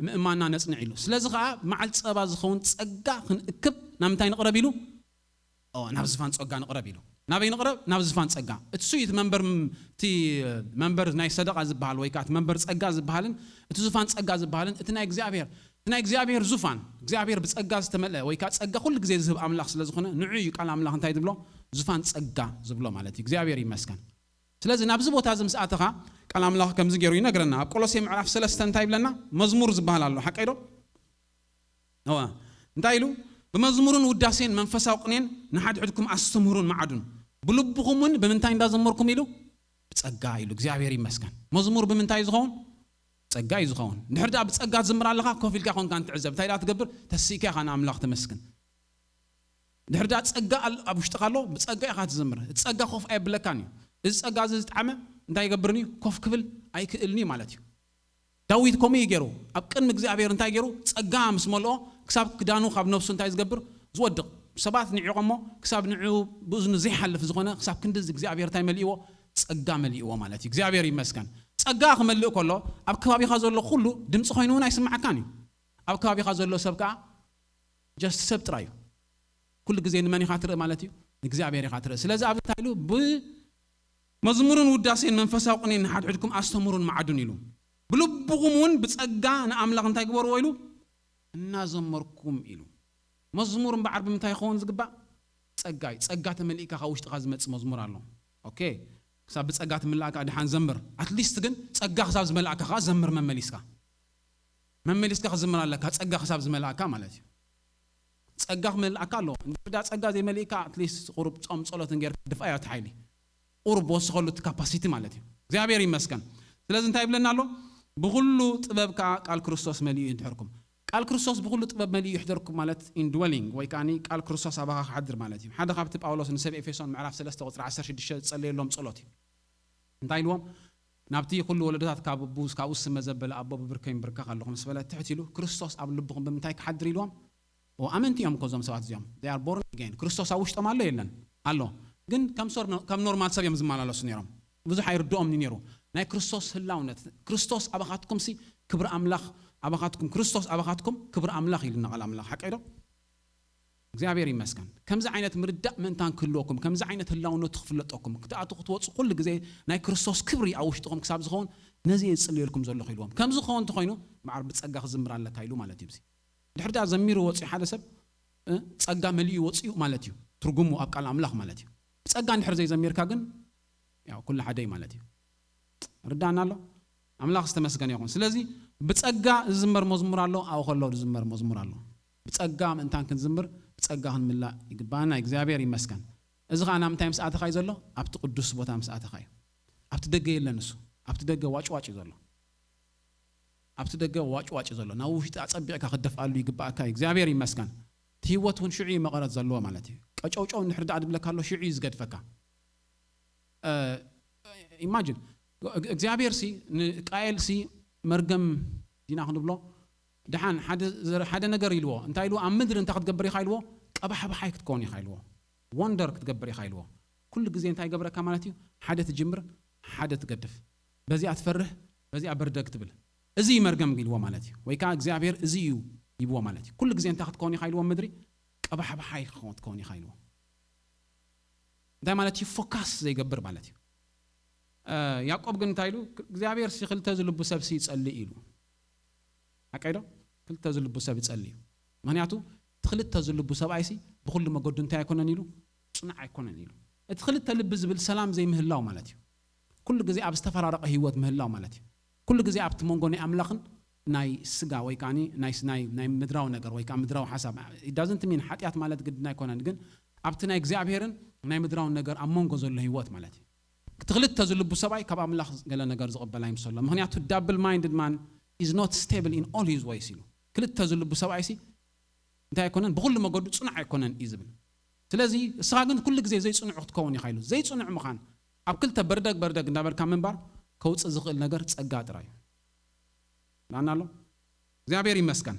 ምእማንና ነጽንዕ ኢሉ። ስለዚ ከዓ መዓል ጸባ ዝኸውን ጸጋ ክንእክብ ናብ ምንታይ ንቕረብ ኢሉ? ኦ፣ ናብ ዝፋን ጸጋ ንቕረብ ኢሉ። ናበይ ንቕረብ? ናብ ዝፋን ጸጋ። እቲ እሱ እዩ እቲ መንበር ም- እቲ መንበር ናይ ሰደቃ ዝበሃል ወይ ከዓ እቲ መንበር ጸጋ ዝበሃልን እቲ ዝፋን ጸጋ ዝበሃልን እቲ ናይ እግዚኣብሔር እቲ ናይ እግዚኣብሔር ዙፋን እግዚኣብሔር ብጸጋ ዝተመልአ ወይ ከዓ ጸጋ ኩሉ ግዜ ዝህብ ኣምላኽ ስለ ዝኾነ ንዑ እዩ ቃል ኣምላኽ እንታይ ዝብሎ? ዙፋን ጸጋ ዝብሎ ማለት እዩ። እግዚኣብሔር ይመስገን። ስለዚ ናብዚ ቦታ እዚ ምስ ኣተኻ ቃል ኣምላኽ ከምዚ ገይሩ ይነግረና። ኣብ ቆሎሴ ምዕራፍ ሰለስተ እንታይ ይብለና? መዝሙር ዝበሃል ኣሎ። ሓቀይ ዶ? እዋ እንታይ ኢሉ? ብመዝሙርን ውዳሴን መንፈሳዊ ቅኔን ንሓድሕድኩም ኣስተምህሩን መዓዱን ብልብኹም እውን ብምንታይ እንዳዘመርኩም ኢሉ? ብጸጋ ኢሉ። እግዚኣብሔር ይመስገን። መዝሙር ብምንታይ እዩ ዝኸውን? ጸጋ እዩ ዝኸውን። እንድሕር ደኣ ብጸጋ ትዝምር ኣለኻ፣ ኮፍ ኢልካ ኮንካ እንትዕዘብ እንታይ ደኣ ትገብር? ተሲእካ ኢኻ ንኣምላኽ ተመስግን። እንድሕር ደኣ ጸጋ ኣብ ውሽጥኻ ኣሎ፣ ብጸጋ ኢኻ ትዝምር። እቲ ጸጋ ኮፍ ኣየብለካን እዩ። እዚ ጸጋ እዚ ዝጠዓመ እንታይ ይገብርን እዩ? ኮፍ ክብል ኣይክእልን እዩ ማለት እዩ። ዳዊት ከምኡ እዩ ገይሩ። ኣብ ቅድሚ እግዚኣብሔር እንታይ ገይሩ? ጸጋ ምስ መልኦ ክሳብ ክዳኑ ካብ ነፍሱ እንታይ ዝገብር? ዝወድቕ። ሰባት ንዒቖሞ ክሳብ ንዕኡ ብእዝኑ ዘይሓልፍ ዝኾነ ክሳብ ክንድዚ እግዚኣብሔር እንታይ መሊእዎ? ጸጋ መሊእዎ ማለት እዩ። እግዚኣብሔር ይመስገን። ጸጋ ክመልእ ከሎ ኣብ ከባቢኻ ዘሎ ኩሉ ድምፂ ኮይኑ እውን ኣይስምዓካን እዩ። ኣብ ከባቢኻ ዘሎ ሰብ ከዓ ጀስት ሰብ ጥራይ እዩ። ኩሉ ግዜ ንመን ኢኻ ትርኢ ማለት እዩ? ንእግዚኣብሔር ኢኻ ትርኢ። ስለዚ ኣብ እንታይ ኢሉ? ብመዝሙርን ውዳሴን መንፈሳዊ ቅኔን ንሓድሕድኩም ኣስተምሩን መዓዱን ኢሉ። ብልብኹም እውን ብጸጋ ንኣምላኽ እንታይ ግበርዎ ኢሉ? እናዘመርኩም ኢሉ። መዝሙር እምበዓር ብምንታይ ይኸውን ዝግባእ? ጸጋ እዩ። ጸጋ ተመሊእካ ካብ ውሽጥኻ ዝመጽእ መዝሙር ኣሎ። ኦኬ፣ ክሳብ ብጸጋ ትምላእካ ድሓን ዘምር። ኣትሊስት ግን ጸጋ ክሳብ ዝመላእካ ከዓ ዘምር መመሊስካ። መመሊስካ ክዝምር ኣለካ፣ ጸጋ ክሳብ ዝመላእካ ማለት እዩ። ጸጋ ክመልኣካ ኣለዎ። እንድሕር ደኣ ጸጋ ዘይመሊእካ ኣትሊስት ቁሩብ ጾም ጸሎትን ጌርካ ድፍኣዮ እቲ ሓይሊ። ቁሩብ ወስኸሉ እቲ ካፓሲቲ ማለት እዩ። እግዚኣብሔር ይመስገን። ስለዚ እንታይ ይብለና ኣሎ? ብኹሉ ጥበብ ከዓ ቃል ክርስቶስ መሊኡ ይድሕርኩም። ቃል ክርስቶስ ብኹሉ ጥበብ መሊኡ ይሕደርኩም ማለት ኢንድወሊንግ ወይ ከዓኒ ቃል ክርስቶስ ኣባኻ ክሓድር ማለት እዩ። ሓደ ካብቲ ጳውሎስ ንሰብ ኤፌሶን ምዕራፍ ሰለስተ ቁፅሪ ዓሰርተ ሽዱሽተ ዝጸለየሎም ጸሎት እዩ። እንታይ ኢልዎም? ናብቲ ኩሉ ወለዶታት ካብ ኣቡ ካብኡ ስመ ዘበለ ኣቦ ብብርከይ ይንብርከኽ ኣለኹ ምስ በለ ትሕት ኢሉ ክርስቶስ ኣብ ልብኹም ብምንታይ ክሓድር ኢልዎም? ኦ ኣመንቲ እዮም እኮ እዞም ሰባት እዚኦም። They are born again። ክርስቶስ ኣብ ውሽጦም ኣሎ የለን? ኣሎ። ግን ከም ሶር ከም ኖርማል ሰብ እዮም ዝመላለሱ ነይሮም። ብዙሕ ኣይርድኦም ነይሩ። ናይ ክርስቶስ ህላውነት ክርስቶስ ኣባኻትኩም ሲ ክብሪ ኣምላኽ ኣባኻትኩም ክርስቶስ ኣባኻትኩም ክብሪ ኣምላኽ ኢሉና ቃል ኣምላኽ ሓቀይ ዶ? እግዚኣብሔር ይመስገን። ከምዚ ዓይነት ምርዳእ ምእንታን ክህልወኩም ከምዚ ዓይነት ህላውነቱ ክፍለጠኩም ክትኣቱ ክትወፁ ኩሉ ግዜ ናይ ክርስቶስ ክብሪ ኣብ ውሽጥኹም ክሳብ ዝኸውን ነዚ የፅልየልኩም ዘለኹ ኢልዎም። ከምዚ ክኸውን እንተኾይኑ መዓር ብፀጋ ክዝምር ኣለካ ኢሉ ማለት እዩ። ድሕር ዳ ዘሚሩ ወፅኡ ሓደ ሰብ እ፣ ጸጋ መሊኡ ወፅኡ ማለት እዩ። ትርጉሙ ኣብ ቃል ኣምላኽ ማለት እዩ። ብጸጋ እንድሕር ዘይዘሚርካ ግን ያው ኩሉ ሓደ እዩ ማለት እዩ። ርዳና ኣሎ። ኣምላኽ ዝተመስገነ ይኹን። ስለዚ ብጸጋ ዝዝመር መዝሙር ኣሎ፣ ኣብኡ ከሎ ዝዝመር መዝሙር ኣሎ። ብጸጋ ምእንታን ክንዝምር ብጸጋ ክንምላእ ይግባና። እግዚኣብሔር ይመስገን። እዚ ኸዓ ናብ ምንታይ ምስ ኣተኻ እዩ ዘሎ? ኣብቲ ቅዱስ ቦታ ምስ ኣተኻ እዩ። ኣብቲ ደገ የለን እሱ። ኣብቲ ደገ ዋጭዋጭ እዩ ዘሎ። ኣብቲ ደገ ዋጭዋጭ እዩ ዘሎ። ናብ ውሽጢ ኣጸቢቕካ ክትደፍኣሉ ይግባኣካ እዩ። እግዚኣብሔር ይመስገን። እቲ ህይወት እውን ሽዑ እዩ መቐረት ዘለዎ ማለት እዩ። ቀጨውጨው እንድሕር ደኣ ድብለካ ኣሎ ሽዑ እዩ ዝገድፈካ። ኢማጂን እግዚኣብሔር ሲ ንቃኤል ሲ መርገም ዲና ክንብሎ፣ ደሓን ሓደ ነገር ኢልዎ። እንታይ ኢልዎ? ኣብ ምድሪ እንታይ ክትገብር ኢኻ ኢልዎ? ቀባሕባሓይ ክትከውን ኢኻ ኢልዎ። ወንደር ክትገብር ኢኻ ኢልዎ። ኩሉ ግዜ እንታይ ገብረካ ማለት እዩ? ሓደ ትጅምር፣ ሓደ ትገድፍ። በዚኣ ትፈርህ፣ በዚኣ በርደግ ትብል። እዚ እዩ መርገም ኢልዎ ማለት እዩ። ወይ ከዓ እግዚኣብሔር እዚ እዩ ይብዎ ማለት እዩ። ኩሉ ግዜ እንታይ ክትከውን ኢኻ ኢልዎ? ምድሪ ቀባሕባሓይ ክትከውን ኢኻ ኢልዎ። እንታይ ማለት እዩ? ፎካስ ዘይገብር ማለት እዩ። ያዕቆብ ግን እንታይ ኢሉ? እግዚኣብሔር ሲ ክልተ ዝልቡ ሰብ ሲ ይጸልእ ኢሉ። ሓቀይ ዶ? ክልተ ዝልቡ ሰብ ይጸልእ እዩ። ምክንያቱ እቲ ክልተ ዝልቡ ሰብኣይ ሲ ብኩሉ መገዱ እንታይ ኣይኮነን ኢሉ? ጽኑዕ ኣይኮነን ኢሉ። እቲ ክልተ ልቢ ዝብል ሰላም ዘይምህላው ማለት እዩ። ኩሉ ግዜ ኣብ ዝተፈራረቐ ህይወት ምህላው ማለት እዩ። ኩሉ ግዜ ኣብቲ መንጎ ናይ ኣምላኽን ናይ ስጋ ወይ ከዓኒ ናይ ናይ ምድራዊ ነገር ወይ ከዓ ምድራዊ ሓሳብ፣ it doesn't mean ሓጢኣት ማለት ግድን ኣይኮነን፣ ግን ኣብቲ ናይ እግዚኣብሔርን ናይ ምድራውን ነገር ኣብ መንጎ ዘሎ ህይወት ማለት እዩ። እቲ ክልተ ዝልቡ ሰብኣይ ካብ ኣምላኽ ገለ ነገር ዝቕበል ኣይምሰሎ። ምክንያቱ double minded man is not stable in all his ways ኢሉ። ክልተ ዝልቡ ሰብኣይ ሲ እንታይ ኣይኮነን፣ ብኩሉ መገዱ ጽኑዕ ኣይኮነን እዩ ዝብል። ስለዚ እስኻ ግን ኩሉ ግዜ ዘይጽኑዕ ክትከውን ኢኻ ኢሉ። ዘይጽኑዕ ምዃን፣ ኣብ ክልተ በርደግ በርደግ እንዳበልካ ምንባር ከውጽእ ዝኽእል ነገር ጸጋ ጥራይ እዩ። ዳና ኣሎ። እግዚኣብሔር ይመስገን።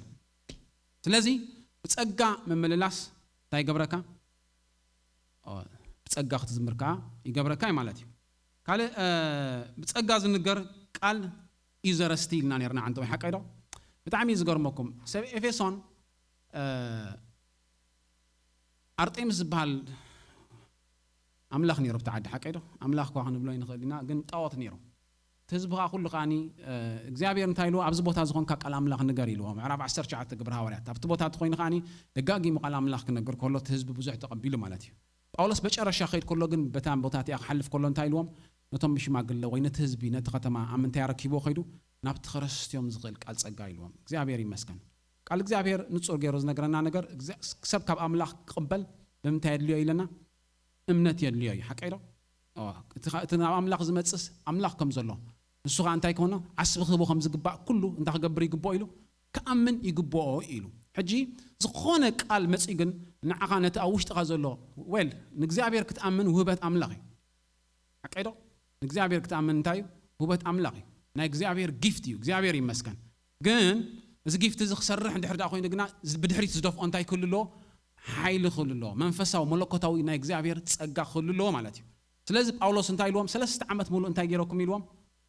ስለዚ ብጸጋ ምምልላስ እንታይ ይገብረካ? ብጸጋ ክትዝምር ከዓ ይገብረካ እዩ ማለት እዩ። ካልእ ብጸጋ ዝንገር ቃል እዩ ዘረስቲ ኢልና ነርና ዓንተወይ ሓቀይ ዶ? ብጣዕሚ እዩ ዝገርመኩም። ሰብ ኤፌሶን ኣርጤምስ ዝበሃል ኣምላኽ ነይሩ ብቲ ዓዲ ሓቀይ ዶ? ኣምላኽ እኳ ክንብሎ ይንኽእል ኢና፣ ግን ጣዖት ነይሩ። እቲ ህዝቢ ከዓ ኩሉ ከዓኒ እግዚኣብሔር እንታይ ኢልዎ? ኣብዚ ቦታ ዝኾንካ ቃል ኣምላኽ ንገር ኢልዎ። ምዕራፍ ዓሰርተ ትሽዓተ ግብሪ ሃዋርያት። ኣብቲ ቦታ እቲ ኮይኑ ከዓኒ ደጋጊሙ ቃል ኣምላኽ ክነግር ከሎ እቲ ህዝቢ ብዙሕ ተቐቢሉ ማለት እዩ። ጳውሎስ በጨረሻ ከይድ ከሎ ግን በታ ቦታ እቲኣ ክሓልፍ ከሎ እንታይ ኢልዎም? ነቶም ሽማግለ ወይ ነቲ ህዝቢ ነቲ ከተማ ኣብ ምንታይ ኣረኪብዎ ከይዱ? ናብቲ ከረስትዮም ዝኽእል ቃል ጸጋ ኢልዎም። እግዚኣብሔር ይመስገን። ቃል እግዚኣብሔር ንጹር ገይሩ ዝነግረና ነገር ሰብ ካብ ኣምላኽ ክቕበል ብምንታይ የድልዮ ኢለና? እምነት የድልዮ እዩ። ሓቀይ ዶ? እቲ ናብ ኣምላኽ ዝመጽስ ኣምላኽ ከም ዘሎ ንሱ ከዓ እንታይ ክኾኖ ዓስቢ ክህቦ ከም ዝግባእ ኩሉ እንታይ ክገብር ይግብኦ ኢሉ ክኣምን ይግብኦ ኢሉ። ሕጂ ዝኾነ ቃል መጺ ግን ንዓኻ ነቲ ኣብ ውሽጥኻ ዘሎ well ንእግዚኣብሔር ክትኣምን ውህበት ኣምላኽ እዩ። ሓቀይ ዶ? ንእግዚኣብሔር ክትኣምን እንታይ እዩ? ውህበት ኣምላኽ እዩ። ናይ እግዚኣብሔር ጊፍት እዩ። እግዚኣብሔር ይመስገን። ግን እዚ ጊፍት እዚ ክሰርሕ እንድሕር ደኣ ኮይኑ ግና ብድሕሪት ዝደፍኦ እንታይ ክህሉ ኣለዎ? ሓይሊ ክህሉ ኣለዎ። መንፈሳዊ መለኮታዊ ናይ እግዚኣብሔር ጸጋ ክህሉ ኣለዎ ማለት እዩ። ስለዚ ጳውሎስ እንታይ ኢልዎም? ሰለስተ ዓመት ሙሉእ እንታይ ገይረኩም ኢልዎም?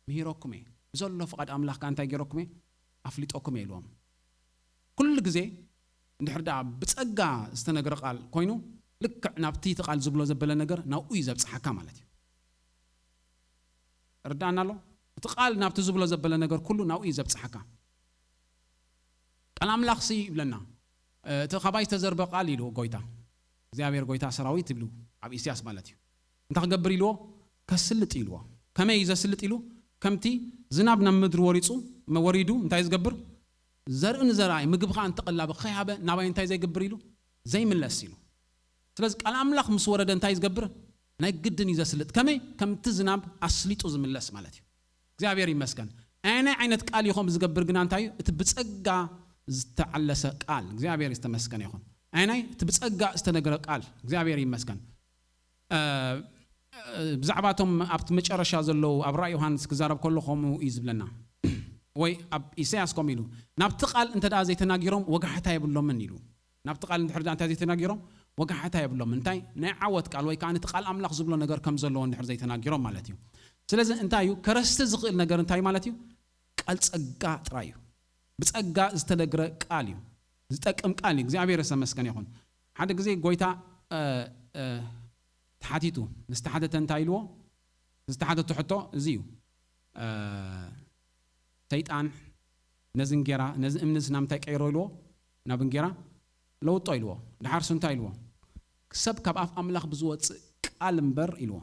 ምሂረኩም እየ። ብዘሎ ፍቓድ ኣምላኽ ከኣ እንታይ ገይረኩም እየ? ኣፍሊጠኩም እየ ኢልዎም። ኩሉ ግዜ እንድሕር ደኣ ብጸጋ ዝተነግረ ቃል ኮይኑ ልክዕ ናብቲ እቲ ቃል ዝብሎ ዘበለ ነገር ናብኡ እዩ ዘብጽሓካ ማለት እዩ። ርዳእና ኣሎ? እቲ ቃል ናብቲ ዝብሎ ዘበለ ነገር ኩሉ ናብኡ እዩ ዘብጽሓካ። ቃል ኣምላኽ ሲ ይብለና እቲ ካባይ ዝተዘርበ ቃል ኢሉ ጎይታ እግዚኣብሔር ጎይታ ሰራዊት ይብሉ ኣብ ኢሳያስ ማለት እዩ። እንታይ ክገብር ኢልዎ? ከስልጥ ኢልዎ። ከመይ እዩ ዘስልጥ ኢሉ? ከምቲ ዝናብ ናብ ምድሪ ወሪጹ ወሪዱ እንታይ ዝገብር? ዘርኢ ንዘርኣይ ምግቢ ከዓ እንተቐላቢ ከይሃበ ናባይ እንታይ ዘይገብር ኢሉ? ዘይምለስ ኢሉ። ስለዚ ቃል ኣምላኽ ምስ ወረደ እንታይ ዝገብር? ናይ ግድን እዩ ዘስልጥ። ከመይ? ከምቲ ዝናብ ኣስሊጡ ዝምለስ ማለት እዩ። እግዚኣብሔር ይመስገን። ኣየናይ ዓይነት ቃል እዩ ከምኡ ዝገብር ግና እንታይ እዩ? እቲ ብጸጋ ዝተዓለሰ ቃል። እግዚኣብሔር ዝተመስገነ ይኹን። ኣየናይ? እቲ ብጸጋ ዝተነገረ ቃል። እግዚኣብሔር ይመስገን። ብዛዕባቶም ኣብቲ መጨረሻ ዘለዉ ኣብ ራእይ ዮሃንስ ክዛረብ ከሎ ከምኡ እዩ ዝብለና። ወይ ኣብ ኢሳያስ ከምኡ ኢሉ ናብቲ ቃል እንተ ደኣ ዘይተናጊሮም ወጋሕታ የብሎምን ኢሉ። ናብቲ ቃል እንድሕር ደኣ እንታይ ዘይተናጊሮም ወጋሕታ የብሎም እንታይ ናይ ዓወት ቃል ወይ ከዓ ነቲ ቃል ኣምላኽ ዝብሎ ነገር ከም ዘለዎ እንድሕር ዘይተናጊሮም ማለት እዩ። ስለዚ እንታይ እዩ ከረስቲ ዝኽእል ነገር እንታይ ማለት እዩ? ቃል ጸጋ ጥራይ እዩ። ብጸጋ ዝተነግረ ቃል እዩ። ዝጠቅም ቃል እዩ። እግዚኣብሔር የተመስገነ ይኹን። ሓደ ግዜ ጎይታ ተሓቲቱ ምስ ተሓተተ እንታይ ኢልዎ? ዝተሓተቱ ሕቶ እዚ እዩ። ሰይጣን ነዚ እንጌራ ነዚ እምኒ ናብ ምንታይ ቀይሮ ኢልዎ? ናብ እንጌራ ለውጦ ኢልዎ። ድሓርሱ እንታይ ኢልዎ? ሰብ ካብ ኣፍ ኣምላኽ ብዝወፅእ ቃል እምበር ኢልዎ።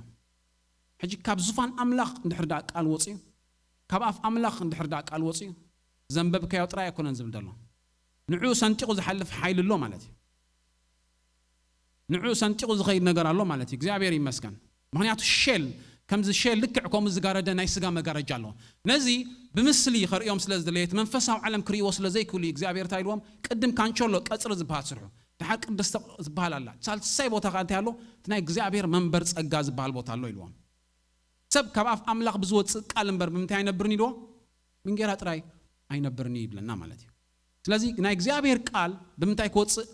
ሕጂ ካብ ዙፋን ኣምላኽ እንድሕር ደኣ ቃል ወፅዩ፣ ካብ ኣፍ ኣምላኽ እንድሕር ደኣ ቃል ወፅዩ፣ ዘንበብካዮ ጥራይ ኣይኮነን ዝብል ዘሎ። ንዑ ሰንጢቑ ዝሓልፍ ሓይሊ ኣሎ ማለት እዩ። ንዑ ሰንጢቑ ዝኸይድ ነገር ኣሎ ማለት እዩ። እግዚኣብሔር ይመስገን። ምኽንያቱ ሼል፣ ከምዚ ሼል ልክዕ ከምኡ ዝጋረደ ናይ ስጋ መጋረጃ ኣለዎ። ነዚ ብምስሊ ከርእዮም ስለ ዝደለየ፣ እቲ መንፈሳዊ ዓለም ክርእይዎ ስለ ዘይክእሉ እዩ እግዚኣብሔር እንታይ ኢልዎም? ቅድም ካንቸሎ ቀጽሪ ዝበሃል ስርሑ፣ ድሓር ቅድስተ ዝበሃል ኣላ፣ ሳልሳይ ቦታ ከዓ እንታይ ኣሎ? እቲ ናይ እግዚኣብሔር መንበር ጸጋ ዝበሃል ቦታ ኣሎ ኢልዎም። ሰብ ካብ ኣፍ ኣምላኽ ብዝወፅእ ቃል እምበር ብምንታይ ኣይነብርን ኢልዎ? ብእንጌራ ጥራይ ኣይነብርን እዩ ይብለና ማለት እዩ። ስለዚ ናይ እግዚኣብሔር ቃል ብምንታይ ክወፅእ?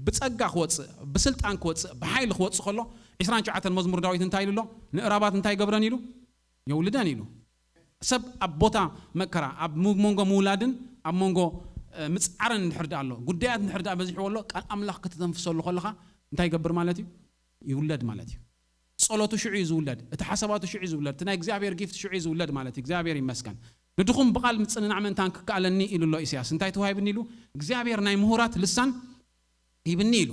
ብጸጋ ክወፅእ፣ ብስልጣን ክወፅእ፣ ብሓይሊ ክወፅእ ከሎ፣ ዕስራን ትሽዓተን መዝሙር ዳዊት እንታይ ኢሉ ኣሎ? ንእራባት እንታይ ይገብረን ኢሉ? የውልደን ኢሉ። ሰብ ኣብ ቦታ መከራ፣ ኣብ ሙ- መንጎ ምውላድን ኣብ መንጎ እ፣ ምፅዓርን እንድሕር ደኣ ኣሎ፣ ጉዳያት እንድሕር ደኣ በዚሕዎ ኣሎ፣ ቃል ኣምላኽ ክትተንፍሰሉ ከለኻ እንታይ ይገብር ማለት እዩ? ይውለድ ማለት እዩ። ጸሎቱ ሽዑ እዩ ዝውለድ፣ እቲ ሓሳባቱ ሽዑ እዩ ዝውለድ፣ እቲ ናይ እግዚኣብሔር ጊፍት ሽዑ እዩ ዝውለድ ማለት እዩ። እግዚኣብሔር ይመስገን። ንድኹም ብቓል ምጽንናዕ ምእንታን ክከኣለኒ ኢሉ ኣሎ ኢሳያስ። እንታይ ተዋሂብኒ ኢሉ? እግዚኣብሔር ናይ ምሁራት ልሳን ሂብኒ ኢሉ።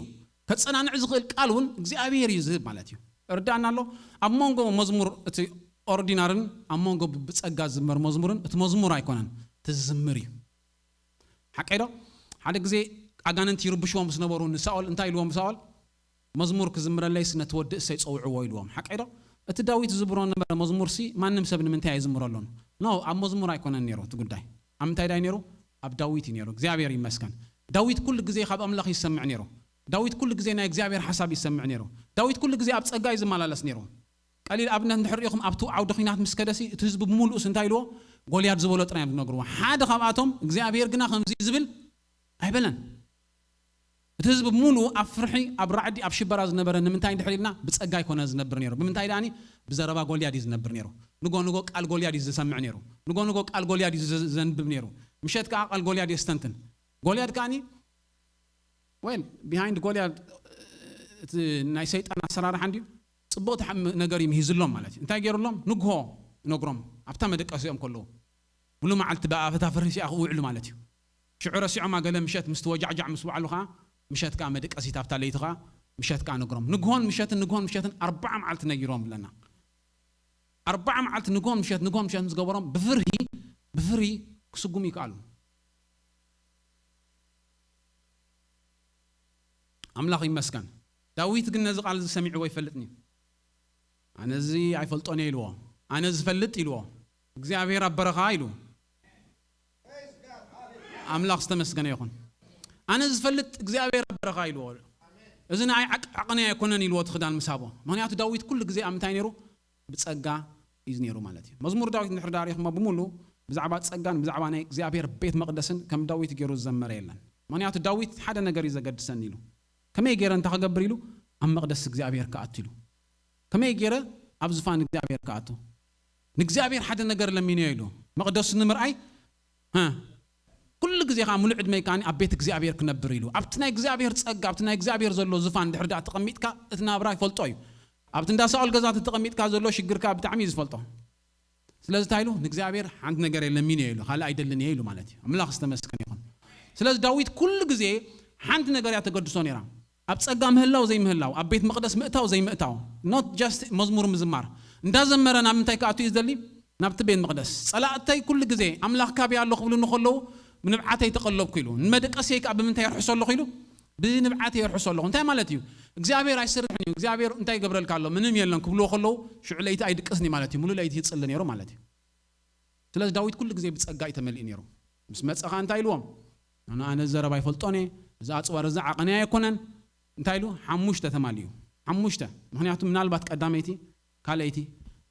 ከጸናንዕ ዝኽእል ቃል እውን እግዚኣብሔር እዩ ዝህብ ማለት እዩ። እርዳእና ኣሎ። ኣብ መንጎ መዝሙር እቲ ኦርዲናርን ኣብ መንጎ ብ- ብጸጋ ዝዝመር መዝሙርን እቲ መዝሙር ኣይኮነን፣ ትዝምር እዩ። ሓቀይ ዶ? ሓደ ግዜ ኣጋንንቲ ይርብሽዎም ምስ ነበሩ ንሳኦል እንታይ ኢልዎም? ሳኦል መዝሙር ክዝምረለይስ ነቲ ወዲ እሰይ ጸውዕዎ ኢልዎም። ሓቀይ ዶ? እቲ ዳዊት ዝዝምሮ ነበረ መዝሙር ሲ ማንም ሰብ ንምንታይ ኣይዝምረሉን? ኖ፣ ኣብ መዝሙር ኣይኮነን ነይሩ እቲ ጉዳይ። ኣብ ምንታይ ዳይ ነይሩ? ኣብ ዳዊት እዩ ነይሩ። እግዚኣብሔር ይመስገን። ዳዊት ኩሉ ግዜ ካብ ኣምላኽ ይሰምዕ ነይሩ። ዳዊት ኩሉ ግዜ ናይ እግዚኣብሔር ሓሳብ ይሰምዕ ነይሩ። ዳዊት ኩሉ ግዜ ኣብ ጸጋ እዩ ዝመላለስ ነይሩ። ቀሊል ኣብነት እንድሕር ርኢኹም ኣብቲ ዓውዲ ኹናት ምስ ከደሲ እቲ ህዝቢ ብምሉእስ እንታይ ኢልዎ? ጎልያድ ዝበሎ ጥራይ እዮም ዝነግርዎ። ሓደ ካብኣቶም እግዚኣብሔር ግና ከምዚ እዩ ዝብል ኣይበለን። እቲ ህዝቢ ብምሉኡ ኣብ ፍርሒ፣ ኣብ ራዕዲ፣ ኣብ ሽበራ ዝነበረ ንምንታይ እንድሕር ኢልና ብጸጋ ኣይኮነ ዝነብር ነይሩ። ብምንታይ ደኣኒ? ብዘረባ ጎልያድ እዩ ዝነብር ነይሩ። ንጎ ንጎ ቃል ጎልያድ እዩ ዝሰምዕ ነይሩ። ንጎ ንጎ ቃል ጎልያድ እዩ ዘ- ዘንብብ ነይሩ። ምሸት ከዓ ቃል ጎልያድ የስተንትን። ጎልያድ ከኣኒ ወል ቢሃይንድ ጎልያድ እቲ ናይ ሰይጣን ኣሰራርሓ እንድዩ። ጽቡቕ ተሓ- ነገር እዩ ምሂዝሎም ማለት እዩ። እንታይ ገይሩሎም? ንግሆ ይነግሮም ኣብታ መደቀሲኦም ከለዉ ሙሉ መዓልቲ ብኣፈታ ፍርሂ ሲኣ ክውዕሉ ማለት እዩ። ሽዑ ረሲዖማ ገለ ምሸት ምስ ተወጃዕጃዕ ምስ በዓሉ ከዓ ምሸት ከዓ መደቀሲት ኣብታ ለይቲ ከዓ ምሸት ከዓ ነግሮም ንግሆን ምሸትን ንግሆን ምሸትን ኣርባዓ መዓልቲ ነጊሮም ብለና። ኣርባዓ መዓልቲ ንግሆን ምሸት ንግሆን ምሸት ምስ ገበሮም ብፍርሂ ብፍርሂ ክስጉሙ ይከኣሉ። ኣምላኽ ይመስገን። ዳዊት ግን ነዚ ቃል እዚ ሰሚዕዎ ይፈልጥን እዩ። ኣነ እዚ ኣይፈልጦን እየ ኢልዎ። ኣነ ዝፈልጥ ኢልዎ። እግዚኣብሔር ኣብ በረኻ ኢሉ። ኣምላኽ ዝተመስገነ ይኹን። ኣነ ዝፈልጥ እግዚኣብሔር ኣብ በረኻ ኢልዎ። እዚ ንኣይ ዓቅ- ዓቕኒ ኣይኮነን ኢልዎ እቲ ክዳን ምስ ሃቦ። ምኽንያቱ ዳዊት ኩሉ ግዜ ኣብ ምንታይ ነይሩ? ብጸጋ እዩ ነይሩ ማለት እዩ። መዝሙር ዳዊት እንድሕር ዳሪኹሞ ብምሉ ብዛዕባ ጸጋን ብዛዕባ ናይ እግዚኣብሔር ቤት መቕደስን ከም ዳዊት ገይሩ ዝዘመረ የለን። ምኽንያቱ ዳዊት ሓደ ነገር እዩ ዘገድሰኒ ኢሉ። ከመይ ገይረ እንታይ ክገብር ኢሉ? ኣብ መቕደስ እግዚኣብሔር ክኣቱ ኢሉ። ከመይ ገይረ ኣብ ዝፋን እግዚኣብሔር ክኣቱ? ንእግዚኣብሔር ሓደ ነገር ለሚንዮ ኢሉ። መቕደሱ ንምርኣይ እ፣ ኩሉ ግዜ ከዓ ሙሉእ ዕድመይ ከዓ ኣብ ቤት እግዚኣብሔር ክነብር ኢሉ። ኣብቲ ናይ እግዚኣብሔር ጸጋ፣ ኣብቲ ናይ እግዚኣብሔር ዘሎ ዝፋን ድሕር ደኣ ተቐሚጥካ እቲ ናብራ ይፈልጦ እዩ። ኣብቲ እንዳ ሳኦል ገዛ ተቐሚጥካ ዘሎ ሽግርካ ብጣዕሚ እዩ ዝፈልጦ። ስለዚ እንታይ ኢሉ? ንእግዚኣብሔር ሓንቲ ነገር የለሚን እየ ኢሉ፣ ካልእ ኣይደልን እየ ኢሉ ማለት እዩ። ኣምላኽ ዝተመስገነ ይኹን። ስለዚ ዳዊት ኩሉ ግዜ ሓንቲ ነገር እያ ተገድሶ ነይራ። ኣብ ጸጋ ምህላው ዘይምህላው፣ ኣብ ቤት መቕደስ ምእታው ዘይምእታው፣ not just መዝሙር ምዝማር። እንዳዘመረ ናብ ምንታይ ክኣቱ እዩ ዝደሊ? ናብቲ ቤት መቕደስ። ጸላእተይ ኩሉ ግዜ ኣምላኽ ካበይ ኣሎ ክብሉ እንከለዉ ብንብዓተይ ተቐለብኩ ኢሉ። ንመደቀስየይ ከዓ ብምንታይ የርሕሶ ኣለኹ ኢሉ? ብንብዓተይ የርሕሶ ኣለኹ። እንታይ ማለት እዩ? እግዚኣብሔር ኣይስርሕን እዩ። እግዚኣብሔር እንታይ ይገብረልካ ኣሎ? ምንም የለን ክብልዎ ከለዉ ሽዑ ለይቲ ኣይድቅስን እዩ ማለት እዩ። ሙሉእ ለይቲ ይጽሊ ነይሩ ማለት እዩ። ስለዚ ዳዊት ኩሉ ግዜ ብጸጋ እዩ ተመሊኡ ነይሩ። ምስ መጸ ኸዓ እንታይ ኢልዎም? ኣነ ኣነ ዘረባ ይፈልጦን እየ፣ እዚ ኣጽዋር እዚ ዓቐንያ ኣይኮነን። እንታይ ኢሉ? ሓሙሽተ ተማሊኡ። ሓሙሽተ። ምኽንያቱ ምናልባት ቀዳመይቲ፣ ካልኣይቲ፣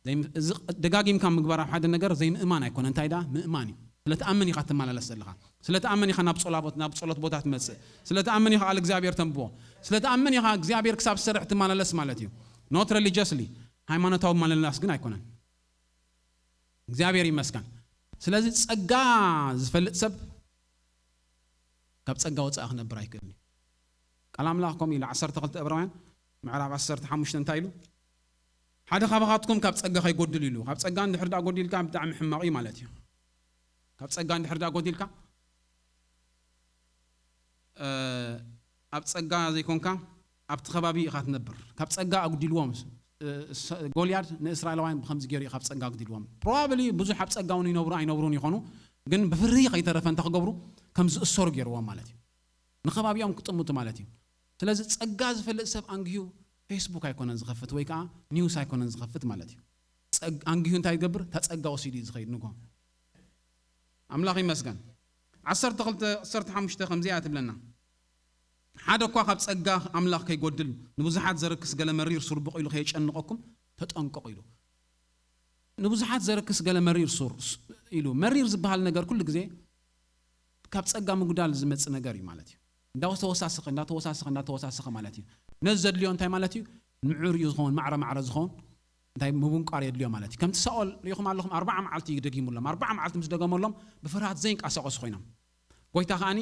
ዘይም- እዚ ደጋጊምካ ምግባር ኣብ ሓደ ነገር ዘይምእማን ኣይኮነ፣ እንታይ ደኣ ምእማን እዩ። ስለ ትኣምን ኢኻ ትመላለስ ዘለኻ። ስለ ትኣምን ኢኻ ናብ ጸላቦት ናብ ጸሎት ቦታ ትመጽእ። ስለ ትኣምን ኢኻ ቃል እግዚኣብሔር ተንብቦ። ስለ ትኣምን ኢኻ እግዚኣብሔር ክሳብ ዝሰርሕ ትመላለስ ማለት እዩ። ኖት ሪሊጀስሊ፣ ሃይማኖታዊ መለላስ ግን ኣይኮነን። እግዚኣብሔር ይመስገን። ስለዚ ጸጋ ዝፈልጥ ሰብ ካብ ጸጋ ወጻኢ ክነብር ኣይክእልን እዩ። ቃል ኣምላኽ ከምኡ ኢሉ ዓሰርተ ክልተ ዕብራውያን ምዕራፍ ዓሰርተ ሓሙሽተ እንታይ ኢሉ? ሓደ ካባኻትኩም ካብ ጸጋ ከይጎድል ኢሉ። ካብ ጸጋ እንድሕር ደኣ ጎዲልካ ብጣዕሚ ሕማቕ እዩ ማለት እዩ። ካብ ጸጋ እንድሕር ደኣ ጎዲልካ እ፣ ኣብ ጸጋ ዘይኮንካ ኣብቲ ከባቢ ኢኻ ትነብር። ካብ ጸጋ ኣጉዲልዎም እ፣ ሰ-፣ ጎልያድ ንእስራኤላውያን ብኸምዚ ገይሩ እዩ ካብ ጸጋ ኣጉዲልዎም። ፕሮባብሊ ብዙሕ ኣብ ጸጋ እውን ይነብሩ ኣይነብሩን ይኾኑ፣ ግን ብፍርሂ ከይተረፈ እንተ ክገብሩ ከም ዝእሰሩ ገይርዎም ማለት እዩ። ንኸባቢኦም ክጥምቱ ማለት እዩ። ስለዚ ጸጋ ዝፈልጥ ሰብ ኣንጊሁ ፌስቡክ ኣይኮነን ዝኸፍት ወይ ከዓ ኒውስ ኣይኮነን ዝኸፍት ማለት እዩ። ጸግ-፣ ኣንጊሁ እንታይ ይገብር? እታ ጸጋ ወሲዱ እዩ ዝኸይድ ንጎ። ኣምላኽ ይመስገን። ዓሰርተ ክልተ ዓሰርተ ሓሙሽተ ከምዚኣ ትብለና። ሓደ እኳ ካብ ጸጋ ኣምላኽ ከይጎድል ንብዙሓት ዘርክስ ገለ መሪር ሱር ብቕ ኢሉ ከየጨንቐኩም ተጠንቀቑ ኢሉ። ንብዙሓት ዘርክስ ገለ መሪር ሱር ስ-፣ ኢሉ። መሪር ዝበሃል ነገር ኩሉ ግዜ ካብ ጸጋ ምጉዳል ዝመጽእ ነገር እዩ ማለት እዩ። እንዳተወሳሰኸ፣ እንዳተወሳሰኸ፣ እንዳተወሳሰኸ ማለት እዩ። ነዚ ዘድልዮ እንታይ ማለት እዩ? ምዕር እዩ ዝኸውን፣ ማዕረ ማዕረ ዝኸውን እንታይ ምብንቋር የድልዮ ማለት እዩ። ከምቲ ሳኦል ርኢኹም ኣለኹም፣ ኣርባዓ መዓልቲ እዩ ደጊሙሎም። ኣርባዓ መዓልቲ ምስ ደገመሎም ብፍርሃት ዘይንቀሳቐሱ ኮይኖም። ጎይታ ከኣኒ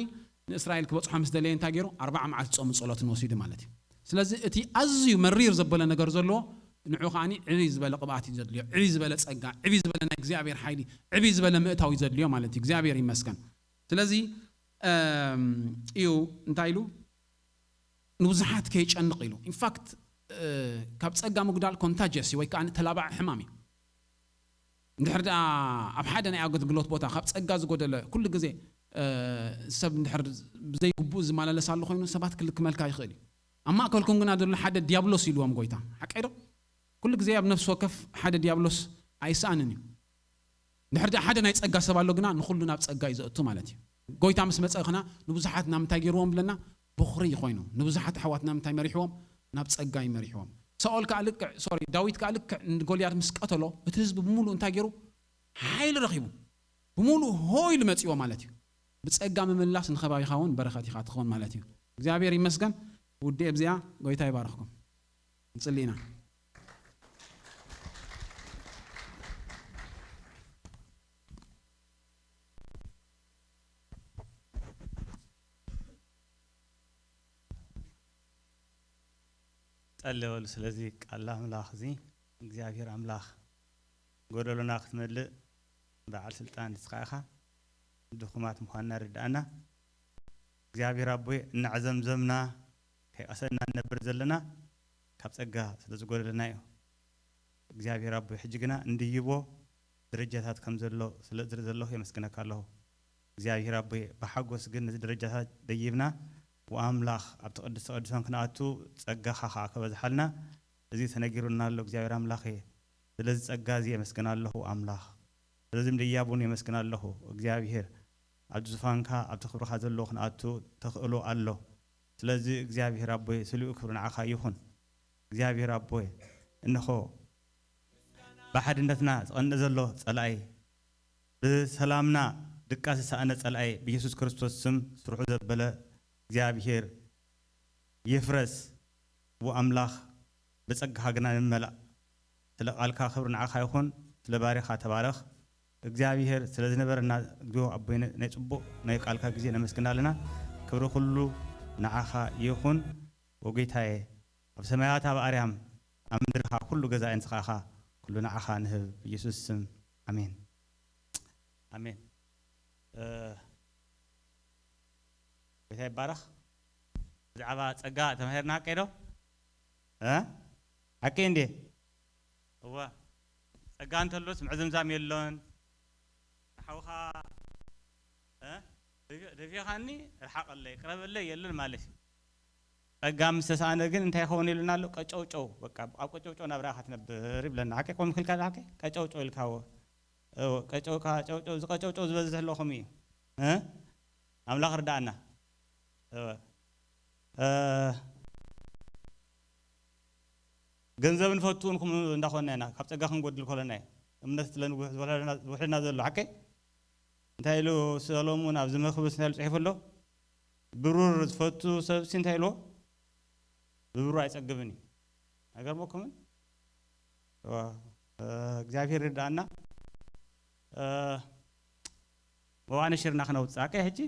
ንእስራኤል ክበጽሖ ምስ ደለየ እንታይ ገይሩ? ኣርባዓ መዓልቲ ጾምን ጸሎትን ወሲዱ ማለት እዩ። ስለዚ እቲ ኣዝዩ መሪር ዘበለ ነገር ዘለዎ ንዑ ከኣኒ ዕብይ ዝበለ ቅብኣት እዩ ዘድልዮ፣ ዕብይ ዝበለ ጸጋ፣ ዕብይ ዝበለ ናይ እግዚኣብሔር ሓይሊ፣ ዕብይ ዝበለ ምእታው እዩ ዘድልዮ ማለት እዩ። እግዚኣብሔር ይመስገን። ስለዚ፣ እም፣ እዩ እንታይ ኢሉ? ንብዙሓት ከየጨንቕ ኢሉ። ኢንፋክት፣ እ፣ ካብ ጸጋ ምጉዳል ኮንታጀስ ወይ ከኣ ተላባዒ ሕማም እዩ። እንድሕር ደኣ ኣብ ሓደ ናይ ኣገልግሎት ቦታ ካብ ጸጋ ዝጎደለ ኩሉ ግዜ፣ እ፣ ሰብ እንድሕር ብዘይግቡእ ዝመላለስ ኣሎ ኮይኑ ሰባት ክልክመልካ ይኽእል እዩ። ኣብ ማእከልኩም ግና ዘሎ ሓደ ዲያብሎስ ኢልዎም ጎይታ። ሓቀይ ዶ? ኩሉ ግዜ ኣብ ነፍሲ ወከፍ ሓደ ዲያብሎስ ኣይስኣንን እዩ። እንድሕር ደኣ ሓደ ናይ ጸጋ ሰብ ኣሎ ግና ንኹሉ ናብ ጸጋ እዩ ዘእቱ ማለት እዩ። ጎይታ ምስ መጸ ኸና ንብዙሓት ናብ ምንታይ ገይርዎም ብለና? ቦኽሪ ኮይኑ። ንብዙሓት ኣሕዋት ናብ ምንታይ መሪሕዎም? ናብ ጸጋ እዩ መሪሕዎም። ሳኦል ከኣ ልክዕ፣ ሶሪ፣ ዳዊት ከኣ ልክዕ ንጎልያድ ምስ ቀተሎ እቲ ህዝቢ ብምሉእ እንታይ ገይሩ? ሓይሊ ረኺቡ። ብምሉእ ሆ ኢሉ መጺዎ ማለት እዩ። ብጸጋ ምምላስ ንኸባቢኻ እውን በረኸት ኢኻ ትኸውን ማለት እዩ። እግዚኣብሔር ይመስገን። ውዴ ኣብዚኣ ጎይታ ይባርኽኩም። ንጽሊ ኢና። ጠለወሉ ስለዚ ቃል ኣምላኽ እዚ እግዚኣብሔር ኣምላኽ ጎደሎና ክትመልእ በዓል ስልጣን ንስኻ ኢኻ። ድኹማት ምዃንና ርድኣና። እግዚኣብሔር ኣቦይ እናዕዘምዘምና ከይቀሰና ንነብር ዘለና ካብ ጸጋ ስለ ዝጎደለና እዩ። እግዚኣብሔር ኣቦይ ሕጂ ግና እንድይቦ ደረጃታት ከም ዘሎ ስለ እዝሪ ዘለኹ የመስግነካ ኣለኹ። እግዚኣብሔር ኣቦይ ብሓጎስ ግን ነዚ ደረጃታት ደይብና ወኣምላኽ ኣብቲ ቅድስተ ቅዱሳን ክንኣቱ ጸጋኻ ኸዓ ከበዝሓልና እዚ ተነጊሩና ኣሎ። እግዚኣብሔር ኣምላኸ ስለዚ ጸጋ እዚ የመስግን ኣለኹ ኣምላኽ። ስለዚ ምድያብ እውን የመስግን ኣለኹ እግዚኣብሔር። ኣብ ዙፋንካ ኣብቲ ክብርኻ ዘለዎ ክንኣቱ ተኽእሎ ኣሎ። ስለዚ እግዚኣብሔር ኣቦይ ስሉኡ ክብሪ ንዓኻ ይኹን። እግዚኣብሔር ኣቦይ እንሆ ብሓድነትና ዝቐንእ ዘሎ ጸላኢ ብሰላምና ድቃስ ዝሰኣነ ጸላኢ ብኢየሱስ ክርስቶስ ስም ስርሑ ዘበለ እግዚኣብሔር ይፍረስ። ዎ ኣምላኽ ብጸጋኻ ግና ንመላእ። ስለ ቃልካ ክብሪ ንዓኻ ይኹን። ስለ ባሪኻ ተባረኽ። እግዚኣብሔር ስለ ዝነበረና ግዜ ኣቦይ ናይ ጽቡቕ ናይ ቃልካ ግዜ ነመስግና ኣለና። ክብሪ ኩሉ ንዓኻ ይኹን። ወጎይታየ ኣብ ሰማያት ኣብ ኣርያም ኣብ ምድርኻ ኩሉ ገዛኢ ንስኻ ኢኻ። ኩሉ ንዓኻ ንህብ ብኢየሱስ ስም ኣሜን። ኣሜን። እ፣ ጎይታ ይባረኽ። ብዛዕባ ጸጋ ተማሂርና ሓቀይ ዶ? እ? ሓቀይ እንዴ? እወ። ጸጋ እንተሎስ ምዕዝምዛም የሎን። ንሓውኻ፣ እ? ደፊ-፣ ደፊኻኒ ርሓቐለይ፣ ቅረበለይ የለን ማለት እዩ። ጸጋ ምስ ተሳእነ ግን እንታይ ይኸውን ኢሉና ኣሎ? ቀጨውጨው። በቃ ኣብ ቀጨውጨው ናብራ ኢኻ ትነብር ይብለና። ሓቂ ቆም ክልካ ሓቂ ቀጨውጨው ኢልካዎ። እወ፣ ቀጨው፣ ቀጨውጨው፣ ዝቀጨውጨው ዝበዝሕ ኣለኹም እዩ። እ? ኣምላኽ ርዳእና። እወ። እ፣ ገንዘብ ንፈቱ እንኩም እንዳኾንና ኢና፣ ካብ ጸጋ ክንጎድል ከለና እዩ። እምነት ስለ ንውሕ-፣ ዝውሕደና፣ ዝውሕደና ዘሎ፣ ሓቀይ? እንታይ ኢሉ ሰሎሙን ኣብዚ መክብስ እንታይ ኢሉ ጽሒፉ ኣሎ? ብሩር ዝፈቱ ሰብሲ እንታይ ኢልዎ? ብብሩር ኣይጸግብን እዩ። ኣይገርመኩምን? እዋ፣ እ፣ እግዚኣብሔር ይርድኣና። እ፣ መዋዕለ ሽርና ክነውጽእ። ኣከይ ሕጂ